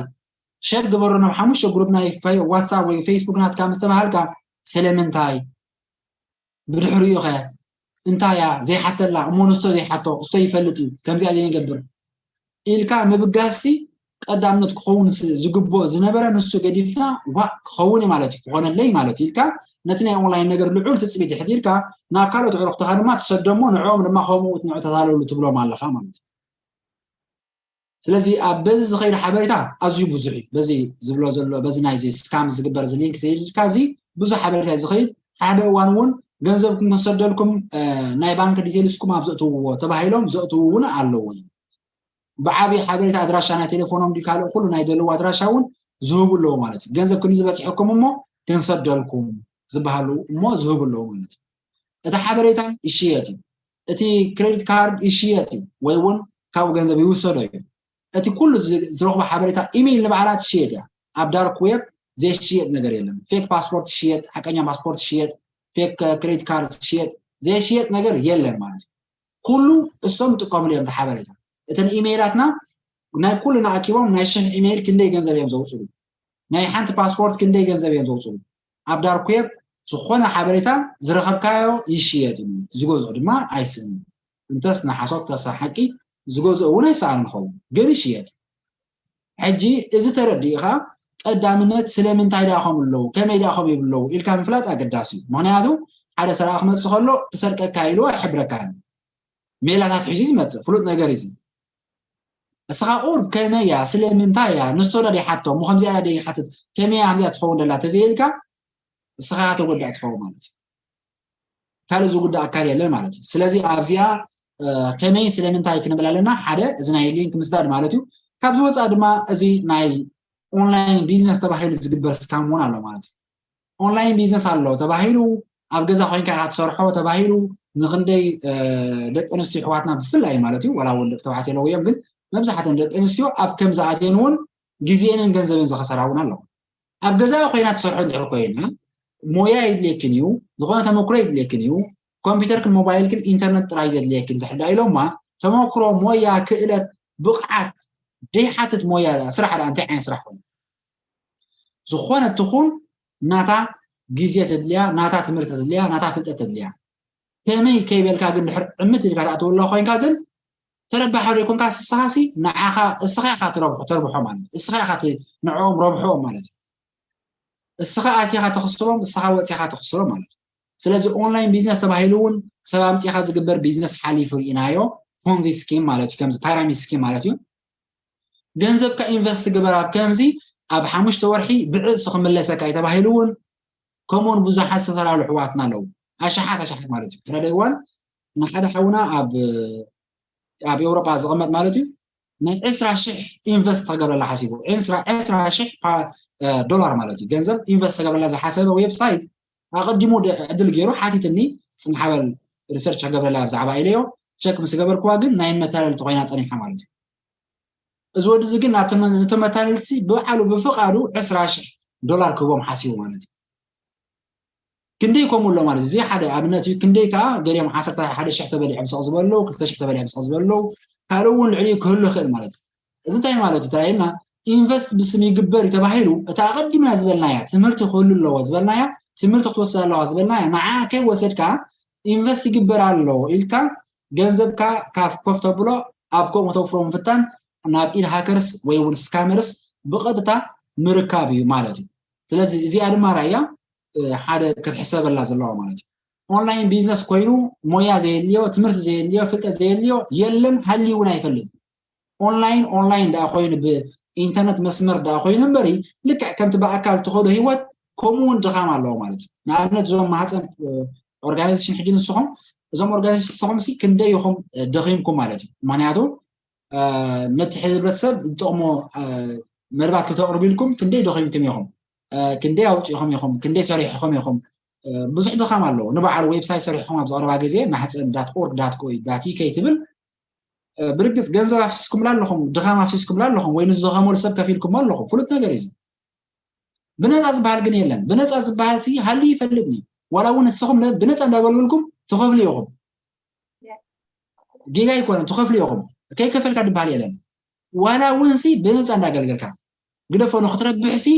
ሸር ግበሮ ናብ ሓሙሽተ ግሩፕ ናይ ዋትሳፕ ወይ ፌስቡክ ናትካ ምስ ተባሃልካ ስለምንታይ ብድሕሪኡ ኸ እንታይ እያ ዘይሓተላ እሞ ንስቶ ዘይሓቶ እስቶ ይፈልጥ እዩ ከምዚኣ ዘይንገብር ኢልካ ምብጋስሲ ቀዳምነት ክኸውን ዝግብኦ ዝነበረ ንሱ ገዲፍና ዋእ ክኸውን እዩ ማለት እዩ ክኾነለይ ማለት እዩ ኢልካ ነቲ ናይ ኦንላይን ነገር ልዑል ትፅቢት የሕዲርካ ናብ ካልኦት ኣዕሩኽትኻ ድማ ትሰደሞ ንዕኦም ድማ ከምኡ ንዑ ተታለሉ ትብሎም ኣለኻ ማለት እዩ። ስለዚ ኣብ በዚ ዝኸይድ ሓበሬታ ኣዝዩ ብዙሕ እዩ። በዚ ዝብሎ ዘሎ በዚ ናይዚ ስካም ዝግበር እዚ ሊንክ ስኢልካ እዚ ብዙሕ ሓበሬታ እዩ ዝኸይድ። ሓደ እዋን እውን ገንዘብኩም ክንሰደልኩም ናይ ባንክ ዲቴልስኩም ኣብ ዘእትውዎ ተባሂሎም ዘእትው እውን ኣለዉ እዩ። ብዓብዪ ሓበሬታ ኣድራሻ ናይ ቴሌፎኖም ዲ ካልእ ኩሉ ናይ ደለዎ ኣድራሻ እውን ዝህቡ ኣለዉ ማለት እዩ። ገንዘብ ክንዲ ዝበፅሐኩም እሞ ክንሰደልኩም ዝበሃሉ እሞ ዝህቡ ኣለዉ ማለት እዩ። እቲ ሓበሬታ ይሽየጥ እዩ። እቲ ክሬዲት ካርድ ይሽየጥ እዩ ወይ እውን ካብኡ ገንዘብ ይውሰዶ እዩ። እቲ ኩሉ ዝረኽቦ ሓበሬታ ኢሜይል ንባዕላ ትሽየጥ እያ። ኣብ ዳርክ ዌብ ዘይሽየጥ ነገር የለን። ፌክ ፓስፖርት ይሽየጥ፣ ሓቀኛ ፓስፖርት ይሽየጥ፣ ፌክ ክሬዲት ካርድ ትሽየጥ፣ ዘይሽየጥ ነገር የለን ማለት እዩ። ኩሉ እሶም ይጥቀምሉ እዮም እቲ ሓበሬታ። እተን ኢሜይላትና ናይ ኩልና ኣኪቦም ናይ ሽሕ ኢሜይል ክንደይ ገንዘብ እዮም ዘውፅሉ። ናይ ሓንቲ ፓስፖርት ክንደይ ገንዘብ እዮም ዘውፅሉ። ኣብ ዳርክ ዌብ ዝኾነ ሓበሬታ ዝረኸብካዮ ይሽየጥ እዩ ማለት እዩ። ዝገዝኦ ድማ ኣይስእንን። እንተስ ንሓሶት ተሳ ሓቂ ዝገዝኦ እውን ኣይሰኣንን ይኸውን ግን ይሽየጥ። ሕጂ እዚ ተረዲእኻ ቀዳምነት ስለምንታይ ደኣ ከምኡ ኣለዉ ከመይ ደኣ ከምኡ ይብሉ ኣለዉ ኢልካ ምፍላጥ ኣገዳሲ እዩ። ምኽንያቱ ሓደ ሰራቂ ክመፅእ ከሎ እሰርቀካ ኢሉ ኣይሕብረካን እዩ። ሜላታት ሒዙ እዩ ዝመፅእ ፍሉጥ ነገር እዩ። እስኻ ቁሩብ ከመይ እያ ስለምንታይ እያ ንስቶ ዳ ደይሓቶ እሞ ከምዚኣ ዳ ደይሓትት ከመይ እያ ከምዚኣ ትኸውን ደላ ተዘይልካ እስኻ እያ ተጎዳእ ትኸውን ማለት እዩ። ካልእ ዝጉዳእ ኣካል የለን ማለት እዩ። ስለዚ ኣብዚኣ ከመይ ስለምንታይ ክንብል ኣለና ሓደ እዚ ናይ ሊንክ ምስዳድ ማለት እዩ። ካብ ዝወፃእ ድማ እዚ ናይ ኦንላይን ቢዝነስ ተባሂሉ ዝግበር ስካም እውን ኣሎ ማለት እዩ። ኦንላይን ቢዝነስ ኣሎ ተባሂሉ ኣብ ገዛ ኮይንካ ኢካ ትሰርሖ ተባሂሉ ንክንደይ ደቂ ኣንስትዮ ኣሕዋትና ብፍላይ ማለት እዩ ዋላ እውን ደቂ ተባዕትዮ ኣለዎ እዮም ግን መብዛሕተን ደቂ ኣንስትዮ ኣብ ከም ዝኣትየን እውን ግዜንን ገንዘብን ዝኸሰራ እውን ኣለዎ። ኣብ ገዛ ኮይና ትሰርሖ እንድሕር ኮይና ሞያ የድልየክን እዩ፣ ዝኾነ ተመክሮ የድልየክን እዩ፣ ኮምፒውተርክን ሞባይልክን ኢንተርነት ጥራይ የድልየክን እንድሕር ዳ ኢሎማ ተመክሮ ሞያ ክእለት ብቕዓት ደይሓትት ሞያ ስራሕ ዳ እንታይ ዓይነት ስራሕ ኮይኑ ዝኾነ ትኹን ናታ ግዜ ተድልያ ናታ ትምህርቲ ተድልያ ናታ ፍልጠት ተድልያ ከመይ ከይበልካ ግን ድሕር ዕምት ኢልካ ትኣትወላ ኮይንካ ግን ተረባሒ ዘይኮንካ ስስኻሲ ንዓኻ እስኻ ኢኻ ትረብሖ ተርብሖ ማለት እስኻ ኢኻ ንዕኦም ረብሖኦም ማለት እዩ። እስኻ ኣቲኻ ተኽስቦም እስኻ ወፂኻ ተኽስቦም ማለት እዩ። ስለዚ ኦንላይን ቢዝነስ ተባሂሉ እውን ሰብ ኣምፂኻ ዝግበር ቢዝነስ ሓሊፉ ርኢናዮ። ፖንዚ ስኪም ማለት እዩ ከምዚ ፓይራሚድ ስኪም ማለት እዩ። ገንዘብካ ኢንቨስት ግበር ኣብ ከምዚ ኣብ ሓሙሽተ ወርሒ ብዕፅፊ ክምለሰካ እዩ ተባሂሉ እውን ከምኡውን ብዙሓት ዝተፈላለዩ ኣሕዋትና ኣለዉ። ኣሽሓት ኣሽሓት ማለት እዩ። ሓደ እዋን ንሓደ ሓውና ኣብ ኣብ ኤውሮጳ ዝቕመጥ ማለት እዩ ናይ ዕስራ ሽሕ ኢንቨስት ተገብረላ ሓሲቡ ዕስራ ሽሕ ዶላር ማለት እዩ ገንዘብ ኢንቨስት ተገብረላ ዝሓሰበ ዌብሳይት ኣቐዲሙ ዕድል ገይሩ ሓቲትኒ ፅንሓበል ሪሰርች ክገብረላ ብዛዕባ ኢለዮ ቸክ ምስ ገበርክዋ ግን ናይ መታለልቲ ኮይና ፀኒሓ ማለት እዩ። እዚ ወዲ እዚ ግን ናብቶም መታለልቲ ብባዕሉ ብፍቓዱ ዕስራ ሽሕ ዶላር ክህቦም ሓሲቡ ማለት እዩ። ክንደይ ከምኡ ኣሎ ማለት እዚ ሓደ ኣብነት እዩ። ክንደይ ከዓ ገሊኦም ዓሰርተ ሓደ ሽሕ ተበሊዖም ስቕ ዝበሉ ኣለዉ፣ ክልተ ሽሕ ተበሊዖም ስቕ ዝበሉ ኣለዉ፣ ካልእ እውን ልዕሊኡ ክህሉ ይኽእል ማለት እዩ። እዚ እንታይ ማለት እዩ ተባሂልና ኢንቨስት ብስም ይግበር እዩ ተባሂሉ እታ ኣቐዲምና ዝበልናያ ትምህርቲ ክህሉ ኣለዎ ዝበልናያ ትምህርቲ ክትወስድ ኣለዋ ዝበልናያ ንዓ ከይወሰድካ ኢንቨስት ይግበር ኣሎ ኢልካ ገንዘብካ ካብ ኮፍ ተብሎ ኣብ ከምኡ ተውፍሮ ምፍታን ናብ ኢድ ሃከርስ ወይ እውን ስካመርስ ብቐጥታ ምርካብ እዩ ማለት እዩ። ስለዚ እዚኣ ድማ ራያ ሓደ ክትሕሰበላ ዘለዋ ማለት እዩ። ኦንላይን ቢዝነስ ኮይኑ ሞያ ዘየልዮ ትምህርቲ ዘየልዮ ፍልጠት ዘየልዮ የለን ሃልዩ እውን ኣይፈልጥ። ኦንላይን ኦንላይን ዳ ኮይኑ ብኢንተርነት መስመር ዳ ኮይኑ እምበሪ ልክዕ ከምቲ ብኣካል ትኸዶ ህይወት ከምኡ እውን ድኻም ኣለዎ ማለት እዩ። ንኣብነት እዞም ማህፀን ኦርጋናይዜሽን ሕጂ ንስኹም እዞም ኦርጋናይዜሽን ንስኹም ሲ ክንደይ ኢኹም ደኺምኩም ማለት እዩ። ምክንያቱ ነቲ ሕብረተሰብ ዝጠቕሞ መደባት ክተቕርቡ ኢልኩም ክንደይ ደኺምኩም ኢኹም፣ ክንደይ ኣውፂኹም ኢኹም፣ ክንደይ ሰሪሕኹም ኢኹም። ብዙሕ ድኻም ኣለዎ። ንባዕሉ ዌብሳይት ሰሪሕኹም ኣብ ዘቕረባ ግዜ ማሕፀን ዳት ኦርግ ዳት ኮ ዳት ዩኬ ትብል ብርግፅ ገንዘብ ኣፍሲስኩምላ ኣለኹም፣ ድኻም ኣፍሲስኩምላ ኣለኹም ወይ ንዝደኸመሉ ሰብ ከፊልኩሞ ኣለኹም። ፍሉጥ ነገር እዩ። ብነፃ ዝበሃል ግን የለን። ብነፃ ዝበሃል ሲ ሃልዩ ይፈልጥኒ ዋላ እውን ንስኹም ብነፃ እንዳገልገልኩም ትኸፍሉ ኢኹም። ጌጋ ኣይኮነን፣ ትኸፍሉ ኢኹም። ከይከፈልካ ዝበሃል የለን። ዋላ እውን ሲ ብነፃ እንዳገልገልካ ግደፎ ንክትረብሕ ሲ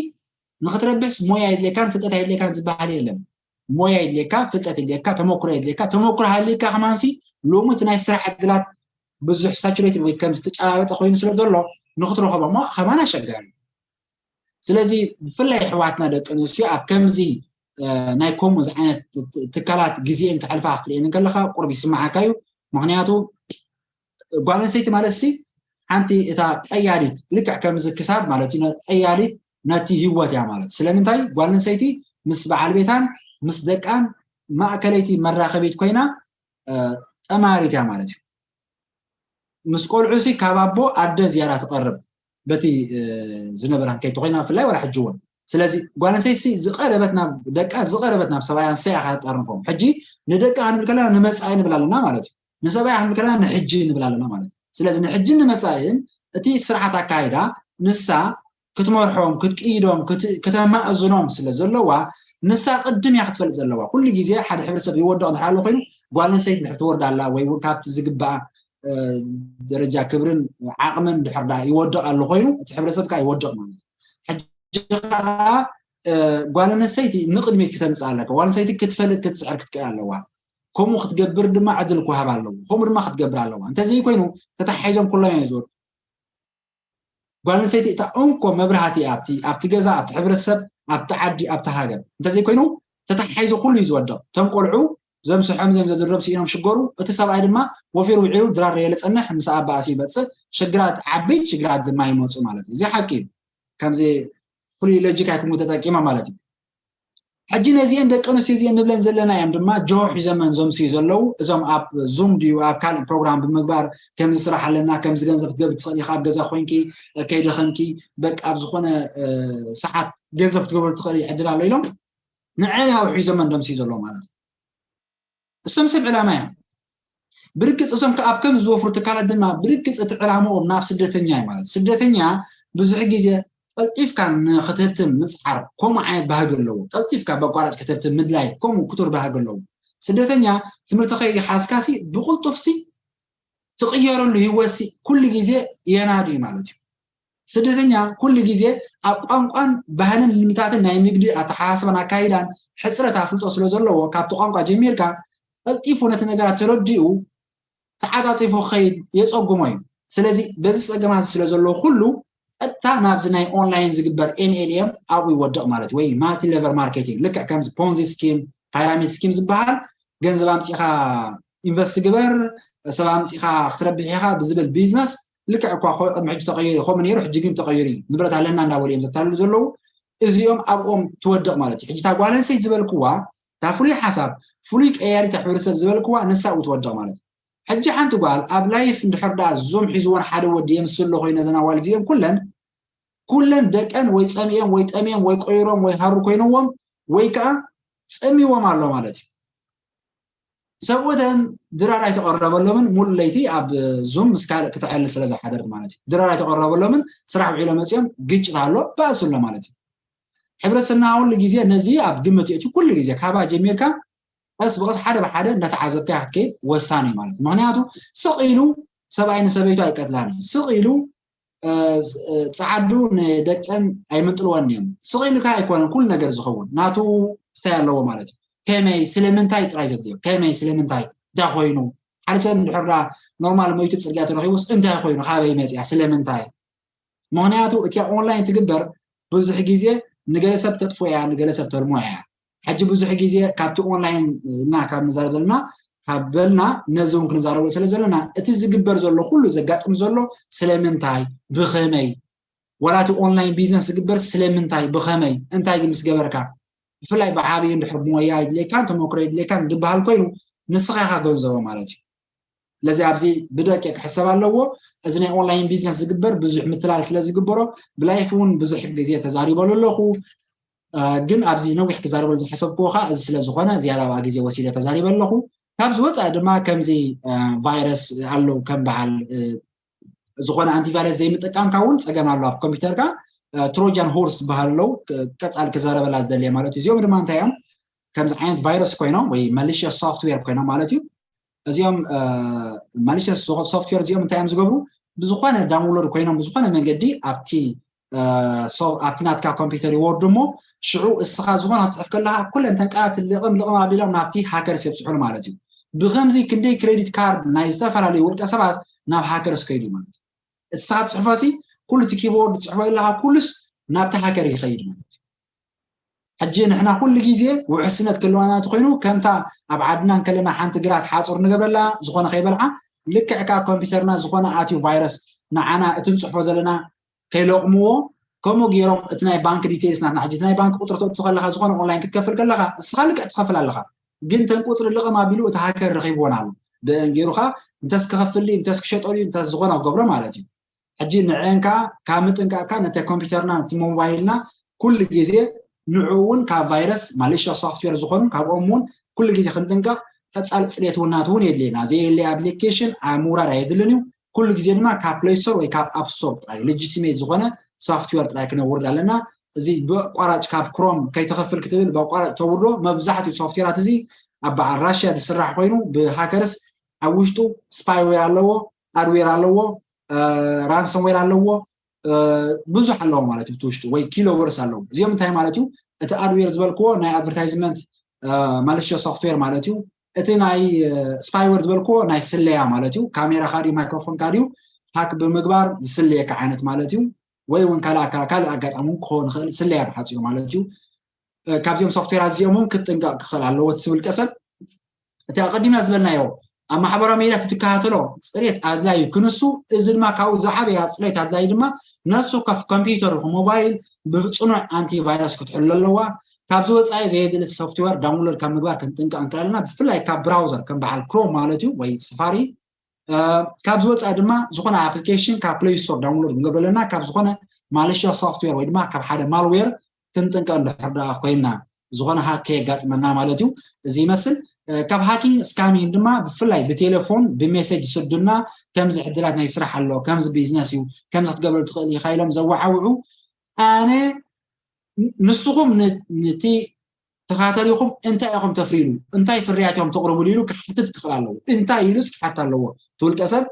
ንክትረብሕስ ሞያ የድልየካን ፍልጠት የድልየካን ዝበሃል የለን። ሞያ የድልየካ፣ ፍልጠት የድልየካ፣ ተመክሮ የድልየካ። ተመክሮ ሃልዩካ ከማንሲ ሎሚ እቲ ናይ ስራሕ ዕድላት ብዙሕ ሳቹሬትድ ወይ ከም ዝተጨባበጠ ኮይኑ ስለ ዘሎ ንክትረኸቦ እሞ ከማን ኣሸጋሪ። ስለዚ ብፍላይ ኣሕዋትና ደቂ ኣንስትዮ ኣብ ከምዚ ናይ ከምኡ ዓይነት ትካላት ግዜአን ከሕልፋ ክትሪኤን ከለካ ቁሩብ ይስምዓካ እዩ። ምክንያቱ ጓል ኣንስተይቲ ማለት ሲ ሓንቲ እታ ቀያዲት ልክዕ ከምዚ ክሳድ ማለት እዩ ቀያዲት ነቲ ህይወት እያ ማለት። ስለምንታይ ጓል ኣንስተይቲ ምስ በዓል ቤታን ምስ ደቃን ማእከለይቲ መራኸቢት ኮይና ጠማሪት እያ ማለት እዩ። ምስ ቆልዑ ሲ ካብ ኣቦ ኣደ ዝያዳ ትቐርብ በቲ ዝነበራ ከይትኮይና ብፍላይ ዋላ ሕጂ እውን። ስለዚ ጓል ኣንስተይቲ ዝቐረበት ናብ ደቃ ዝቐረበት ናብ ሰብኣያ ንሳ እያ ትጠርንፎም። ሕጂ ንደቃ ክንብል ከለና ንመፃኢ ንብል ኣለና ማለት እዩ። ንሰብኣያ ክንብል ከለና ንሕጂ ንብል ኣለና ማለት እዩ። ስለዚ ንሕጂ ንመፃኢን እቲ ስርዓት ኣካይዳ ንሳ ክትመርሖም ክትቅይዶም ከተማእዝኖም ስለ ዘለዋ ንሳ ቅድም እያ ክትፈልጥ ዘለዋ። ኩሉ ግዜ ሓደ ሕብረተሰብ ይወድቕ ድሕር ኣሎ ኮይኑ ጓል ኣንስተይቲ ድሕር ትወርድ ኣላ ወይ እውን ካብቲ ዝግባኣ ደረጃ ክብርን ዓቕምን ድሕር ዳ ይወድቕ ኣሎ ኮይኑ እቲ ሕብረተሰብ ከዓ ይወድቕ ማለት እዩ። ሕጂ ከዓ ጓል ኣንስተይቲ ንቕድሚት ክተምፅእ ኣለካ። ጓል ኣንስተይቲ ክትፈልጥ ክትፅዕር ክትክእል ኣለዋ። ከምኡ ክትገብር ድማ ዕድል ክወሃብ ኣለዎ። ከምኡ ድማ ክትገብር ኣለዋ። እንተዘይኮይኑ ተተሓሒዞም ኩሎም እዮም ዝወድቁ። ጓል ኣንስተይቲ እታ እንኮ መብራህቲ ኣብቲ ኣብቲ ገዛ ኣብቲ ሕብረተሰብ ኣብቲ ዓዲ ኣብቲ ሃገር እንተዘይኮይኑ ተተሓሒዙ ኩሉ እዩ ዝወድቕ። እቶም ቆልዑ ዘምስሖም ዘም ዘድሮም ስኢኖም ሽገሩ። እቲ ሰብኣይ ድማ ወፊሩ ውዒሉ ድራር የለ ጸንሕ ምስ ኣባኣሲ ይመጽእ። ሽግራት ዓበይቲ ሽግራት ድማ ይመጹ ማለት እዩ። እዚ ሓቂ እዩ። ከምዚ ፍሉይ ሎጂክ ኣይኩም ተጠቂማ ማለት እዩ። ሕጂ ነዚአን ደቂ ኣንስትዮ እዚአን ንብለን ዘለና እዮም ድማ ጆ ሒዘመን ዘምስዩ ዘለዉ። እዞም ኣብ ዙም ድዩ ኣብ ካልእ ፕሮግራም ብምግባር ከምዚ ስራሕ ኣለና ከምዚ ገንዘብ ክትገብር ትኽእል ኢኻ ኣብ ገዛ ኮይንኪ ከይደኸምኪ በቃ ኣብ ዝኾነ ሰዓት ገንዘብ ክትገብር ትኽእል ዕድል ኣሎ ኢሎም ንዐን ኣውሒዞመን ደምስዩ ዘለዉ ማለት እዩ። እሶም ሰብ ዕላማ እዮም። ብርግፅ እዞም ከ ኣብ ከም ዝወፍሩ ትካላት ድማ ብርግፅ እቲ ዕላምኦም ናብ ስደተኛ እዩ ማለት ስደተኛ ብዙሕ ግዜ ቀልጢፍካ ንክትህብትም ምፅዓር ከምኡ ዓይነት ባህጊ ኣለዎ። ቀልጢፍካ በቋራጭ ክትህብትም ምድላይ ከምኡ ክቱር ባህጊ ኣለዎ። ስደተኛ ትምህርቲ ከይሓዝካሲ ብቁልጡፍሲ ትቕየረሉ ህይወትሲ ኩሉ ግዜ የናዱ እዩ ማለት እዩ። ስደተኛ ኩሉ ግዜ ኣብ ቋንቋን ባህልን ልምታትን ናይ ንግዲ ኣተሓሳስባን ኣካይዳን ሕፅረት ኣፍልጦ ስለ ዘለዎ ካብቲ ቋንቋ ጀሚርካ ቀልጢፉ ነቲ ነገራት ተረዲኡ ተዓፃፂፉ ክኸይድ የፀጉሞ እዩ። ስለዚ በዚ ፀገማት ስለ ዘለዎ ኩሉ ቀጥታ ናብዚ ናይ ኦንላይን ዝግበር ኤምኤልኤም ኣብኡ ይወድቕ ማለት ወይ ማልቲ ሌቨል ማርኬቲንግ ልክዕ ከምዚ ፖንዚ ስኪም ፓይራሚድ ስኪም ዝበሃል ገንዘብ ኣምፂኻ ኢንቨስት ግበር ሰብ ኣምፂኻ ክትረብሕ ኢኻ ብዝብል ቢዝነስ ልክዕ እኳ ቅድሚ ሕጂ ተቀይሩ ከምኡ ነይሩ ሕጂ ግን ተቀይሩ እዩ ንብረት ኣለና እንዳበሉ እዮም ዘታልሉ ዘለዉ። እዚኦም ኣብኦም ትወድቕ ማለት እዩ። ሕጂ እታ ጓል ኣንስተይቲ ዝበልክዋ እታ ፍሉይ ሓሳብ ፍሉይ ቀያሪት ሕብረተሰብ ዝበልክዋ ንሳ ኣብኡ ትወድቕ ማለት እዩ። ሕጂ ሓንቲ ጓል ኣብ live እንድሕር ደኣ ዙም ሒዝወን ሓደ ወዲ የምስሎ ኮይኑ ነዘን ኣዋልድ እዚኦም ኩለን ኩለን ደቀን ወይ ጸሚኦም ወይ ጠሚዮም ወይ ቆይሮም ወይ ሃሩ ኮይነዎም ወይ ከዓ ጸሚዎም ኣሎ ማለት እዩ። ሰብኡተን ድራር ኣይተቐረበሎምን፣ ሙሉ ለይቲ ኣብ ዙም ምስ ካልእ ክተዕልል ስለ ዝሓደርት ማለት እዩ። ድራር ኣይተቐረበሎምን፣ ስራሕ ውዒሎም መጺኦም ግጭት ኣሎ፣ ባእሲ ኣሎ ማለት እዩ። ሕብረተሰብና ኩሉ ግዜ ነዚ ኣብ ግምት የእትዩ፣ ኩሉ ግዜ ካባ ጀሚርካ ቀስ ብቐስ ሓደ ብሓደ እንዳተዓዘብካያ ክትከይድ ወሳኒ እዩ ማለት እዩ። ምኽንያቱ ስቕ ኢሉ ሰብኣይ ንሰበይቱ ኣይቀትላን እዩ። ስቕ ኢሉ ጸዓዱ ንደቀን ኣይምንጥልወን እዮም። ስቕ ኢልካ ኣይኮነን ኩሉ ነገር ዝኸውን፣ ናቱ ስታይ ኣለዎ ማለት እዩ። ከመይ፣ ስለምንታይ ጥራይ ዘድልዮ፣ ከመይ፣ ስለምንታይ፣ እንታይ ኮይኑ። ሓደ ሰብ እንድሕር ዳ ኖርማል መይቱ ጽርግያ ተረኺቡስ እንታይ ኮይኑ፣ ካበይ መጽያ፣ ስለምንታይ? ምኽንያቱ እቲያ ኦንላይን ትግበር ብዙሕ ግዜ ንገለ ሰብ ተጥፎ እያ፣ ንገለ ሰብ ተልሞ እያ። ሕጂ ብዙሕ ግዜ ካብቲ ኦንላይን እና ካብ ንዛረብ ዘለና ካብ በልና ነዚ እውን ክንዛረቦ ስለ ዘለና እቲ ዝግበር ዘሎ ኩሉ ዘጋጥም ዘሎ ስለምንታይ ብኸመይ ዋላ እቲ ኦንላይን ቢዝነስ ዝግበር ስለምንታይ ብኸመይ እንታይ ግን ምስ ገበርካ ብፍላይ ብዓብዩ እንድሕር ብሞያ ይድልየካን ተመክሮ ይድልየካን ዝበሃል ኮይኑ ንስኻ ኢኻ ገንዘቦ ማለት እዩ። ስለዚ ኣብዚ ብደቂቕ ክሕሰብ ኣለዎ። እዚ ናይ ኦንላይን ቢዝነስ ዝግበር ብዙሕ ምትላል ስለ ዝግበሮ ብላይፍ እውን ብዙሕ ግዜ ተዛሪበሉ ኣለኹ። ግን ኣብዚ ነዊሕ ክዛረበሉ ዝሓሰብክዎ ከዓ እዚ ስለ ዝኾነ ዝያዳ ብኣ ግዜ ወሲደ ተዛሪበ ኣለኹ። ካብዚ ወፃኢ ድማ ከምዚ ቫይረስ ኣለዉ ከም በዓል ዝኾነ ኣንቲቫይረስ ዘይምጥቃምካ እውን ፀገም ኣሎ ኣብ ኮምፒውተርካ። ትሮጃን ሆርስ ዝበሃል ኣለዉ ቀፃል ክዛረበላ ዝደልየ ማለት እዩ። እዚኦም ድማ እንታይ እዮም? ከምዚ ዓይነት ቫይረስ ኮይኖም ወይ ማሊሽየስ ሶፍትዌር ኮይኖም ማለት እዩ። እዚኦም ማሊሽየስ ሶፍትዌር እዚኦም እንታይ እዮም ዝገብሩ? ብዝኾነ ዳውንሎድ ኮይኖም ብዝኾነ መንገዲ ኣብቲ ኣብቲ ናትካ ኮምፒውተር ይወርዱ እሞ ሽዑ እስኻ ዝኾነ ክትፅሕፍ ከለኻ ኩለን ተን ቃላት ልቕም ልቕም ኣቢሎም ናብቲ ሃከርስ የብፅሑሉ ማለት እዩ። ብከምዚ ክንደይ ክሬዲት ካርድ ናይ ዝተፈላለዩ ውልቀ ሰባት ናብ ሃከርስ ከይዱ ማለት እዩ። እስኻ ትፅሕፎ ሲ ኩሉ እቲ ኪቦርድ ትፅሕፎ ዘለኻ ኩሉስ ናብቲ ሃከር ይኸይድ ማለት እዩ። ሕጂ ንሕና ኩሉ ግዜ ውሕስነት ክህልዋና እንተኮይኑ ከምታ ኣብ ዓድና እንከለና ሓንቲ ግራት ሓፁር ንገብረላ ዝኾነ ከይበልዓ ልክዕ ከዓ ኮምፒውተርና ዝኾነ ኣትዩ ቫይረስ ንዓና እቲ ንፅሕፎ ዘለና ከይለቕምዎ ከምኡ ገይሮም እቲ ናይ ባንክ ዲቴልስ ናትና ሕጂ እቲ ናይ ባንክ ቁፅሪ ተእቱ ከለካ ዝኾነ ኦንላይን ክትከፍል ከለካ እስኻ ልክዕ ትኸፍል ኣለካ ግን ተን ቁፅሪ ልቕም ኣቢሉ እቲ ሃከር ረኺብዎን ኣሎ ብአን ገይሩካ እንተስ ክኸፍል እንተስ ክሸጠሉ እንተስ ዝኾነ ክገብሮ ማለት እዩ። ሕጂ ንዕን ከዓ ካብ ምጥንቃቕካ ነቲ ኮምፒውተርና ነቲ ሞባይልና ኩሉ ግዜ ንዑ እውን ካብ ቫይረስ ማሊሽያ ሶፍትዌር ዝኾኑ ካብኦም እውን ኩሉ ግዜ ክንጥንቀቕ ቀፃሊ ፅሬት ውናት እውን የድልየና ዘየለ ኣፕሊኬሽን ኣብ ምውራድ ኣየድልን እዩ። ኩሉ ግዜ ድማ ካብ ፕሌይ ስቶር ወይ ካብ ኣፕ ስቶር ጥራይ ሌጂቲሜት ዝኾነ ሶፍትዌር ጥራይ ክነውርድ ኣለና። እዚ ብቋራጭ ካብ ክሮም ከይተኸፍል ክትብል ብቋራጭ ተውርዶ መብዛሕትኡ ሶፍትዌራት እዚ ኣብ በዓል ራሽያ ዝስራሕ ኮይኑ ብሃከርስ ኣብ ውሽጡ ስፓይዌር ኣለዎ፣ ኣድዌር ኣለዎ፣ ራንሰምዌር ኣለዎ፣ ብዙሕ ኣለዎ ማለት እዩ። ውሽጡ ወይ ኪሎ ወርስ ኣለዎ። እዚኦም እንታይ ማለት እዩ? እቲ ኣድዌር ዝበልክዎ ናይ ኣድቨርታይዝመንት ማሊሽዮ ሶፍትዌር ማለት እዩ። እቲ ናይ ስፓይዌር ዝበልክዎ ናይ ስለያ ማለት እዩ። ካሜራ ካድዩ ማይክሮፎን ካድዩ ሃክ ብምግባር ዝስለየካ ዓይነት ማለት እዩ። ወይ እውን ካልእ ካልእ ኣጋጣሚ ክኸውን ይኽእል ስለያ ብሓፂሩ ማለት እዩ። ካብዚኦም ሶፍትዌራት እዚኦም እውን ክትጥንቀቕ ክኽእል ኣለዎ እቲ ዝብል ቀሰብ እቲ ኣቐዲምና ዝበልናዮ ኣብ ማሕበራዊ ሚድያ ትትከታተሎ ፅሬት ኣድላዩ ክንሱ እዚ ድማ ካብኡ ዝዓበየ ፅሬት ኣድላዩ ድማ ነፍሱ ከፍ ኮምፒውተር ይኹን ሞባይል ብፅኑዕ ኣንቲቫይረስ ክትሕሉ ኣለዋ። ካብዚ ወፃኢ ዘየድሊ ሶፍትዌር ዳውንሎድ ካብ ምግባር ክንጥንቀቕ ንክእል ኣለና። ብፍላይ ካብ ብራውዘር ከም በዓል ክሮም ማለት እዩ ወይ ስፋሪ። ካብዚ ወፃኢ ድማ ዝኾነ ኣፕሊኬሽን ካብ ፕሌይ ስቶር ዳውንሎድ ክንገብር ኣለና። ካብ ዝኾነ ማሊሽያ ሶፍትዌር ወይ ድማ ካብ ሓደ ማልዌር ክንጥንቀቕ እንድሕር ደኣ ኮይና ዝኾነ ሃክ ከየጋጥመና ማለት እዩ። እዚ ይመስል። ካብ ሃኪንግ ስካሚንግ ድማ ብፍላይ ብቴሌፎን ብሜሴጅ ዝስዱልና ከምዚ ዕድላት ናይ ስራሕ ኣሎ፣ ከምዚ ቢዝነስ እዩ፣ ከምዚ ክትገብር ትኽእል ኢኻ ኢሎም ዘወዓውዑ ኣነ ንስኹም ነቲ ተኻተሊኹም እንታይ ኢኹም ተፍርይሉ እንታይ ፍርያት ኢኹም ተቕርቡሉ ኢሉ ክሓትት ክኽእል ኣለዎ። እንታይ ኢሉስ ክሓት ኣለዎ? ትውልቀ ሰብ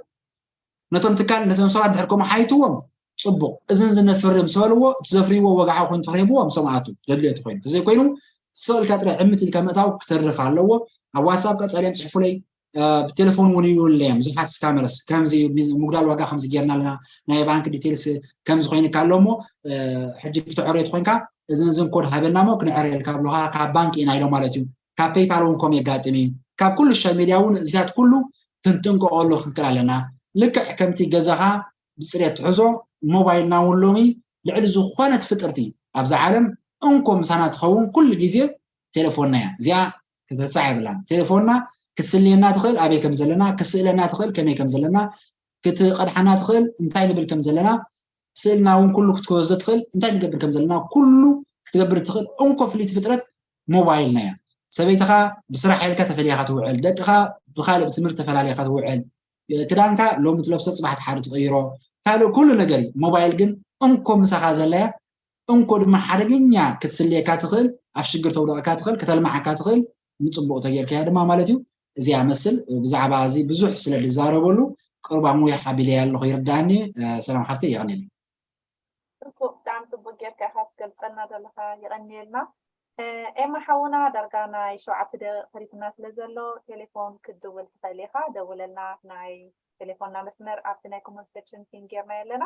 ነቶም ትካል ነቶም ሰባት ድሕር ከምኡ ሓይትዎም ፅቡቕ እዝን ዝነፍርም ዝበልዎ እቲ ዘፍርይዎ ወግዓዊ ኮይኑ ተረሂብዎም ሰማኣቱ ዘድልዮ ኮይኑ ተዘይኮይኑ ስቕ ኢልካ ጥራይ ዕምት ኢልካ ምእታው ክተርፍ ኣለዎ። ኣብ ዋትሳፕ ቀፀልዮም ፅሕፉለይ ብቴሌፎን እውን ይውለዮም ብዙሓት ስካመርስ ከምዚ ምጉዳል ዋጋ ከምዚ ጌርና ኣለና ናይ ባንክ ዲቴልስ ከምዚ ኮይንካ ኣሎ እሞ ሕጂ ክተዕርዮ ተኮይንካ እዝን እዝን ኮድ ሃበና ሞ ክነዕርየልካ ብሎካ ካብ ባንክ ኢና ኢሎም ማለት እዩ። ካብ ፔይፓል እውን ከም የጋጥም እዩ። ካብ ኩሉ ሶሻል ሚድያ እውን እዚታት ኩሉ ክንጥንቀቀሉ ክንክል ኣለና። ልክዕ ከምቲ ገዛኻ ብፅሬት ትሕዞ ሞባይልና እውን ሎሚ ልዕሊ ዝኾነት ፍጥርቲ ኣብዛ ዓለም እንኮ ምሳና ትኸውን ኩሉ ግዜ ቴሌፎንና እያ። እዚኣ ክትርሳዕ የብላን። ቴሌፎንና ክትስልየና ትኽእል ኣበይ ከም ዘለና፣ ክትስእለና ትኽእል ከመይ ከም ዘለና፣ ክትቐድሓና ትኽእል እንታይ ንብል ከም ዘለና፣ ስእልና እውን ኩሉ ክትወስዶ ትኽእል እንታይ ንገብር ከም ዘለና ኩሉ ክትገብር ትኽእል እንኮ ፍልይቲ ፍጥረት ሞባይልና እያ። ሰበይትኻ ብስራሕ ሓይልካ ተፈልያኻ ትውዕል፣ ደቅኻ ብካልእ ብትምህርቲ ተፈላሊኻ ትውዕል፣ ክዳንካ ሎሚ ትለብሶ ጽባሕ ትሓሪ ትቕይሮ፣ ካልእ ኩሉ ነገር እዩ። ሞባይል ግን እንኮ ምሳኻ ዘለያ እንኮ ድማ ሓደገኛ ክትስልየካ ትኽእል፣ ኣብ ሽግር ተውደቐካ ትኽእል፣ ከተልማዓካ ትኽእል፣ ንጽቡቕ ተጌርካያ ድማ ማለት እዩ። እዚኣ መስል ብዛዕባ እዚ ብዙሕ ስለ ዝዛረበሉ ቅርባ ሙያ ሓቢለያ ኣለኹ ይርዳእኒ። ሰላም ሓፍተይ የቐንየለይ። እኮ ብጣዕሚ ጽቡቅ ጌርካ ኢኻ ትገልጸልና ዘለኻ፣ የቐንየልና። ኤማ ሓውና ዳርጋ ናይ ሸውዓተ ደቂቕ ተሪፍና ስለ ዘሎ ቴሌፎን ክትድውል ትኽእል ኢኻ፣ ደውለልና። ናይ ቴሌፎንና መስመር ኣብቲ ናይ ኮመንት ሴክሽን ፒን ጌርና ኣለና።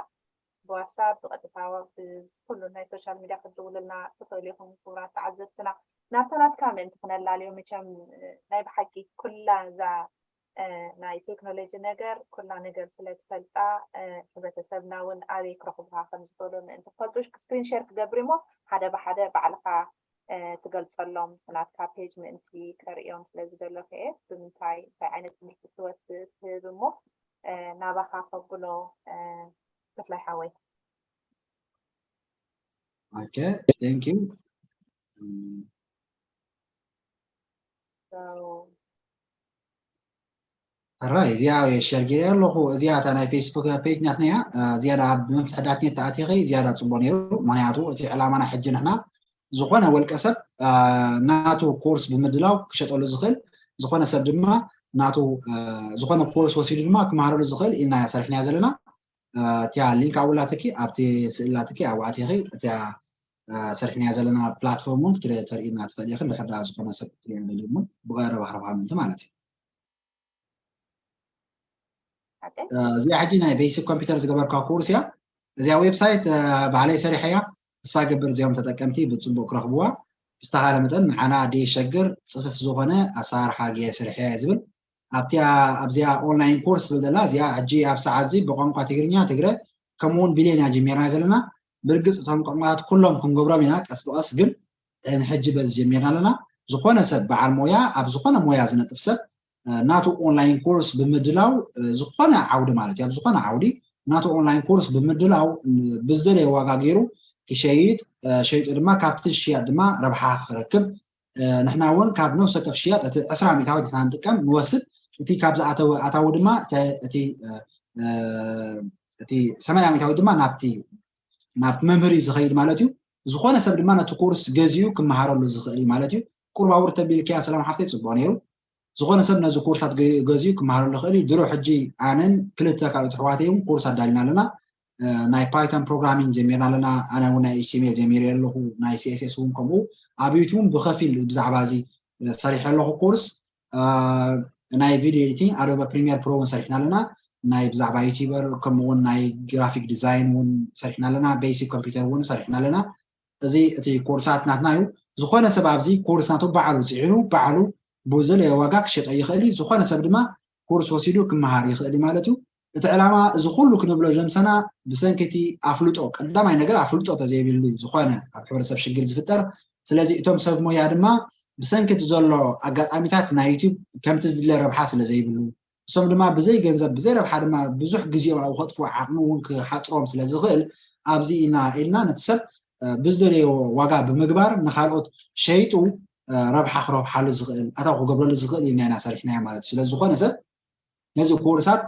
ብዋትሳፕ ብቐጥታ ብኩሉ ናይ ሶሻል ሚድያ ክትድውልልና ትኽእል ኢኹም። ክቡራት ተዓዘብትና ናብታ ናትካ ምእንቲ ክነላልዮ፣ መቸም ናይ ብሓቂ ኩላ እዛ ናይ ቴክኖሎጂ ነገር ኩላ ነገር ስለ ትፈልጣ፣ ሕብረተሰብና እውን ኣበይ ክረኽቡኻ ከም ዝኽእሉ ምእንቲ ክፈልጡ ስክሪን ሸር ክገብር እሞ ሓደ ብሓደ ባዕልኻ ትገልጸሎም ናትካ ፔጅ ምእንቲ ከርእዮም ስለ ዝደለኹ እየ። ብምንታይ እንታይ ዓይነት ትምህርቲ ትወስድ ትህብ እሞ ናባኻ ከብሎ ክፍላይ ሓወይ። Okay, thank you. ሕራይ እዚኣ ሸር ገይረ ኣለኹ። እዚኣ እታ ናይ ፌስቡክ ፔጅ ናትና እያ። ዝያዳ ኣብ መፍትሒ ዳትኔት ተኣቲኺ ዝያዳ ፅቡቅ ነይሩ። ምክንያቱ እቲ ዕላማና ሕጂ ንሕና ዝኾነ ወልቀ ሰብ ናቱ ኮርስ ብምድላው ክሸጠሉ ዝኽእል፣ ዝኾነ ሰብ ድማ ናቱ ዝኾነ ኮርስ ወሲዱ ድማ ክመሃረሉ ዝኽእል ኢልና ሰሪሕናያ ዘለና። እቲያ ሊንክ ኣብኡ ኣላትኪ ኣብቲ ስእሊ ኣላትኪ ኣብኡ ኣቲኺ እቲያ ሰሪሕናያ ዘለና ፕላትፎርም እውን ክትተርእይና ትኽእል ኢኺ። እንድሕር ደኣ ዝኾነ ሰብ ክትርእዮ ደልዩ እውን ብቐረባ ክረኽባ ምእንቲ ማለት እዩ። እዚኣ ሕጂ ናይ ቤሲክ ኮምፒውተር ዝገበርካ ኮርስ እያ። እዚኣ ዌብሳይት ባዕለይ ሰሪሐያ። ተስፋ ገብር እዚኦም ተጠቀምቲ ብፅቡቅ ክረኽብዋ። ብዝተኻለ መጠን ንዓና ኣደ የሸግር ፅፍፍ ዝኾነ ኣሰራርሓ ገየ ስርሐ ዝብል ኣብቲያ ኣብዚኣ ኦንላይን ኮርስ ትብል ዘላ እዚኣ ሕጂ ኣብ ሰዓት እዚ ብቋንቋ ትግርኛ፣ ትግረ ከምኡ እውን ብሌን እያ ጀሚርና ዘለና። ብርግፅ እቶም ቋንቋታት ኩሎም ክንገብሮም ኢና ቀስ ብቐስ፣ ግን ንሕጂ በዚ ጀሚርና ኣለና። ዝኾነ ሰብ በዓል ሞያ ኣብ ዝኾነ ሞያ ዝነጥፍ ሰብ ናቱ ኦንላይን ኮርስ ብምድላው ዝኾነ ዓውዲ ማለት እዩ ኣብ ዝኾነ ዓውዲ ናቱ ኦንላይን ኮርስ ብምድላው ብዝደለየ ዋጋ ገይሩ ክሸይጥ ሸይጡ ድማ ካብቲ ሽያጥ ድማ ረብሓ ክረክብ ንሕና እውን ካብ ነፍሲ ወከፍ ሽያጥ እቲ ዕስራ ሚእታዊት ንሕና ንጥቀም ንወስድ። እቲ ካብ ዝኣተወ ኣታዊ ድማ እቲ እቲ ሰማንያ ሚእታዊት ድማ ናብቲ ናብ መምህር እዩ ዝኸይድ ማለት እዩ። ዝኾነ ሰብ ድማ ነቲ ኮርስ ገዚኡ ክመሃረሉ ዝኽእል እዩ ማለት እዩ። ቁርብ ኣውርድ ተቢልክያ ሰላም ሓፍተይ፣ ጽቡቕ ነይሩ። ዝኾነ ሰብ ነዚ ኮርሳት ገዚኡ ክመሃረሉ ይኽእል እዩ። ድሮ ሕጂ ኣነን ክልተ ካልኦት ኣሕዋተይ እውን ኮርስ ኣዳሊና ኣለና። ናይ ፓይቶን ፕሮግራሚንግ ጀሚርና ኣለና። ኣነ እውን ናይ ኤች ቲ ኤም ኤል ጀሚረ ኣለኹ። ናይ ሲ ኤስ ኤስ እውን ከምኡ። ኣብ ዩቲዩብ ብኸፊል ብዛዕባ እዚ ሰሪሐ ኣለኹ ኮርስ። ናይ ቪድዮ ኤዲቲንግ ኣዶበ ፕሪሚየር ፕሮ እውን ሰሪሕና ኣለና። ናይ ብዛዕባ ዩቲዩበር ከምኡ እውን ናይ ግራፊክ ዲዛይን እውን ሰሪሕና ኣለና። ቤሲክ ኮምፒውተር እውን ሰሪሕና ኣለና። እዚ እቲ ኮርሳት ናትና እዩ። ዝኾነ ሰብ ኣብዚ ኮርስ ናቱ ባዕሉ ፅዒኑ ባዕሉ ብዘለዮ ዋጋ ክሸጦ ይኽእል እዩ። ዝኾነ ሰብ ድማ ኮርስ ወሲዱ ክመሃር ይኽእል እዩ ማለት እዩ። እቲ ዕላማ እዚ ኩሉ ክንብሎ ዘምሰና ብሰንኪ እቲ ኣፍልጦ፣ ቀዳማይ ነገር ኣፍልጦ ተዘይብሉ ዝኾነ ኣብ ሕብረተሰብ ሽግር ዝፍጠር። ስለዚ እቶም ሰብ ሞያ ድማ ብሰንኪ እቲ ዘሎ ኣጋጣሚታት ናይ ዩቲዩብ ከምቲ ዝድለ ረብሓ ስለ ዘይብሉ እሶም ድማ ብዘይ ገንዘብ ብዘይ ረብሓ ድማ ብዙሕ ግዜኦም ኣብኡ ከጥፍኡ ዓቕሚ እውን ክሓፅሮም ስለ ዝኽእል ኣብዚ ኢና ኢልና ነቲ ሰብ ብዝደለዮ ዋጋ ብምግባር ንካልኦት ሸይጡ ረብሓ ክረብሓሉ ዝኽእል ኣታዊ ክገብረሉ ዝኽእል ኢልና ኢና ሰሪሕናዮ ማለት እዩ። ስለዚ ዝኾነ ሰብ ነዚ ኮርሳት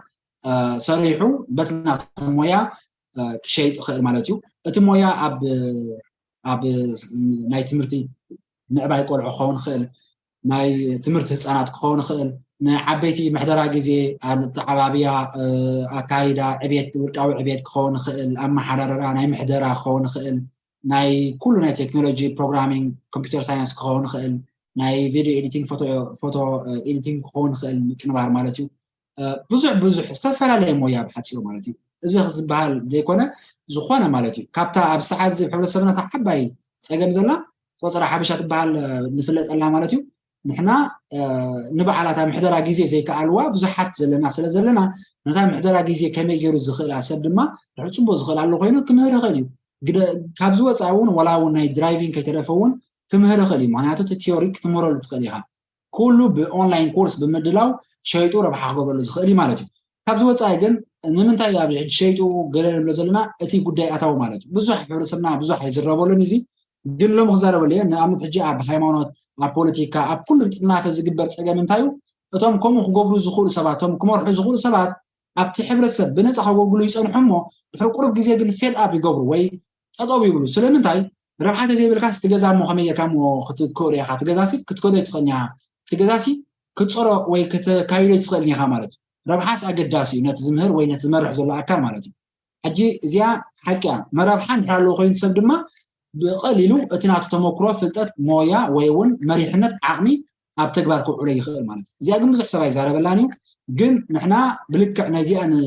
ሰሪሑ በቲ ናቱ ሞያ ክሸይጥ ይኽእል ማለት እዩ። እቲ ሞያ ኣብ ኣብ ናይ ትምህርቲ ምዕባይ ቆልዑ ክኸውን ይኽእል፣ ናይ ትምህርቲ ህፃናት ክኸውን ይኽእል፣ ንዓበይቲ ምሕደራ ግዜ፣ ኣተዓባብያ፣ ኣካይዳ፣ ዕቤት፣ ውልቃዊ ዕቤት ክኸውን ይኽእል፣ ኣመሓዳደራ ናይ ምሕደራ ክኸውን ይኽእል፣ ናይ ኩሉ ናይ ቴክኖሎጂ ፕሮግራሚንግ ኮምፒውተር ሳይንስ ክኸውን ይኽእል፣ ናይ ቪድዮ ኤዲቲንግ ፎቶ ኤዲቲንግ ክኸውን ይኽእል ምቅንባር ማለት እዩ። ብዙሕ ብዙሕ ዝተፈላለየ ሞያ ብሓፂሩ ማለት እዩ። እዚ ዝበሃል ዘይኮነ ዝኾነ ማለት እዩ። ካብታ ኣብ ሰዓት እዚ ሕብረተሰብና እታ ዓባይ ፀገም ዘላ ቆፀራ ሓበሻ ትበሃል ንፍለጠላ ማለት እዩ። ንሕና ንበዓላታ ምሕደራ ግዜ ዘይከኣልዋ ብዙሓት ዘለና ስለ ዘለና ነታ ምሕደራ ግዜ ከመይ ገይሩ ዝኽእላ ሰብ ድማ ድሕሪ ፅቡቅ ዝኽእል ኣሎ ኮይኑ ክምህር ይኽእል እዩ። ካብ ዝወፃ እውን ዋላ እውን ናይ ድራይቪንግ ከይተረፈ እውን ክምህር ይኽእል እዩ። ምክንያቱ እቲ ቲዮሪ ክትምህረሉ ትኽእል ኢኻ። ኩሉ ብኦንላይን ኮርስ ብምድላው ሸይጡ ረብሓ ክገብረሉ ዝኽእል እዩ ማለት እዩ። ካብዚ ወፃኢ ግን ንምንታይ ኣብ ሕጂ ሸይጡ ገለ ንብሎ ዘለና? እቲ ጉዳይ ኣታዊ ማለት እዩ። ብዙሕ ሕብረተሰብና ብዙሕ ኣይዝረበሉን እዚ ግን ሎም ክዛረበሉ እየ። ንኣብነት ሕጂ ኣብ ሃይማኖት፣ ኣብ ፖለቲካ፣ ኣብ ኩሉ ጥናፈ ዝግበር ፀገም እንታይ እዩ? እቶም ከምኡ ክገብሩ ዝኽእሉ ሰባት፣ እቶም ክመርሑ ዝኽእሉ ሰባት ኣብቲ ሕብረተሰብ ብነፃ ከገልግሉ ይፀንሑ እሞ ድሕሪ ቁሩብ ግዜ ግን ፌድ ኣፕ ይገብሩ ወይ ጠጠው ይብሉ። ስለምንታይ? ረብሓ ተዘይብልካስ እቲ ገዛ እሞ ከመይ ጌርካ እሞ ክትክእሎ ኢኻ? እቲ ገዛሲ ክትከዶ ኣይትኽእልን ኢኻ። እቲ ገዛሲ ክትፀሮ ወይ ክተካይዶ ኣይትኽእልን ኢኻ ማለት እዩ። ረብሓስ ኣገዳሲ እዩ ነቲ ዝምህር ወይ ነቲ ዝመርሕ ዘሎ ኣካል ማለት እዩ። ሕጂ እዚኣ ሓቂ እያ። መረብሓ እንድሕር ኣለዎ ኮይኑ ሰብ ድማ ብቐሊሉ እቲ ናቱ ተመክሮ፣ ፍልጠት፣ ሞያ ወይ እውን መሪሕነት ዓቕሚ ኣብ ተግባር ክውዕሎ ይኽእል ማለት እዩ። እዚኣ ግን ብዙሕ ሰብ ኣይዛረበላን እዩ። ግን ንሕና ብልክዕ ነዚኣ ን-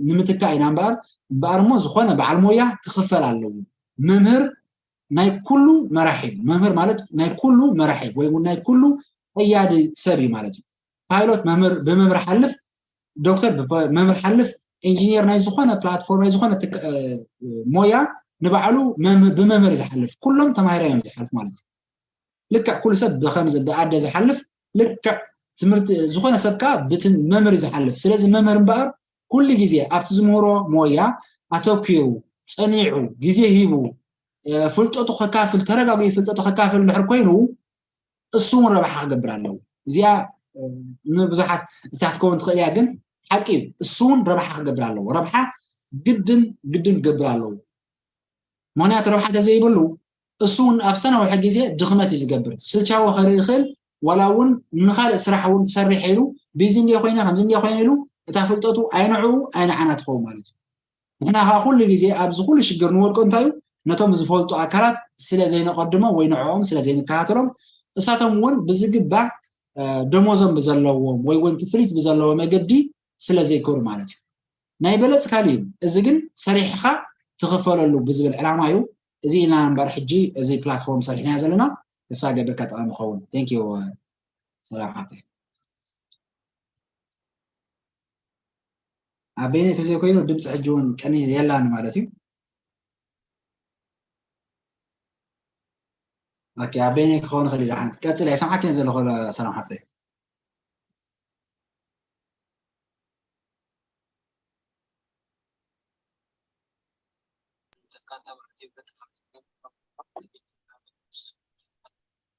ንምትካእ ኢና እምበኣር እምበኣር እሞ ዝኾነ በዓል ሞያ ክኽፈል ኣለዎ። መምህር ናይ ኩሉ መራሒ እዩ። መምህር ማለት ናይ ኩሉ መራሒ ወይ እውን ናይ ኩሉ ቀያዲ ሰብ እዩ ማለት እዩ። ፓይሎት መምህር ብመምህር ሓልፍ፣ ዶክተር ብመምህር ሓልፍ፣ ኢንጂኒየር ናይ ዝኾነ ፕላትፎርም ናይ ዝኾነ ትክ- እ፣ ሞያ ንባዕሉ መምህር ብመምህር እዩ ዝሓልፍ። ኩሎም ተማሂሮም እዮም ዝሓልፍ ማለት እዩ። ልክዕ ኩሉ ሰብ ብከምዚ ብኣደ ዝሓልፍ ልክዕ ትምህርቲ ዝኾነ ሰብ ከዓ ብቲ መምህር እዩ ዝሓልፍ። ስለዚ መምህር እምበኣር ኩሉ ግዜ ኣብቲ ዝምህሮ ሞያ ኣተኪሩ ፀኒዑ ግዜ ሂቡ እ፣ ፍልጠቱ ከካፍል ተረጋጊኡ ፍልጠቱ ከካፍል እንድሕር ኮይኑ እሱ እውን ረብሓ ክገብር ኣለዎ። እዚኣ እ፣ ንብዙሓት እዚኣ ክትከውን ትኽእል እያ፣ ግን ሓቂ እዩ። እሱ እውን ረብሓ ክገብር ኣለዎ። ረብሓ ግድን ግድን ክገብር ኣለዎ። ምኽንያቱ ረብሓ ተዘይብሉ እሱ እውን ኣብ ዝተነውሐ ግዜ ድኽመት እዩ ዝገብር። ስልቻዎ ከርኢ ይኽእል፣ ዋላ እውን ንኻልእ ስራሕ እውን ክሰርሕ ኢሉ ቢዚ እንድየ ኮይነ ከምዚ እንድየ ኮይነ ኢሉ እታ ፍልጠቱ ኣይንዕኡ ኣይንዓና ትኸውን ማለት እዩ። ንሕና ከዓ ኩሉ ግዜ ኣብዚ ኩሉ ሽግር ንወድቆ እንታይ እዩ? ነቶም ዝፈልጡ ኣካላት ስለ ዘይነቐድሞም ወይ ንዕኦም ስለ ዘይንከታተሎም እሳቶም እውን ብዝግባእ እ፣ ደሞዞም ብዘለዎም ወይ እውን ክፍሊት ብዘለዎ መገዲ ስለ ዘይከዱ ማለት እዩ። ናይ በለፅ ካሊእ እዩ። እዚ ግን ሰሪሕኻ ትኽፈለሉ ብዝብል ዕላማ እዩ። እዚ ኢና እምበር ሕጂ እዚ ፕላትፎርም ሰሪሕናዮ ዘለና ተስፋ ገብር ከጠቐም ይኸውን። Thank you ሰላም ሓፍተይ። ኣብ በይነይ ተዘይኮይኑ ድምፂ ሕጂ እውን ቀኒ የላን ማለት እዩ። ኦኬ ኣብ በይነይ ክኸውን ይኽእል እዩ። ደሓን ቀፅል እየ ሰምዓኪ እየ ዘለኹ ሰላም ሓፍተይ።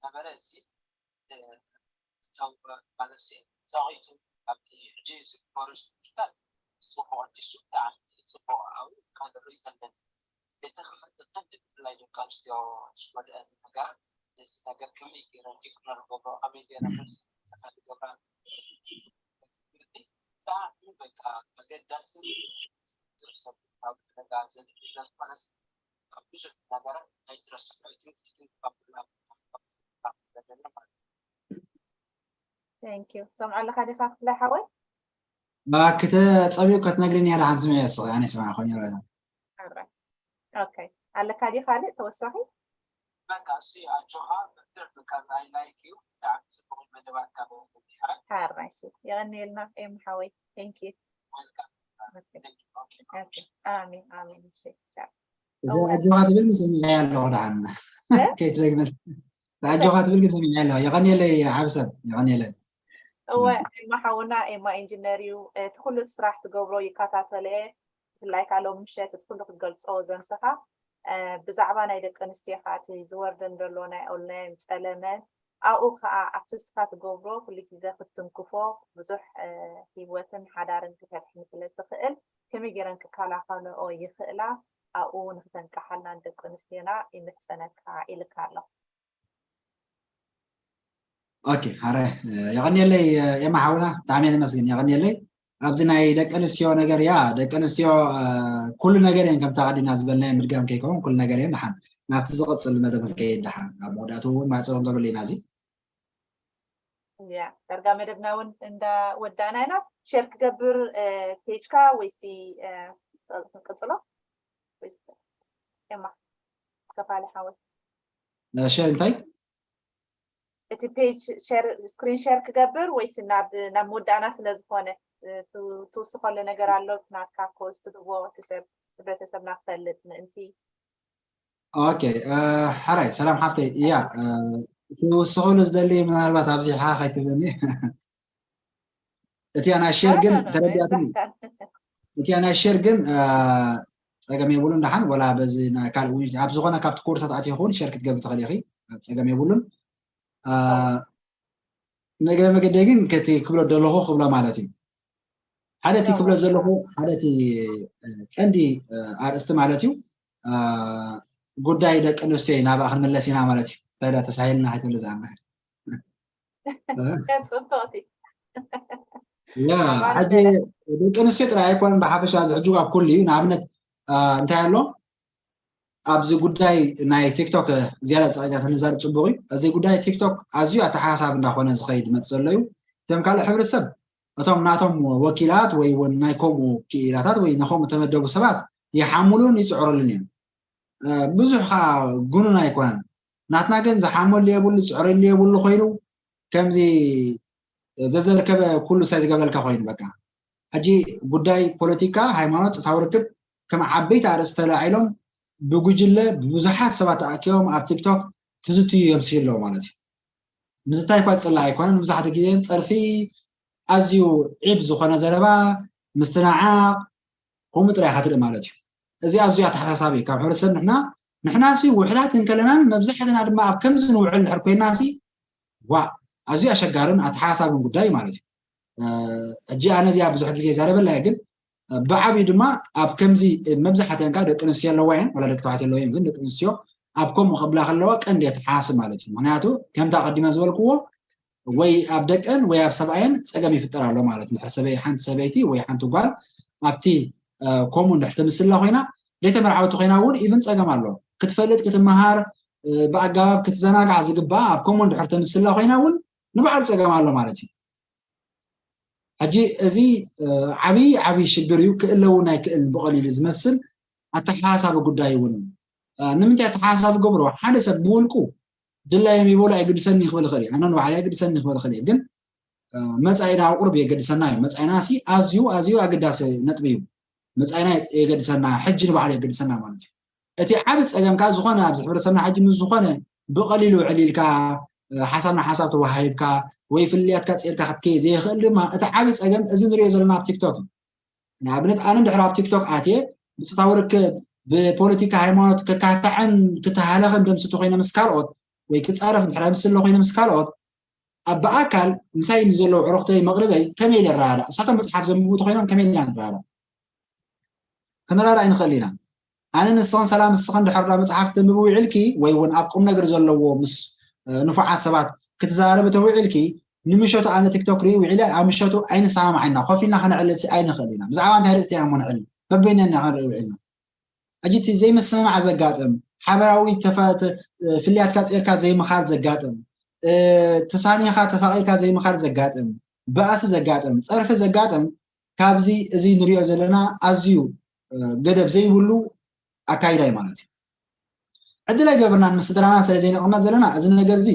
ነበረ እዚ እቶም ማለት ሲ ዛቂቱ ኣብቲ ሕጂ ዝግበሩ ስራሕትታት ጽቡቅ ኣዲሱ ብጣዕሚ ጽቡቅ ኣብኡ ካልእ ርእይቶ ኣለኒ። እቲ ክሓተት ቀንዲ ብፍላይ ደቂ ኣንስትዮ ዝጎድአን ነገራት ነዚ ነገር ከመይ ገይረን ኢግኖር ገብሮ ከመይ ገይረን መልሲ ተኻሊ ገብራ እቲ ትምህርቲ ብጣዕሚ በቃ ኣገዳስን ዝርሰብ ኣብ ዕዳጋ ዘድሊ ስለ ዝኾነስ ካብ ብዙሕ ነገራት ኣይትረስዕ እቲ ትምህርቲ ካብ ኩሉ ኣብ Thank you። ሰምዖ ኣለኻ ዲኻ ክፍለ ሓወይ? እባክተ ጸቢቑ ከትነግሪኒ እያ ደሓን ስምዒ እስኺ ኣነ ይስማዕ ኮይኑ ይብላ። ኣረ ኦኬ ኣለካ ዲ ካልእ ተወሳኺ? በቃ እሺ ኣጆኻ ብርትዕ በቃ I like you ብጣዕሚ ጽቡቕ መደባት ካብ ሓራሽ የቐንየልና ኤም ሓወይ thank you። Welcome. Thank you. Okay. Okay. ኣሜን ኣሜን እሺ ቻው። እዛ ኣጆኻ ትብል ሰሚዐያ ኣለኹ ደሓን ከይትደግመል ኣጆኻ ትብል ግን ሰሚዐ ኣለኹ። የቐንየለይ ዓቢ ሰብ የቐንየለይ። እወ ኤማ ሓውና ኤማ ኢንጂነር እዩ። እቲ ኩሉ እቲ ስራሕ ትገብሮ ይከታተሎ እየ። ብፍላይ ከዓ ሎሚ ምሸት እቲ ኩሉ ክትገልጾ ዘምሰኻ ብዛዕባ ናይ ደቂ ኣንስትዮ ከዓ እቲ ዝወርደን ዘሎ ናይ ኦንላይን ጸለመ ኣብኡ ከዓ ኣብቲ እስኻ ትገብሮ ኩሉ ግዜ ክትትንክፎ ብዙሕ ሂወትን ሓዳርን ክተድሕን ስለ ትኽእል ከመይ ገይረን ክከላኸልኦ ይኽእላ ኣብኡ ንክተንቅሓልና ንደቂ ኣንስትዮና ይምሕጸነካ ኢልካ ኣለኹ። ኦኬ፣ ሓራይ የቐንየለይ ኤማ ሓውና፣ ብጣዕሚ እየ ዘመስግን። የቐንየለይ። ኣብዚ ናይ ደቂ ኣንስትዮ ነገር እያ፣ ደቂ ኣንስትዮ ኩሉ ነገር እየን፣ ከምታ ቀዲምና ዝበልናዮ ምድጋም ከይከውን ኩሉ ነገር እየን። ደሓን ናብቲ ዝቕፅል መደብ ክንከይድ ደሓን ኣብ መወዳእትኡ እውን ማዕፀዊ ንገብረሉ ኢና። እዚ ያ ዳርጋ መደብና እውን እንዳወዳእና ኢና። ሼር ክገብር ፔጅካ ወይሲ ክንቅፅሎ? ኤማ ከፋሊ ሓወይ ሸር እንታይ እቲ ፔጅ ስክሪን ሸር ክገብር ወይስ ናብ ናብ መወዳእና ስለ ዝኾነ ትውስኸሉ ነገር ኣሎ ናትካ ኮስት ግቦ እቲ ሰብ ሕብረተሰብና ክፈልጥ ምእንቲ ኦኬ ሓራይ ሰላም ሓፍተይ እያ ክውስኸሉ ዝደሊ ምናልባት ኣብዚሓ ከይትብለኒ። እቲኣ ናይ ሼር ግን ተረዲኣትኒ። እቲኣ ናይ ሼር ግን ፀገም የብሉን። ደሓን ወላ በዚ ካልእ ኣብ ዝኾነ ካብቲ ኮርሳት ኣትዮ ክውን ሼር ክትገብር ትኽእል ኢኺ። ፀገም የብሉን። ንእግረ መገደይ ግን ከቲ ክብሎ ደለኹ ክብሎ ማለት እዩ። ሓደ እቲ ክብሎ ዘለኹ ሓደ እቲ ቀንዲ ኣርእስቲ ማለት እዩ፣ ጉዳይ ደቂ ኣንስትዮ እዩ። ናብኣ ክንምለስ ኢና ማለት እዩ። እንታይ ተሳሂልና ኣይተብለ ዳ ጽብቕቲ ያ ሕጂ ደቂ ኣንስትዮ ጥራይ ኣይኮነን፣ ብሓፈሻ እዚ ሕጂ ኣብ ኩሉ እዩ። ንኣብነት እንታይ ኣሎ ኣብዚ ጉዳይ ናይ ቲክቶክ ዝያዳ ጸቂጣ ተነዛርብ ጽቡቕ እዩ። እዚ ጉዳይ ቲክቶክ ኣዝዩ ኣተሓሳብ እንዳኾነ ዝኸይድ መጽ ዘሎ እዩ። እቶም ካልእ ሕብረተሰብ እቶም ናቶም ወኪላት ወይ እውን ናይ ከምኡ ክኢላታት ወይ ንከምኡ ተመደቡ ሰባት ይሓምሉን ይጽዕሩሉን እዮም። ብዙሕ ከዓ ጉኑን ኣይኮነን። ናትና ግን ዝሓመሉ የብሉ ዝፅዕረሉ የብሉ ኮይኑ ከምዚ ዘዘርከበ ኩሉ ሳይ ዝገብረልካ ኮይኑ በቃ ሕጂ ጉዳይ ፖለቲካ፣ ሃይማኖት፣ ፆታዊ ርክብ ከም ዓበይቲ ኣርእስቲ ተላዒሎም ብጉጅለ ብብዙሓት ሰባት ተኣኪቦም ኣብ ቲክቶክ ክዝትዩ የምስዩ ኣለዉ ማለት እዩ። ምዝታይ እኳ ዝፅላእ ኣይኮነን። መብዛሕትኡ ግዜ ፀርፊ ኣዝዩ ዒብ ዝኾነ ዘረባ ምስትናዓቕ ከምኡ ጥራይ ኢኻ ትርኢ ማለት እዩ። እዚ ኣዝዩ ኣተሓሳሳቢ እዩ። ካብ ሕብረተሰብ ንሕና ንሕና ሲ ውሕዳት እንከለናን መብዛሕትና ድማ ኣብ ከምዚ ንውዕል እንድሕር ኮይና ሲ ዋ ኣዝዩ ኣሸጋርን ኣተሓሳሳብን ጉዳይ ማለት እዩ። ሕጂ ኣነ እዚኣ ብዙሕ ግዜ ይዛረበላ እየ፣ ግን ብዓብዩ ድማ ኣብ ከምዚ መብዛሕትአን ከዓ ደቂ ኣንስትዮ ኣለዋ እየን፣ ዋላ ደቂ ተባዕትዮ ኣለዎ እዮም፣ ግን ደቂ ኣንስትዮ ኣብ ከምኡ ክብላ ከለዋ ቀንዲ ኣተሓሳስብ ማለት እዩ። ምክንያቱ ከምታ ቀዲመ ዝበልክዎ ወይ ኣብ ደቀን ወይ ኣብ ሰብኣየን ፀገም ይፍጠር ኣሎ ማለት እንድሕር ሰበይ ሓንቲ ሰበይቲ ወይ ሓንቲ ጓል ኣብቲ ከምኡ እንድሕር ተምስላ ኮይና ዘይተመርዓወቲ ኮይና እውን ኢቭን ፀገም ኣሎ። ክትፈልጥ ክትመሃር ብኣገባብ ክትዘናጋዕ ዝግባእ ኣብ ከምኡ እንድሕር ተምስላ ኮይና እውን ንባዕሉ ፀገም ኣሎ ማለት እዩ። ሕጂ እዚ ዓብዪ ዓብዪ ሽግር እዩ። ክእለውን ኣይክእልን ብቐሊሉ ዝመስል ኣተሓሳሳቢ ጉዳይ እውን እዩ። ንምንታይ ኣተሓሳሳቢ ገብሮ ሓደ ሰብ ብውልቁ ድላዮም ይበሉ ኣይግድሰኒ ክብል ይኽእል እዩ። ኣነ ንባዕለይ ኣይግድሰኒ ክብል ይኽእል እዩ። ግን መፃኢና ኣብ ቁሩብ የገድሰና እዩ። መፃኢና ሲ ኣዝዩ ኣዝዩ ኣገዳሲ ነጥቢ እዩ። መፃኢና የገድሰና፣ ሕጂ ንባዕሉ የገድሰና ማለት እዩ። እቲ ዓቢ ፀገም ከዓ ዝኾነ ኣብዚ ሕብረተሰብና ሕጂ ምስ ዝኾነ ብቐሊሉ ዕሊልካ ሓሳብ ንሓሳብ ተወሃሂብካ ወይ ፍልልያትካ ፅኢርካ ክትከይድ ዘይኽእል ድማ እቲ ዓቢ ፀገም እዚ ንሪኦ ዘለና ኣብ ቲክቶክ እዩ። ንኣብነት ኣነ እንድሕር ኣብ ቲክቶክ ኣትየ ብፆታዊ ርክብ ብፖለቲካ ሃይማኖት ክካታዕን ክተሃለኽን ደምስቲ ኮይነ ምስ ካልኦት ወይ ክፃረፍ እንድሕር ምስለ ኮይነ ምስ ካልኦት ኣብ ብኣካል ምሳይ ንዘለዉ ዕሩኽተይ መቕርበይ ከመይ ኢለ ይረዳዳእ? እሳቶም መፅሓፍ ዘንብቡ ተኮይኖም ከመይ ኢልና ንረዳዳእ? ክንረዳዳእ ኣይንኽእል ኢና። ኣነ ንስኽን ሰላም ንስኽን ድሕር ዳ መፅሓፍ ተንብቢ ውዒልኪ ወይ እውን ኣብ ቁም ነገር ዘለዎ ምስ ንፉዓት ሰባት ክትዛረቢ ተውዒልኪ ንምሸቱ ኣነ ቲክቶክ ርኢ ውዒለ ኣብ ምሸቱ ኣይንሰማማዕ ኢና ኮፍ ኢልና ከነዕልል ሲ ኣይንኽእል ኢና። ብዛዕባ እንታይ ርእስቲ ኢና እሞ ንዕልል በበይና ኢና ክንርኢ ውዒልና። ሕጂ እቲ ዘይምስምማዕ ዘጋጥም ሓበራዊ ፍልያትካ ፂርካ ዘይምኻድ ዘጋጥም ተሳኒኻ ተፋቒርካ ዘይምኻድ ዘጋጥም ባእሲ ዘጋጥም ፀርፊ ዘጋጥም ካብዚ እዚ ንሪኦ ዘለና ኣዝዩ ገደብ ዘይብሉ ኣካይዳ እዩ ማለት እዩ። ዕድል ኣይገብርናን ምስ ስድራና ስለ ዘይንቕመጥ ዘለና እዚ ነገር እዚ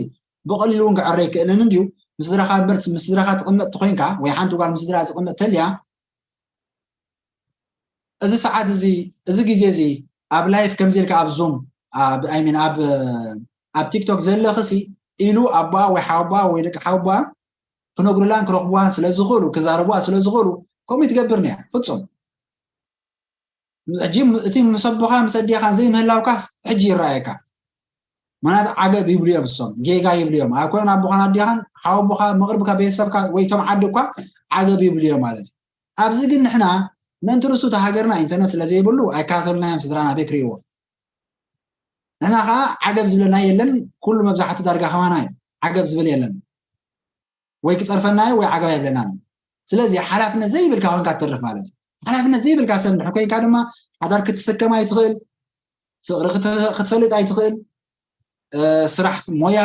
ብቐሊሉ እውን ክዕረ ይክእልን እንድዩ። ምስ ስድራኻ እምበር ምስ ስድራኻ ትቕመጥ ተኮይንካ ወይ ሓንቲ ጓል ምስ ስድራ ዝቕመጥ ተልያ እዚ ሰዓት እዚ እዚ ግዜ እዚ ኣብ ላይፍ ከምዚ ኢልካ ኣብ ዙም ኣብ ቲክቶክ ዘለኽሲ ኢሉ ኣቦኣ ወይ ሓወቦኣ ወይ ደቂ ሓወቦኣ ክነግሩላን ክረኽቡዋን ስለ ዝኽእሉ ክዛረቡዋ ስለ ዝኽእሉ ከምኡ ትገብር እያ ፍፁም። ሕጂ እቲ ምስ ኣቦኻ ምስ ኣዴኻን ዘይምህላውካስ ሕጂ ይረኣየካ። ምክንያቱ ዓገብ ይብሉ እዮም እሶም ጌጋ ይብሉ እዮም። ኣብ ኮይኖም ኣቦኻን ኣዴኻን ሓወቦኻ መቕርብካ ቤተሰብካ ወይ እቶም ዓዲ እኳ ዓገብ ይብሉ እዮም ማለት እዩ። ኣብዚ ግን ንሕና ምእንቲ ርሱ እቲ ሃገርና ኢንተርነት ስለ ዘይብሉ ኣይከታተሉናዮም ስድራና ቤት ክርእይዎ። ንሕና ከዓ ዓገብ ዝብለና የለን። ኩሉ መብዛሕቱ ዳርጋ ከማና እዩ። ዓገብ ዝብል የለን። ወይ ክፀርፈና እዩ ወይ ዓገብ ኣይብለናን። ስለዚ ሓላፍነት ዘይብልካ ኮንካ ትተርፍ ማለት እዩ። ሓላፍነት ዘይብልካ ሰብ እንድሕር ኮይንካ ድማ ሓዳር ክትስከም ኣይትኽእል፣ ፍቕሪ ክትፈልጥ ኣይትኽእል፣ ስራሕ ሞያ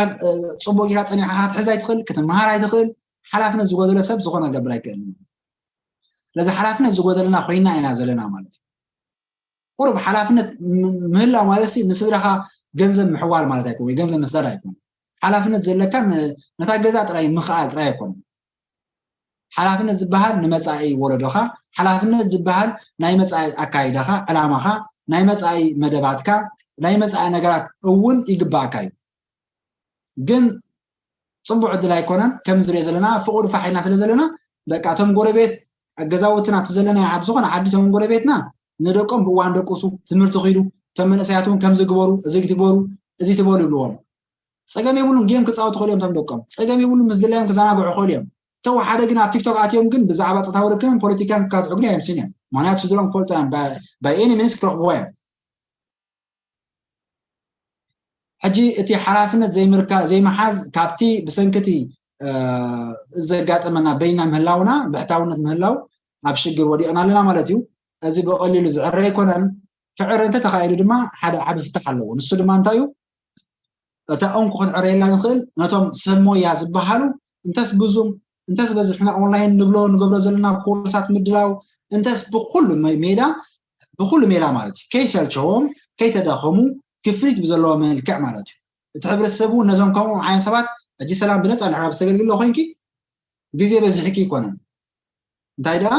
ፅቡቅ ጌርካ ፀኒዕካ ክትሕዝ ኣይትኽእል፣ ክትመሃር ኣይትኽእል። ሓላፍነት ዝጎደሎ ሰብ ዝኾነ ክገብር ኣይክእልን። ስለዚ ሓላፍነት ዝጎደለና ኮይና ኢና ዘለና ማለት እዩ። ቁሩብ ሓላፍነት ምህላው ማለት ሲ ንስድራኻ ገንዘብ ምሕዋል ማለት ኣይኮን ወይ ገንዘብ ምስዳድ ኣይኮን። ሓላፍነት ዘለካ ነታ ገዛ ጥራይ ምኽኣል ጥራይ ኣይኮነን። ሓላፍነት ዝበሃል ንመፃኢ ወለዶኻ፣ ሓላፍነት ዝበሃል ናይ መፃኢ ኣካይዳኻ፣ ዕላማኻ፣ ናይ መፃኢ መደባትካ፣ ናይ መፃኢ ነገራት እውን ይግባኣካ እዩ። ግን ፅቡቅ ዕድል ኣይኮነን። ከም ንሪኦ ዘለና ፍቁድ ፋሕ ኢልና ስለ ዘለና በቃ እቶም ጎረቤት ገዛውትና እቲ ዘለና ኣብ ዝኾነ ዓዲ እቶም ጎረቤትና ንደቆም ብእዋን ደቁሱ ትምህርቲ ኪዱ እቶም መንእሰያት እውን ከምዚ ግበሩ እዚ ግበሩ እዚ ትበሉ ይብልዎም። ፀገም የብሉን። ጌም ክፃወቱ ክእሉ እዮም እቶም ደቆም። ፀገም የብሉን። ምስ ድላዮም ክዘናግዑ ክእሉ እዮም። ተወሓደ ግን ኣብ ቲክቶክ ኣትዮም ግን ብዛዕባ ፆታዊ ርክብን ፖለቲካን ክካትዑ ግን ኣይምስን እዮም። ምክንያቱ ስድሮም ክፈልጡ እዮም። ባይ ኤኒ ሚንስ ክረኽብዎ እዮም። ሕጂ እቲ ሓላፍነት ዘይምርካ ዘይምሓዝ ካብቲ ብሰንክቲ ዘጋጠመና በይና ምህላውና ብሕታውነት ምህላው ኣብ ሽግር ወዲቕና ኣለና ማለት እዩ። እዚ ብቐሊሉ ዝዕረ ኣይኮነን። ክዕረ እንተተኻኢሉ ድማ ሓደ ዓቢ ፍታሕ ኣለዎ። ንሱ ድማ እንታይ እዩ? እታ እንኮ ክንዕረየላ ንኽእል ነቶም ሰብ ሞያ ዝበሃሉ እንተስ ብዙም እንተስ በዝሕና ኦንላይን ንብሎ ንገብሮ ዘለና ኮርሳት ምድላው እንተስ ብኩሉ ሜዳ ብኩሉ ሜላ ማለት እዩ ከይሰልቸዎም ከይተዳኸሙ ክፍሊት ብዘለዎ መልክዕ ማለት እዩ። እቲ ሕብረተሰብ እውን ነዞም ከምኡ ዓይነት ሰባት ሕጂ ሰላም ብነፃ ንሕራብ ዝተገልግሎ ኮይንኪ ግዜ በዚሕኪ ይኮነን። እንታይ ደኣ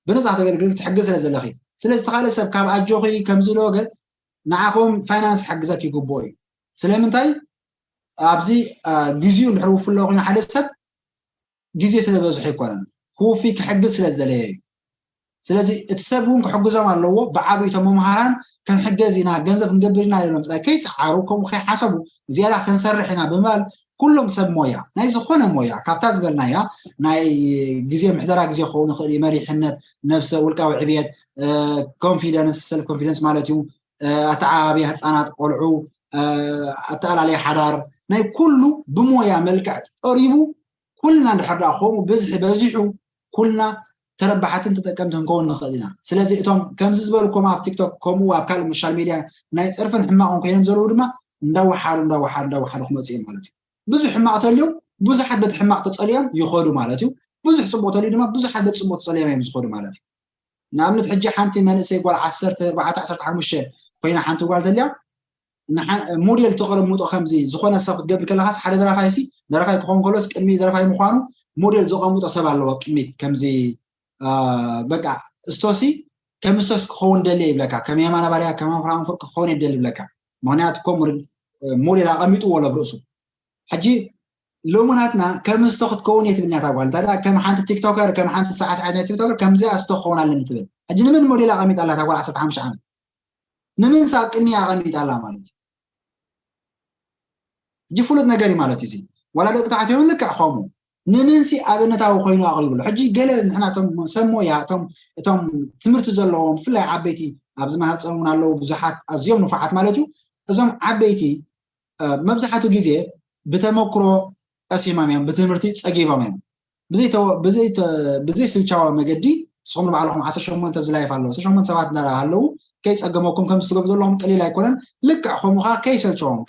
ብነፃ ከተገልግል ክትሕግዝ ስለ ዘለኺ። ስለዚ ተኻለ ሰብ ካብ ኣጆኺ ከምዚ ኢሎ ገ ንዓኹም ፋይናንስ ክሕግዘክ ይግብኦ እዩ። ስለምንታይ ኣብዚ ግዜኡ እንድሕር ውፍሎ ኮይኑ ሓደ ሰብ ግዜ ስለ በዝሖ ኣይኮነን ክውፊ ክሕግዝ ስለ ዝደለየ እዩ። ስለዚ እቲ ሰብ እውን ክሕግዞም ኣለዎ። ብዓብዩ እቶም መምሃራን ክንሕገዝ ኢና ገንዘብ ክንገብር ኢና ኢሎም ጥራይ ከይፀዓሩ ከምኡ ከይሓሰቡ ዝያዳ ክንሰርሕ ኢና ብምባል ኩሎም ሰብ ሞያ ናይ ዝኾነ ሞያ ካብታ ዝበልናያ ናይ ግዜ ምሕደራ ግዜ ክኸውን ይኽእል እዩ። መሪሕነት፣ ነብሰ ውልቃዊ ዕብየት፣ ኮንፊደንስ፣ ሰልፍ ኮንፊደንስ ማለት እዩ። ኣተዓባብያ ህፃናት ቆልዑ፣ ኣተኣላለየ ሓዳር ናይ ኩሉ ብሞያ መልክዕ ቀሪቡ ኩልና እንድሕር ደኣ ከምኡ ብዝሒ በዚሑ ኩልና ተረባሓትን ተጠቀምቲ ክንከውን ንኽእል ኢና። ስለዚ እቶም ከምዚ ዝበልኩም ኣብ ቲክቶክ ከምኡ ኣብ ካልእ ሶሻል ሚድያ ናይ ፀርፍን ሕማቕን ኮይኖም ዘለዉ ድማ እንዳወሓዱ እንዳወሓዱ እንዳወሓዱ ክመፁ እዮም ማለት እዩ። ብዙሕ ሕማቕ ተልዮም ብዙሓት በቲ ሕማቕ ተፀልዮም ይኸዱ ማለት እዩ። ብዙሕ ፅቡቕ ተልዩ ድማ ብዙሓት በቲ ፅቡቕ ተፀልዮም እዮም ዝኸዱ ማለት እዩ። ንኣብነት ሕጂ ሓንቲ መንእሰይ ጓል ዓሰርተ ኣርባዕተ ዓሰርተ ሓሙሽተ ኮይና ሓንቲ ጓል ተልያ ሞዴል ተቐምጦ ከምዚ ዝኾነ ሰብ ክትገብር ከለኻስ ሓደ ደራፋይ ሲ ደራፋይ ክኸውን ከሎስ ቅድሚ ደራፋይ ምዃኑ ሞዴል ዘቐምጦ ሰብ ኣለዎ ቅድሚት ከምዚ በቃ እስቶሲ ከም እስቶስ ክኸውን ደልየ ይብለካ ከም የማነ ባርያ ከም ፍራንክፉር ክኸውን የደል ይብለካ ምክንያቱ እኮ ሞዴል ኣቐሚጥዎ ኣሎ ብርእሱ ሕጂ ሎሚ ናትና ከም እስቶ ክትከውን እየ ትብል እታ ጓል እንታይ ከም ሓንቲ ቲክቶከር ከም ሓንቲ ሰዓት ናይ ቲክቶከር ከምዚኣ እስቶ ክኸውን ኣለኒ ትብል ሕጂ ንምን ሞዴል ኣቐሚጣ ኣላ እታ ጓል ዓሰርተ ሓሙሽተ ዓመት ንምንሳ ኣብ ቅድሚኣ ኣቐሚጣ ኣላ ማለት እዩ። ሕጂ ፍሉጥ ነገር እዩ ማለት እዩ። ዋላ ደቂ ተባዕትዮ እውን ልክዕ ከምኡ ንምንሲ ኣብነታዊ ኮይኑ ኣቕሪቡ ኣሎ። ሕጂ ገለ ንሕና እቶም ሰብ ሞያ እቶም እቶም ትምህርቲ ዘለዎም ብፍላይ ዓበይቲ ኣብዚ ማህፀን እውን ኣለዉ ብዙሓት ኣዝዮም ንፉዓት ማለት እዩ። እዞም ዓበይቲ መብዛሕትኡ ግዜ ብተመክሮ ቀሲሞም እዮም፣ ብትምህርቲ ፀጊቦም እዮም። ብዘይስልቻዊ መገዲ ንስኹም ንባዕልኹም ዓሰርተ ሸሞንተ ኣብዚ ላይፍ ኣለዉ፣ ዓሰርተ ሸሞንተ ሰባት ኣለዉ፣ ከይፀገመኩም ከም ዝትገብሩ ዘለኹም ቀሊል ኣይኮነን። ልክዕ ከምኡ ከዓ ከይሰልቸዎም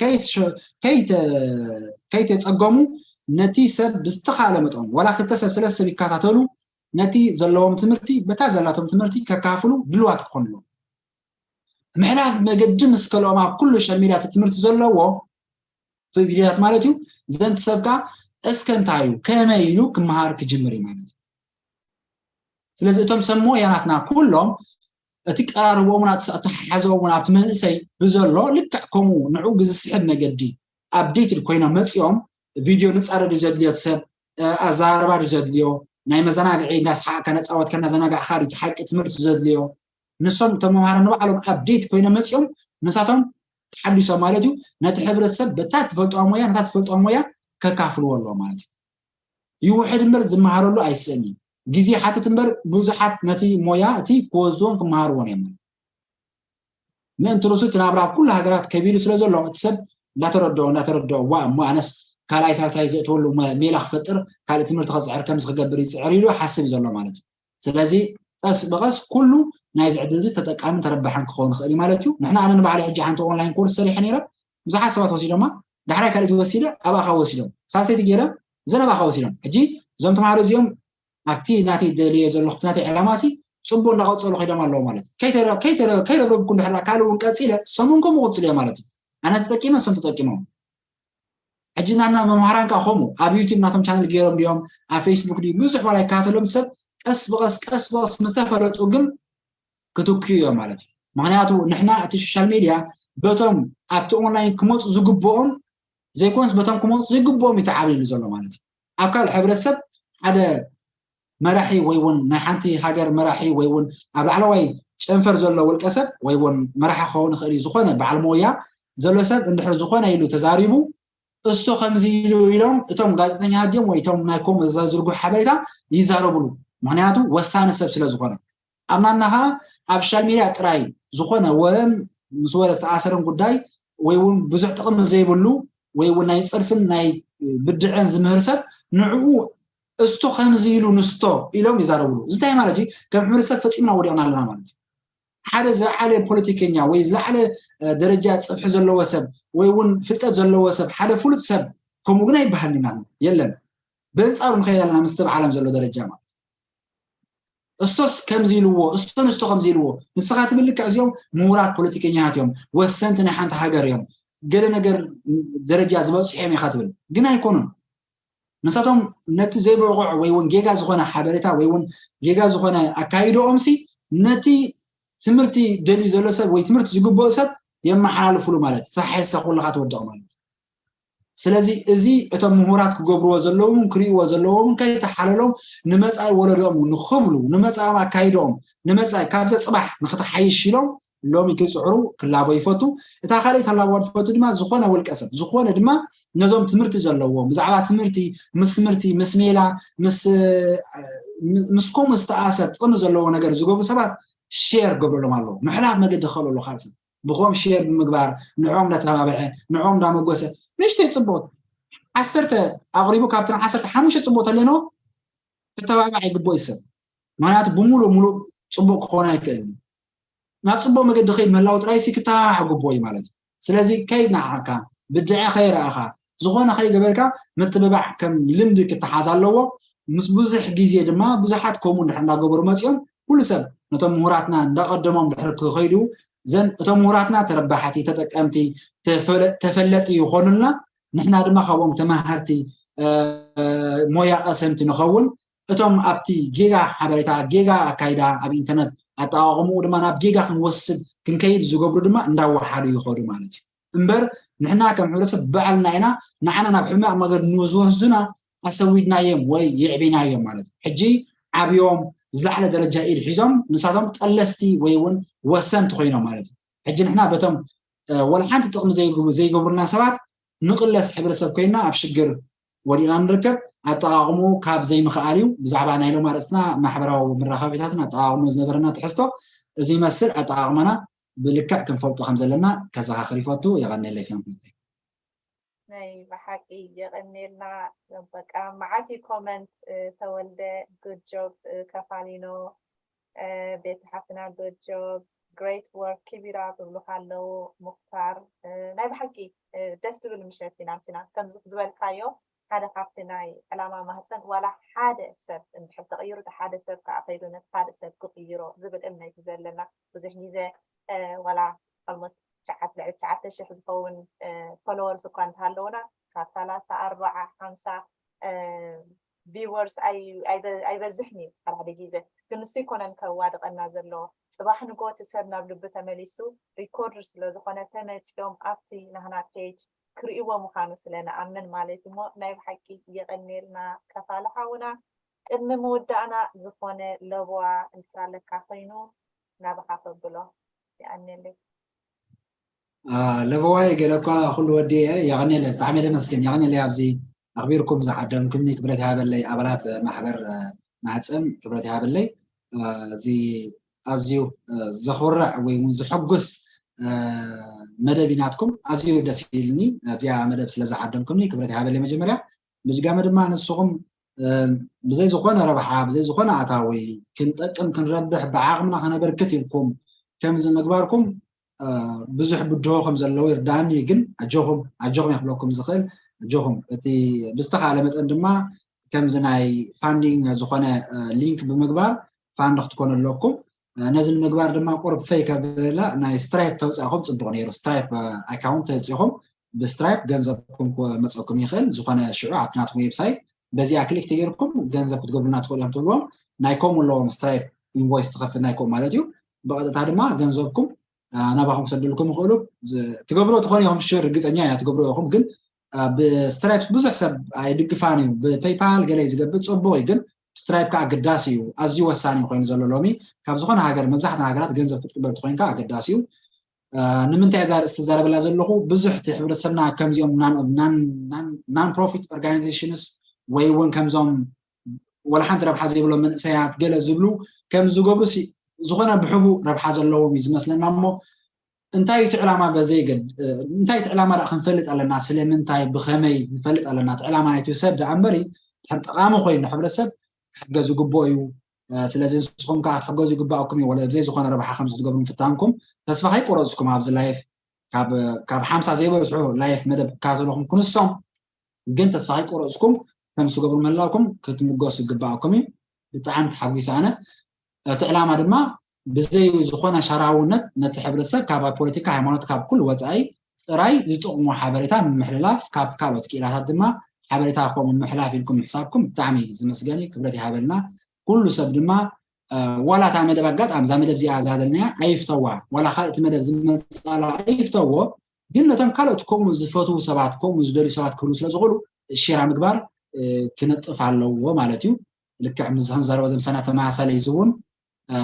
ከይተፀገሙ ነቲ ሰብ ብዝተኻለ መጠን ዋላ ክልተ ሰብ ሰለስተ ሰብ ይከታተሉ ነቲ ዘለዎም ትምህርቲ በታ ዘላቶም ትምህርቲ ከካፍሉ ድልዋት ክኾኑ ኣለዎም። ምሕላፍ መገዲ ምስ ከልኦም ኣብ ኩሉ ሶሻል ሚድያ እቲ ትምህርቲ ዘለዎ ቪድዮታት ማለት እዩ ዘንቲ ሰብ ከዓ እስከ እንታይ እዩ ከመይ ኢሉ ክመሃር ክጅምር እዩ ማለት እዩ። ስለዚ እቶም ሰብ ሞያ ናትና ኩሎም እቲ ቀራርቦምን ኣተሓሕዘኦምን ኣብቲ መንእሰይ ብዘሎ ልክዕ ከምኡ ንዕኡ ብዝስሕብ መገዲ ኣፕዴትድ ኮይኖም መፂኦም ቪድዮ ንፃረ ድዩ ዘድልዮ እቲ ሰብ ኣዘራርባ ድዩ ዘድልዮ ናይ መዘናግዒ እንዳስሓቅካ እንዳፃወትካ እንዳዘናጋዕካ ድዩ ሓቂ ትምህርቲ ዘድልዮ ንሶም እቶም መምሃራን ንባዕሎም ኣፕዴት ኮይኖም መፂኦም ንሳቶም ተሓዲሶም ማለት እዩ ነቲ ሕብረተሰብ በታ ትፈልጦ ሞያ ነታ ትፈልጦ ሞያ ከካፍልዎ ኣለዎ ማለት እዩ። ይውሕድ እምበር ዝመሃረሉ ኣይስእን እዩ። ግዜ ይሓትት እምበር ብዙሓት ነቲ ሞያ እቲ ክወስድዎን ክመሃርዎን እዮም። ምእንቲ ርእሱ እቲ ናብራ ኣብ ኩሉ ሃገራት ከቢዱ ስለ ዘሎ እቲ ሰብ እንዳተረድኦ እንዳተረድኦ ዋ እሞ ኣነስ ካልኣይ ሳልሳይ ዘእትወሉ ሜላ ክፈጥር ካልእ ትምህርቲ ክፅዕር ከምዚ ክገብር ይፅዕር ኢሉ ሓስብ እዩ ዘሎ ማለት እዩ። ስለዚ ቀስ ብቐስ ኩሉ ናይዚ ዕድል እዚ ተጠቃምን ተረባሕን ክኸውን ይኽእል እዩ ማለት እዩ። ንሕና ኣነ ንባዕለይ ሕጂ ሓንቲ ኦንላይን ኮርስ ሰሪሐ ነይረ። ብዙሓት ሰባት ወሲዶማ፣ ዳሕራይ ካልኦት ወሲደ ኣብኣ ካብ ወሲዶም ሳልሰይቲ ገይረ ዘን ኣብኣ ካብ ወሲዶም። ሕጂ እዞም ተምሃሮ እዚኦም ኣብቲ ናተይ ደልዮ ዘለኹ ናተይ ዕላማ ሲ ፅቡቅ እንዳቀፀሉ ከይዶም ኣለዉ ማለት እዩ። ከይተረብረብኩ እንድሕር ካልእ እውን ቀፂለ ሰሙን ከምኡ ቅፅል እዮ ማለት እዩ። ኣነ ተጠቂመ እሶም ተጠቂሞም። ሕጂ ናትና መምሃራን ከዓ ከምኡ ኣብ ዩቲብ ናቶም ቻነል ገይሮም ድዮም ኣብ ፌስቡክ ድዩ ብዙሕ ዋላ ይከታተሎም ሰብ ቀስ ብቀስ ቀስ ብቀስ ምስ ተፈለጡ ግን ክትክዩ እዮም ማለት እዩ። ምክንያቱ ንሕና እቲ ሶሻል ሚድያ በቶም ኣብቲ ኦንላይን ክመፁ ዝግብኦም ዘይኮንስ በቶም ክመፁ ዘይግብኦም እዩ ተዓብሊሉ ዘሎ ማለት እዩ። ኣብ ካልእ ሕብረተሰብ ሓደ መራሒ ወይ እውን ናይ ሓንቲ ሃገር መራሒ ወይ እውን ኣብ ላዕለዋይ ጨንፈር ዘሎ ውልቀ ሰብ ወይ እውን መራሒ ክኸውን ይኽእል እዩ፣ ዝኾነ በዓል ሞያ ዘሎ ሰብ እንድሕር ዝኾነ ኢሉ ተዛሪቡ፣ እሱ ከምዚ ኢሉ ኢሎም እቶም ጋዜጠኛታት ድዮም ወይ እቶም ናይ ኮም ዘዝርጉ ሓበሬታ ይዛረብሉ። ምክንያቱ ወሳኒ ሰብ ስለ ዝኾነ። ኣብ ናትና ከዓ ኣብ ሶሻል ሚድያ ጥራይ ዝኾነ ወረን ምስ ወረ ዝተኣሰረን ጉዳይ ወይ እውን ብዙሕ ጥቕሚ ዘይብሉ ወይ እውን ናይ ፅርፍን ናይ ብድዐን ዝምህር ሰብ ንዕኡ እስቶ ከምዚ ኢሉ ንስቶ ኢሎም ይዛረብሉ። እዚ እንታይ ማለት እዩ? ከም ሕብረተሰብ ፈፂምና ወዲቕና ኣለና ማለት እዩ። ሓደ ዝለዓለ ፖለቲከኛ ወይ ዝለዓለ ደረጃ ፅፍሒ ዘለዎ ሰብ ወይ እውን ፍልጠት ዘለዎ ሰብ ሓደ ፍሉጥ ሰብ ከምኡ ግን ኣይበሃልን ኢና የለን። በንፃሩ ንኸይድ ኣለና ምስቲ ዓለም ዘሎ ደረጃ ማለት እስቶስ ከምዚ ኢልዎ እስቶ ንስቶ ከምዚ ኢልዎ ንስኻ ትብል ልክዕ እዚኦም ምሁራት ፖለቲከኛታት እዮም፣ ወሰንቲ ናይ ሓንቲ ሃገር እዮም፣ ገለ ነገር ደረጃ ዝበፅሑ እዮም ኢኻ ትብል፣ ግን ኣይኮኑን። ንሳቶም ነቲ ዘይብቑዕ ወይ እውን ጌጋ ዝኾነ ሓበሬታ ወይ እውን ጌጋ ዝኾነ ኣካይድኦም ሲ ነቲ ትምህርቲ ደልዩ ዘሎ ሰብ ወይ ትምህርቲ ዝግብኦ ሰብ የመሓላልፍሉ ማለት እዩ። ተታሒዝካ ኩልኻ ትወድቕ ማለት እዩ። ስለዚ እዚ እቶም ምሁራት ክገብርዎ ዘለዎም ክርእይዎ ዘለዎም ከይተሓለሎም ንመፃኢ ወለዶኦም ንኽብሉ ንመፃኦም ኣካይድኦም ንመፃኢ ካብዚ ፅባሕ ንክተሓይሽ ኢሎም ሎሚ ክፅዕሩ ክላቦ ይፈቱ። እታ ካልኣይ ተላቦ ዝፈቱ ድማ ዝኾነ ውልቀ ሰብ ዝኾነ ድማ ነዞም ትምህርቲ ዘለዎ ብዛዕባ ትምህርቲ ምስ ትምህርቲ ምስ ሜላ ምስ ምስ ከምኡ ዝተኣሰር ጥቕሚ ዘለዎ ነገር ዝገብሩ ሰባት ሼር ገብረሎም ኣለዎ። ምሕላፍ መገዲ ክኸእሉ ኣለዎ። ካልእ ሰብ ብኸም ሼር ብምግባር ንዕኦም እንዳተባብዐ ንዕኦም እንዳመጎሰ ንእሽተይ ፅቡቕ ዓሰርተ ኣቕሪቡ ካብተን ዓሰርተ ሓሙሽተ ፅቡቕ ተለኖ ክተባባዕ ይግብኦ እዩ ሰብ። ምክንያቱ ብምሉእ ሙሉእ ፅቡቕ ክኾን ኣይክእልን። ናብ ፅቡቕ መገዲ ከይድ ምህላው ጥራይ ሲ ክተባባዕ ግብኦ እዩ ማለት እዩ። ስለዚ ከይድ ንዓኻ ብድዐ ከይረኣኻ ዝኾነ ከይገበርካ ምትብባዕ ከም ልምዲ ክተሓዝ ኣለዎ። ምስ ብዙሕ ግዜ ድማ ብዙሓት ከምኡ እንድሕር እንዳገበሩ መፂኦም ኩሉ ሰብ ነቶም ምሁራትና እንዳቐደሞም ድሕር ክኸይዱ ዘን እቶም ምሁራትና ተረባሕቲ ተጠቀምቲ ተፈለጢ ይኾኑልና። ንሕና ድማ ካብኦም ተማሃርቲ ሞያ ቀሰምቲ ንኸውን። እቶም ኣብቲ ጌጋ ሓበሬታ ጌጋ ኣካይዳ ኣብ ኢንተርነት ኣጠቓቕምኡ ድማ ናብ ጌጋ ክንወስድ ክንከይድ ዝገብሩ ድማ እንዳወሓዱ ይኸዱ ማለት እዩ። እምበር ንሕና ከም ሕብረተሰብ ባዕልና ኢና ንዓና ናብ ሕማቕ መገዲ ንዝወስዱና ኣሰዊድናዮም ወይ የዕቢናዮም ማለት እዩ። ሕጂ ዓብዮም ዝላዕለ ደረጃ ኢድ ሒዞም ንሳቶም ጠለስቲ ወይ እውን ወሰንቲ ኮይኖም ማለት እዩ። ሕጂ ንሕና በቶም ወላ ሓንቲ ጥቕሚ ዘይገብሩና ሰባት ንቕለስ ሕብረተሰብ ኮይና ኣብ ሽግር ወዲቕና ንርከብ። ኣጠቓቕሙ ካብ ዘይምኽኣል እዩ። ብዛዕባ ናይ ሎም ኣርእስትና ማሕበራዊ መራኸቢታትን ኣጠቓቕሙ ዝነበረና ትሕዝቶ እዚ ይመስል። ኣጠቓቕማና ብልክዕ ክንፈልጦ ከም ዘለና ከዘኻኽር ይፈቱ። የቐንየለይ ሰንኩልተይ። ናይ ብሓቂ የቐንየልና። በቃ መዓት እዩ ኮመንት ተወልደ good job ከፋሊኖ ቤት ሓፍትና good job great work keep it up ይብሉካ ኣለዉ። ሙክታር ናይ ብሓቂ ደስ ትብል ምሸት ኢና ምሲና ከምዚ ዝበልካዮ ሓደ ካብቲ ናይ ዕላማ ማህፀን ዋላ ሓደ ሰብ እንድሕር ተቐይሩ እቲ ሓደ ሰብ ከዓ ከይዱ ነቲ ካልእ ሰብ ክቕይሮ ዝብል እምነት እዩ ዘለና። ብዙሕ ግዜ ዋላ almost ትሽዓተ ልዕሊ ትሽዓተ ሽሕ ዝኸውን followers እኳ እንተሃለውና ካብ ሰላሳ ኣርባዓ ሓምሳ viewers ኣይበዝሕን እዩ ሓደ ሓደ ግዜ ግን ንሱ ይኮነን ከዋድቀና ዘለዎ ፅባሕ ንጎ እቲ ሰብ ናብ ልቢ ተመሊሱ record ስለዝኮነ ተመፂኦም ኣብቲ ናህና page ክርእይዎ ምኳኑ ስለ ንኣምን ማለት እሞ ናይ ብሓቂ የቀንየልና ከፋለ ሓውና ቅድሚ ምውዳእና ዝኮነ ለበዋ እንድሕር ኣለካ ኮይኑ ናባካ ከብሎ የቀንየለይ። ለበዋይ ገለ እኳ ኩሉ ወዲኤ የቐንየለይ ብጣዕሚ ደመስግን የቐንየለይ ኣብዚ ኣኽቢርኩም ዝዓደምኩምኒ ክብረት ይሃበለይ ኣባላት ማሕበር ማህፀን ክብረት ይሃበለይ። እዚ ኣዝዩ ዘኹርዕ ወይ እውን ዘሐጉስ መደብ እዩ ናትኩም ኣዝዩ ደስ ኢልኒ ኣብዚኣ መደብ ስለ ዝዓደምኩምኒ ክብረት ይሃበለይ መጀመርያ ብድጋሚ ድማ ንስኹም ብዘይ ዝኾነ ረብሓ ብዘይ ዝኾነ ኣታዊ ክንጠቅም ክንረብሕ ብዓቕምና ከነበርክት ኢልኩም ከምዚ ምግባርኩም ብዙሕ ብድሆ ከም ዘለዉ ይርዳእኒ ግን ኣጆኹም ኣጆኹም የኽብለኩም ዝኽእል ኣጆኹም እቲ ብዝተኻለ መጠን ድማ ከምዚ ናይ ፋንዲንግ ዝኾነ ሊንክ ብምግባር ፋንድ ክትኮኑ ኣለኩም ነዚ ንምግባር ድማ ቁርብ ፈይ ከብላ ናይ ስትራይፕ ተውፃእኹም ፅቡቅ ነይሩ ስትራይፕ ኣካውንት ተውፂኹም ብስትራይፕ ገንዘብኩም ክመፀኩም ይኽእል ዝኾነ ሽዑ ኣብቲ ናትኩም ዌብሳይት በዚኣ ክሊክ ተገይርኩም ገንዘብ ክትገብሩና ትኽእሉ እዮም ትብልዎም ናይ ከምኡ ኣለዎም ስትራይፕ ኢንቮይስ ትኸፍል ናይ ከምኡ ማለት እዩ ብቐጥታ ድማ ገንዘብኩም ናባኹም ክሰደልኩም ይኽእሉ ትገብሮ ትኾኑ ኢኹም ሽር ርግፀኛ እያ ትገብሮ ኢኹም ግን ብስትራይፕ ብዙሕ ሰብ ኣይድግፋን እዩ። ብፔይፓል ገለ እዩ ዝገብር፣ ጽቡቕ እዩ፣ ግን ስትራይፕ ከዓ ኣገዳሲ እዩ፣ ኣዝዩ ወሳኒ ኮይኑ ዘሎ ሎሚ። ካብ ዝኾነ ሃገር፣ መብዛሕትኡ ሃገራት ገንዘብ ክትቅበል ተኮይንካ ኣገዳሲ እዩ። ንምንታይ እዛ ርእስቲ ዘረበላ ዘለኹ? ብዙሕ እቲ ሕብረተሰብና ከምዚኦም ናን ፕሮፊት ኦርጋናይዜሽንስ ወይ እውን ከምዞም ወላ ሓንቲ ረብሓ ዘይብሎም መንእሰያት ገለ ዝብሉ ከም ዝገብሩ ሲ ዝኾነ ብሕቡእ ረብሓ ዘለዎም እዩ ዝመስለና። እሞ እንታይ እቲ ዕላማ በዘይ ገድ እንታይ እቲ ዕላማ ደኣ ክንፈልጥ ኣለና። ስለምንታይ ብኸመይ ንፈልጥ ኣለና። እቲ ዕላማ ናይቲ ሰብ ደኣ እምበሪ ድሕር ጠቓሚ ኮይኑ ንሕብረተሰብ ክሕገዝ ይግብኦ እዩ። ስለዚ ንስኹም ከዓ ክትሕገዙ ይግባኣኩም እዩ። ወላ ብዘይ ዝኾነ ረብሓ ከም ክትገብሩ ምፍታንኩም ተስፋ ከይቆረፅኩም ኣብዚ ላይፍ ካብ ሓምሳ ዘይበዝሑ ላይፍ መደብ ክከታተልኹም ክንሶም ግን ተስፋ ከይቆረፅኩም ከም ትገብሩ ምህላውኩም ክትምጎሱ ይግባኣኩም እዩ። ብጣዕሚ ተሓጒሰ ኣነ። እቲ ዕላማ ድማ ብዘይ ዝኾነ ሻራውነት ነቲ ሕብረተሰብ ካብ ፖለቲካ፣ ሃይማኖት፣ ካብ ኩሉ ወፃኢ ጥራይ ዝጠቕሙ ሓበሬታ ምምሕልላፍ፣ ካብ ካልኦት ክኢላታት ድማ ሓበሬታ ከምኡ ምምሕላፍ ኢልኩም ምሕሳብኩም ብጣዕሚ ዝመስገን እዩ። ክብረት ይሃበልና። ኩሉ ሰብ ድማ ዋላ እታ መደብ ኣጋጣሚ እዛ መደብ እዚኣ ዝሃደልናያ ኣይፍተዋ፣ ዋላ ካልእቲ መደብ ዝመፃላ ኣይፍተዎ፣ ግን ነቶም ካልኦት ከምኡ ዝፈትዉ ሰባት ከምኡ ዝደልዩ ሰባት ክህሉ ስለ ዝኽእሉ ሼራ ምግባር ክነጥፍ ኣለዎ ማለት እዩ። ልክዕ ምስ ዝኽንዘረቦ ዘምሰና ተመሳሳሊ እዩ እውን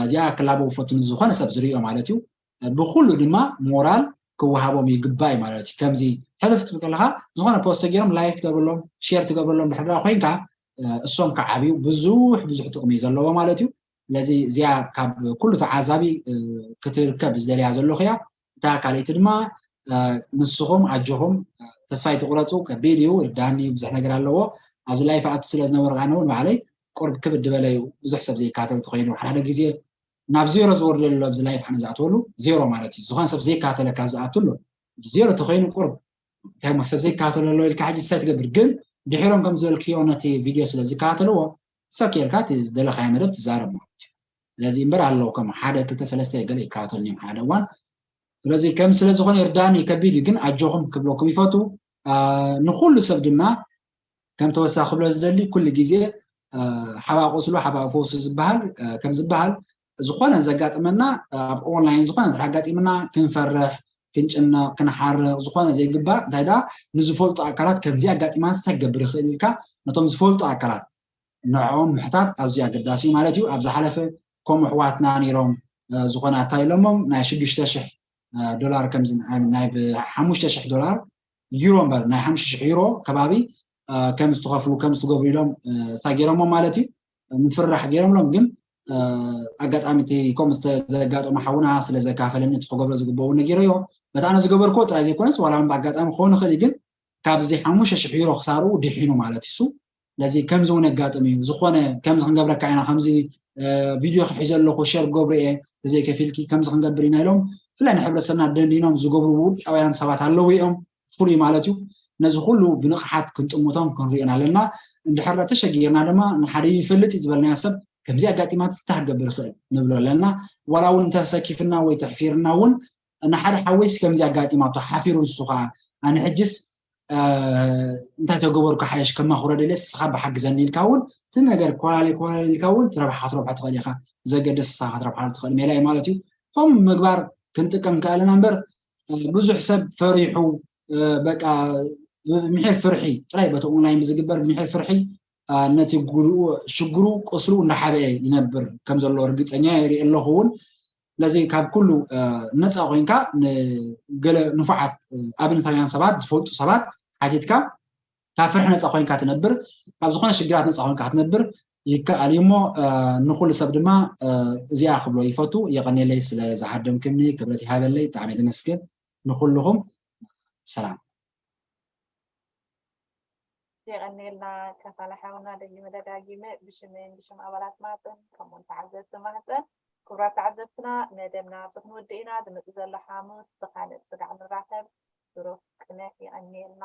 እዚኣ ክላበው ፈቱ ንዝኾነ ሰብ ዝርእዮ ማለት እዩ። ብኩሉ ድማ ሞራል ክወሃቦም ይግባእ ማለት እዩ። ከምዚ ሕልፍ ትብል ከለካ ዝኾነ ፖስቶ ገይሮም ላይክ ትገብረሎም ሼር ትገብረሎም ድሕር ኮይንካ እሶም ክዓብዩ ብዙሕ ብዙሕ ጥቕሚ ዘለዎ ማለት እዩ። ስለዚ እዚኣ ካብ ኩሉ ተዓዛቢ ክትርከብ ዝደልያ ዘለኹ እያ። እታ ካልኣይቲ ድማ ንስኹም ኣጆኹም ተስፋ ይትቁረፁ። ከቢድ እዩ፣ ርዳኒ ብዙሕ ነገር ኣለዎ። ኣብዚ ላይፍ ኣቱ ስለ ዝነበሩ ኣነ እውን ባዕለይ ቁርብ ክብድ ድበለ እዩ። ብዙሕ ሰብ ዘይካተል ተኮይኑ ሓደ ሓደ ግዜ ናብ ዜሮ ዝወርደሉ ኣብዚ ላይፍ ኣነ ዝኣትወሉ ዜሮ ማለት እዩ። ዝኾነ ሰብ ዘይካተለካ ዝኣትሉ ዜሮ ተኮይኑ ቁርብ እንታይ እሞ ሰብ ዘይከታተሎ ኣሎ ኢልካ ሕጂ እንታይ ትገብር? ግን ድሒሮም ከም ዝበልክዮ ነቲ ቪድዮ ስለ ዝከታተልዎ ሰክ ኢልካ እቲ ዝደለኻዮ መደብ ትዛረብ ማለት እዩ። ስለዚ እምበር ኣለዉ ከም ሓደ ክልተ ሰለስተ ገለ ይከታተሉኒ እዮም ሓደ እዋን። ስለዚ ከም ስለ ዝኾነ ይርዳኒ ከቢድ እዩ፣ ግን ኣጆኹም ክብለኩም ይፈቱ። ንኩሉ ሰብ ድማ ከም ተወሳኺ ክብሎ ዝደሊ ኩሉ ግዜ ሓባ ቁስሉ ሓባ ፈውሱ ዝበሃል ከም ዝበሃል ዝኾነ ዘጋጥመና ኣብ ኦንላይን ዝኾነ እንድሕር ኣጋጢምና ክንፈርሕ ክንጭነቕ ክንሓርቕ ዝኾነ ዘይግባእ እንታይ ደኣ ንዝፈልጡ ኣካላት ከምዚ ኣጋጢማት እንታይ ክገብር ይኽእል ኢልካ ነቶም ዝፈልጡ ኣካላት ንዕኦም ምሕታት ኣዝዩ ኣገዳሲ እዩ ማለት እዩ። ኣብ ዝሓለፈ ከምኡ ኣሕዋትና ነይሮም ዝኾነ ኣታ ኢሎሞም ናይ ሽዱሽተ ሽሕ ዶላር ከምዚ ናይ ብሓሙሽተ ሽሕ ዶላር ዩሮ እምበር ናይ ሓሙሽተ ሽሕ ዩሮ ከባቢ ከም ዝትኸፍሉ ከም ዝትገብሩ ኢሎም ስታ ገይሮሞ ማለት እዩ። ምፍራሕ ገይሮምሎም ግን ኣጋጣሚ እቲ ከምኡ ዘጋጠሞ ሓውና ስለ ዘካፈለኒ እቲ ክገብሮ ዝግበኡ ነጊረዮ በታ ኣነ ዝገበርክዎ ጥራይ ዘይኮነስ ዋላ እውን ብኣጋጣሚ ክኸውን ይኽእል እዩ ግን ካብዚ ሓሙሽተ ሽሕ ዩሮ ክሳርኡ ድሒኑ ማለት እዩ። ስለዚ ከምዚ እውን የጋጥም እዩ። ዝኾነ ከምዚ ክንገብረካ ኢና፣ ከምዚ ቪድዮ ክሒዘ ኣለኹ ሸር ክገብሩ እየ ተዘይከፊልኪ ከምዚ ክንገብር ኢና ኢሎም ብፍላይ ንሕብረተሰብና ደንዲኖም ዝገብሩ ውልቃውያን ሰባት ኣለዉ እዮም። ፍሉይ ማለት እዩ። ነዚ ኩሉ ብንቕሓት ክንጥምቶም ክንሪኦን ኣለና። እንድሕር ተሸጊርና ድማ ንሓደ ይፈልጥ እዩ ዝበልናዮ ሰብ ከምዚ ኣጋጢማት እንታይ ክገብር ይኽእል ንብሎ ኣለና። ዋላ እውን እንተሰኪፍና ወይ ተሕፊርና እውን ንሓደ ሓወይስ ከምዚ ኣጋጢማቶ ሓፊሩ ንሱ ከዓ ኣነ ሕጅስ እንታይ ተገበርኩ ሓይሽ ከማኹረ ደልየ ስኻ ብሓግዘኒ ኢልካ እውን እቲ ነገር ኮላሊ ኮላሊ ኢልካ እውን ትረብሓ ክትረብሖ ትኽእል ኢኻ። ዘገደስ ስኻ ክትረብሓ ትኽእል ሜላ እዩ ማለት እዩ። ከም ምግባር ክንጥቀም ከኣለና እምበር ብዙሕ ሰብ ፈሪሑ በቃ ብምሒር ፍርሒ ጥራይ በቲ ኦንላይን ብዝግበር ብምሒር ፍርሒ ነቲ ጉድኡ ሽግሩ ቁስሉ እንዳሓበአ ይነብር ከም ዘሎ ርግፀኛ ይርኢ ኣለኹ እውን ስለዚ ካብ ኩሉ ነፃ ኮይንካ ንገለ ንፉዓት ኣብነታውያን ሰባት ዝፈልጡ ሰባት ሓቲትካ ካብ ፍርሒ ነፃ ኮይንካ ትነብር ካብ ዝኾነ ሽግራት ነፃ ኮይንካ ክትነብር ይከኣል እዩ እሞ ንኩሉ ሰብ ድማ እዚኣ ክብሎ ይፈቱ የቐኔለይ ስለ ዝሃደምክምኒ ክብረት ይሃበለይ ብጣዕሚ ተመስገን ንኩልኹም ሰላም የቐኔልና ከፋለ ሓውና ደጊመ ደጋጊመ ብሽመይን ብሽም ኣባላት ማፀን ከምኡውን ተዓዘብቲ ማፀን ክቡራት ተዓዘብትና መደብና ኣብዚ ክንወድእ ኢና ዝመፅእ ዘሎ ሓሙስ ብካልእ ስጋዕ ንራኸብ ብሩክ ቅነ የቐኔልና